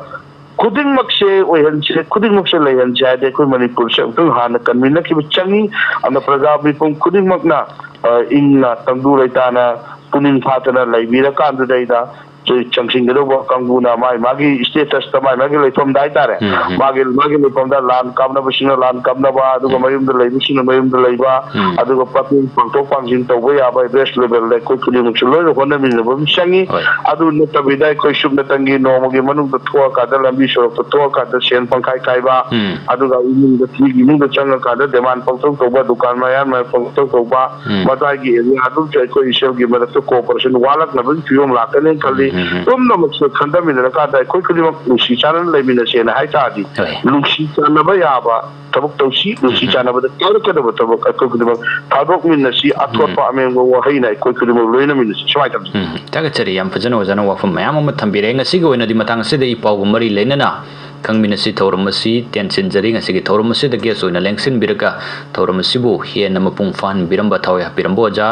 ꯈꯨꯗꯤꯡꯃꯛꯁꯦ ꯑꯣꯏꯍꯟꯁꯦ, ꯈꯨꯗꯤꯡꯃꯛꯁꯦ ꯂꯩꯍꯟꯁꯦ ꯍꯥꯏꯔꯗꯤ ꯑꯩꯈꯣꯏ ꯃꯅꯤꯄꯨꯔꯁꯦ ꯑꯃꯨꯛꯇꯪ ꯍꯥꯟꯅ ꯀꯟꯃꯤꯟꯅꯈꯤꯕ ꯆꯪꯉꯤ꯫ ꯑꯗꯨꯅ ꯄ꯭ꯔꯖꯥ ꯃꯤꯄꯨꯝ ꯈꯨꯗꯤꯡꯃꯛꯅ, ꯑ, ꯏꯪꯅ ꯇꯪꯗꯨ ꯂꯩꯇꯥꯅ ꯄꯨꯛꯅꯤꯡ ꯐꯥꯗꯅ ꯂꯩꯕꯤꯔꯀꯥꯟꯗꯨꯗꯩꯗ ꯆꯪꯁꯤꯟꯒꯗꯧꯕ ꯀꯥꯡꯕꯨꯅ ꯃꯥꯒꯤ ꯃꯥꯒꯤ status ꯇ, ꯃꯥꯒꯤ ꯃꯥꯒꯤ ꯂꯩꯐꯝꯗ ꯍꯥꯏꯇꯥꯔꯦ, ꯎꯝ, ꯎꯝ꯫ ꯃꯥꯒꯤ ꯃꯥꯒꯤ ꯂꯩꯐꯝꯗ ꯂꯥꯟ ꯀꯥꯞꯅꯕꯁꯤꯡꯅ ꯂꯥꯟ ꯀꯥꯞꯅꯕ, ꯑꯗꯨꯒ ꯎꯝ꯫ ꯃꯌꯨꯝꯗ ꯂꯩꯕꯁꯤꯡꯅ ꯃꯌꯨꯝꯗ ꯂꯩꯕ, ꯎꯝ꯫ ꯑꯗꯨꯒ ꯄꯥꯡꯊꯣꯛ ꯄꯥꯡꯊꯣꯛ ꯄꯥꯡꯁꯤꯟ ꯇꯧꯕ ꯌꯥꯕ village level ꯗ ꯑꯩꯈꯣꯏ ꯈꯨꯗꯤꯡꯃꯛꯁꯨ ꯂꯣꯏꯅ ꯍꯣꯠꯅꯃꯤꯟꯅꯕ ꯑꯃ ꯆꯪꯉꯤ꯫ ꯍꯣꯏ꯫ ꯑꯗꯨ ꯅꯠꯇꯕꯤꯗ ꯑꯩꯈꯣꯏ ꯁꯨꯞꯅꯇꯪꯒꯤ ꯅꯣꯡꯃꯒꯤ ꯃꯅꯨꯡꯗ ꯊꯣꯛꯑꯀꯥꯟꯗ, ꯂꯝꯕꯤ ꯁꯣꯔꯣꯛꯇ ꯊꯣꯛꯑꯀꯥꯟꯗ ꯁꯦꯟ ꯄꯪꯈꯥꯏ ꯈꯥꯏꯕ, ꯎꯝ꯫ ꯑꯗꯨꯒ ꯏꯃꯨꯡꯗ, ꯃꯤꯒꯤ ꯏꯃꯨꯡꯗ ꯆꯪꯉꯀꯥꯟꯗ demand ꯄꯪꯇꯧ ꯇꯧꯕ, ꯗꯨꯀꯥꯟ ꯃꯌꯥꯝ ꯃꯌꯥꯝ ꯄꯪꯇꯧ ꯇꯧꯕ, ꯎꯝ꯫ ꯃꯗꯥꯏꯒꯤ area ꯑꯗꯨꯝꯁꯨ ꯑꯩꯈꯣꯏ ꯏꯁꯦꯜꯒꯤ ꯃꯔꯛꯇ cooperation ꯋꯥꯠꯂꯛꯅꯕꯒꯤ ꯐꯤꯕꯝ ꯂꯥꯛꯀꯅꯦꯅ ꯈꯜꯂꯤ꯫ ꯎꯝ, ꯎꯝ, ꯎꯝ꯫ ꯄꯨꯝꯅꯃꯛꯁꯦ ꯈꯟꯊꯃꯤꯟꯅꯔꯀꯥꯟꯗ ꯑꯩꯈꯣꯏ ꯈꯨꯗꯤꯡꯃꯛ ꯅꯨꯡꯁꯤ ꯆꯥꯟꯅꯅ ꯂꯩꯃꯤꯟꯅꯁꯦꯅ ꯍꯥꯏ ꯇꯥꯔꯗꯤ, ꯍꯣꯏ꯫ ꯅꯨꯡꯁꯤ ꯆꯥꯟꯅꯕ ꯌꯥꯕ ꯊꯕꯛ ꯇꯧꯁꯤ, ꯅꯨꯡꯁꯤ ꯎꯝ, ꯎꯝ꯫ ꯆꯥꯟꯅꯕꯗ ꯀꯥꯏꯔꯛꯀꯗꯕ ꯊꯕꯛ ꯑꯩꯈꯣꯏ ꯈꯨꯗꯤꯡꯃꯛ ꯊꯥꯗꯣꯛꯃꯤꯟꯅꯁꯤ, ꯎꯝ꯫ ꯑꯊꯣꯠꯄ ꯑꯃꯦꯡꯕ ꯋꯥꯍꯩꯅ ꯑꯩꯈꯣꯏ ꯈꯨꯗꯤꯡꯃꯛ ꯂꯣꯏꯅꯃꯤꯟꯅꯁꯤ꯫ ꯁꯨꯃꯥꯏꯅ ꯇꯧꯁꯤ꯫ ꯎꯝ, ꯊꯥꯒꯠꯆꯔꯤ꯫ ꯌꯥꯝ ꯐꯖꯅ ꯑꯣꯖꯥꯅ ꯋꯥꯐꯝ ꯃꯌꯥꯝ ꯑꯃ ꯊꯝꯕꯤꯔꯦ꯫ ꯉꯁꯤꯒꯤ ꯑꯣꯏꯅꯗꯤ ꯃꯇꯥꯡ ꯑꯁꯤꯗ ꯏ ꯄꯥꯎꯒ ꯃꯔꯤ ꯂꯩꯅꯅ ꯈꯪꯃꯤꯟꯅꯁꯤ꯫ ꯊꯧꯔꯝ ꯑꯁꯤ ꯇꯦꯟꯁꯤꯟꯖꯔꯤ꯫ ꯉꯁꯤꯒꯤ ꯊꯧꯔꯝ ꯑꯁꯤꯗ guest ꯑꯣꯏꯅ ꯂꯦꯡꯁꯤꯟꯕꯤꯔꯒ ꯊꯧꯔꯝ ꯑꯁꯤꯕꯨ ꯍꯦꯟꯅ ꯃꯄꯨꯡ ꯐꯥꯍꯟꯕꯤꯔꯝꯕ ꯊꯋꯥꯏ ꯍꯥꯞꯄꯤꯔꯝꯕ ꯑꯣꯖꯥ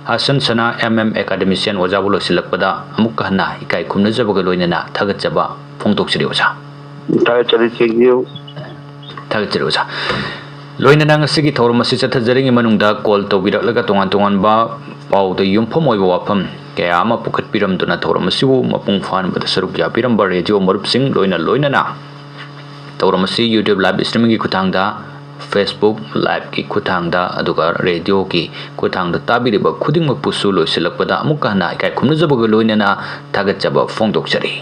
ꯍꯥꯁꯟ ꯁꯅꯥ, M M academician ꯑꯣꯖꯥꯕꯨ ꯂꯣꯏꯁꯤꯜꯂꯛꯄꯗ ꯑꯃꯨꯛꯀ ꯍꯟꯅ ꯏꯀꯥꯏ ꯈꯨꯝꯅꯖꯕꯒ ꯂꯣꯏꯅꯅ ꯊꯥꯒꯠꯆꯕ ꯐꯣꯡꯗꯣꯛꯆꯔꯤ ꯑꯣꯖꯥ꯫ ꯊꯥꯒꯠꯆꯔꯤ, thank you꯫ ꯊꯥꯒꯠꯆꯔꯤ ꯑꯣꯖꯥ꯫ ꯂꯣꯏꯅꯅ ꯉꯁꯤꯒꯤ ꯊꯧꯔꯝ ꯑꯁꯤ ꯆꯠꯊꯖꯔꯤꯉꯩ ꯃꯅꯨꯡꯗ call ꯇꯧꯕꯤꯔꯛꯂꯒ ꯇꯣꯉꯥꯟ ꯇꯣꯉꯥꯟꯕ ꯄꯥꯎꯗ ꯌꯨꯝꯐꯝ ꯑꯣꯏꯕ ꯋꯥꯐꯝ ꯀꯌꯥ ꯑꯃ ꯄꯨꯈꯠꯄꯤꯔꯝꯗꯨꯅ ꯊꯧꯔꯝ ꯑꯁꯤꯕꯨ ꯃꯄꯨꯡ ꯐꯥꯍꯟꯕꯗ ꯁꯔꯨꯛ ꯌꯥꯕꯤꯔꯝꯕ radio ꯃꯔꯨꯞꯁꯤꯡ ꯂꯣꯏꯅ ꯂꯣꯏꯅꯅ ꯊꯧꯔꯝ ꯑꯁꯤ YouTube live streaming ꯒꯤ ꯈꯨꯠꯊꯥꯡꯗ, Facebook live ꯀꯤ ꯈꯨꯠꯊꯥꯡꯗ, ꯑꯗꯨꯒ radio ꯒꯤ ꯈꯨꯠꯊꯥꯡꯗ ꯇꯥꯕꯤꯔꯤꯕ ꯈꯨꯗꯤꯡꯃꯛꯄꯨꯁꯨ ꯂꯣꯏꯁꯤꯜꯂꯛꯄꯗ ꯑꯃꯨꯛꯀ ꯍꯟꯅ ꯏꯀꯥꯏ ꯈꯨꯝꯅꯖꯕꯒ ꯂꯣꯏꯅꯅ ꯊꯥꯒꯠꯆꯕ ꯐꯣꯡꯗꯣꯛꯆꯔꯤ꯫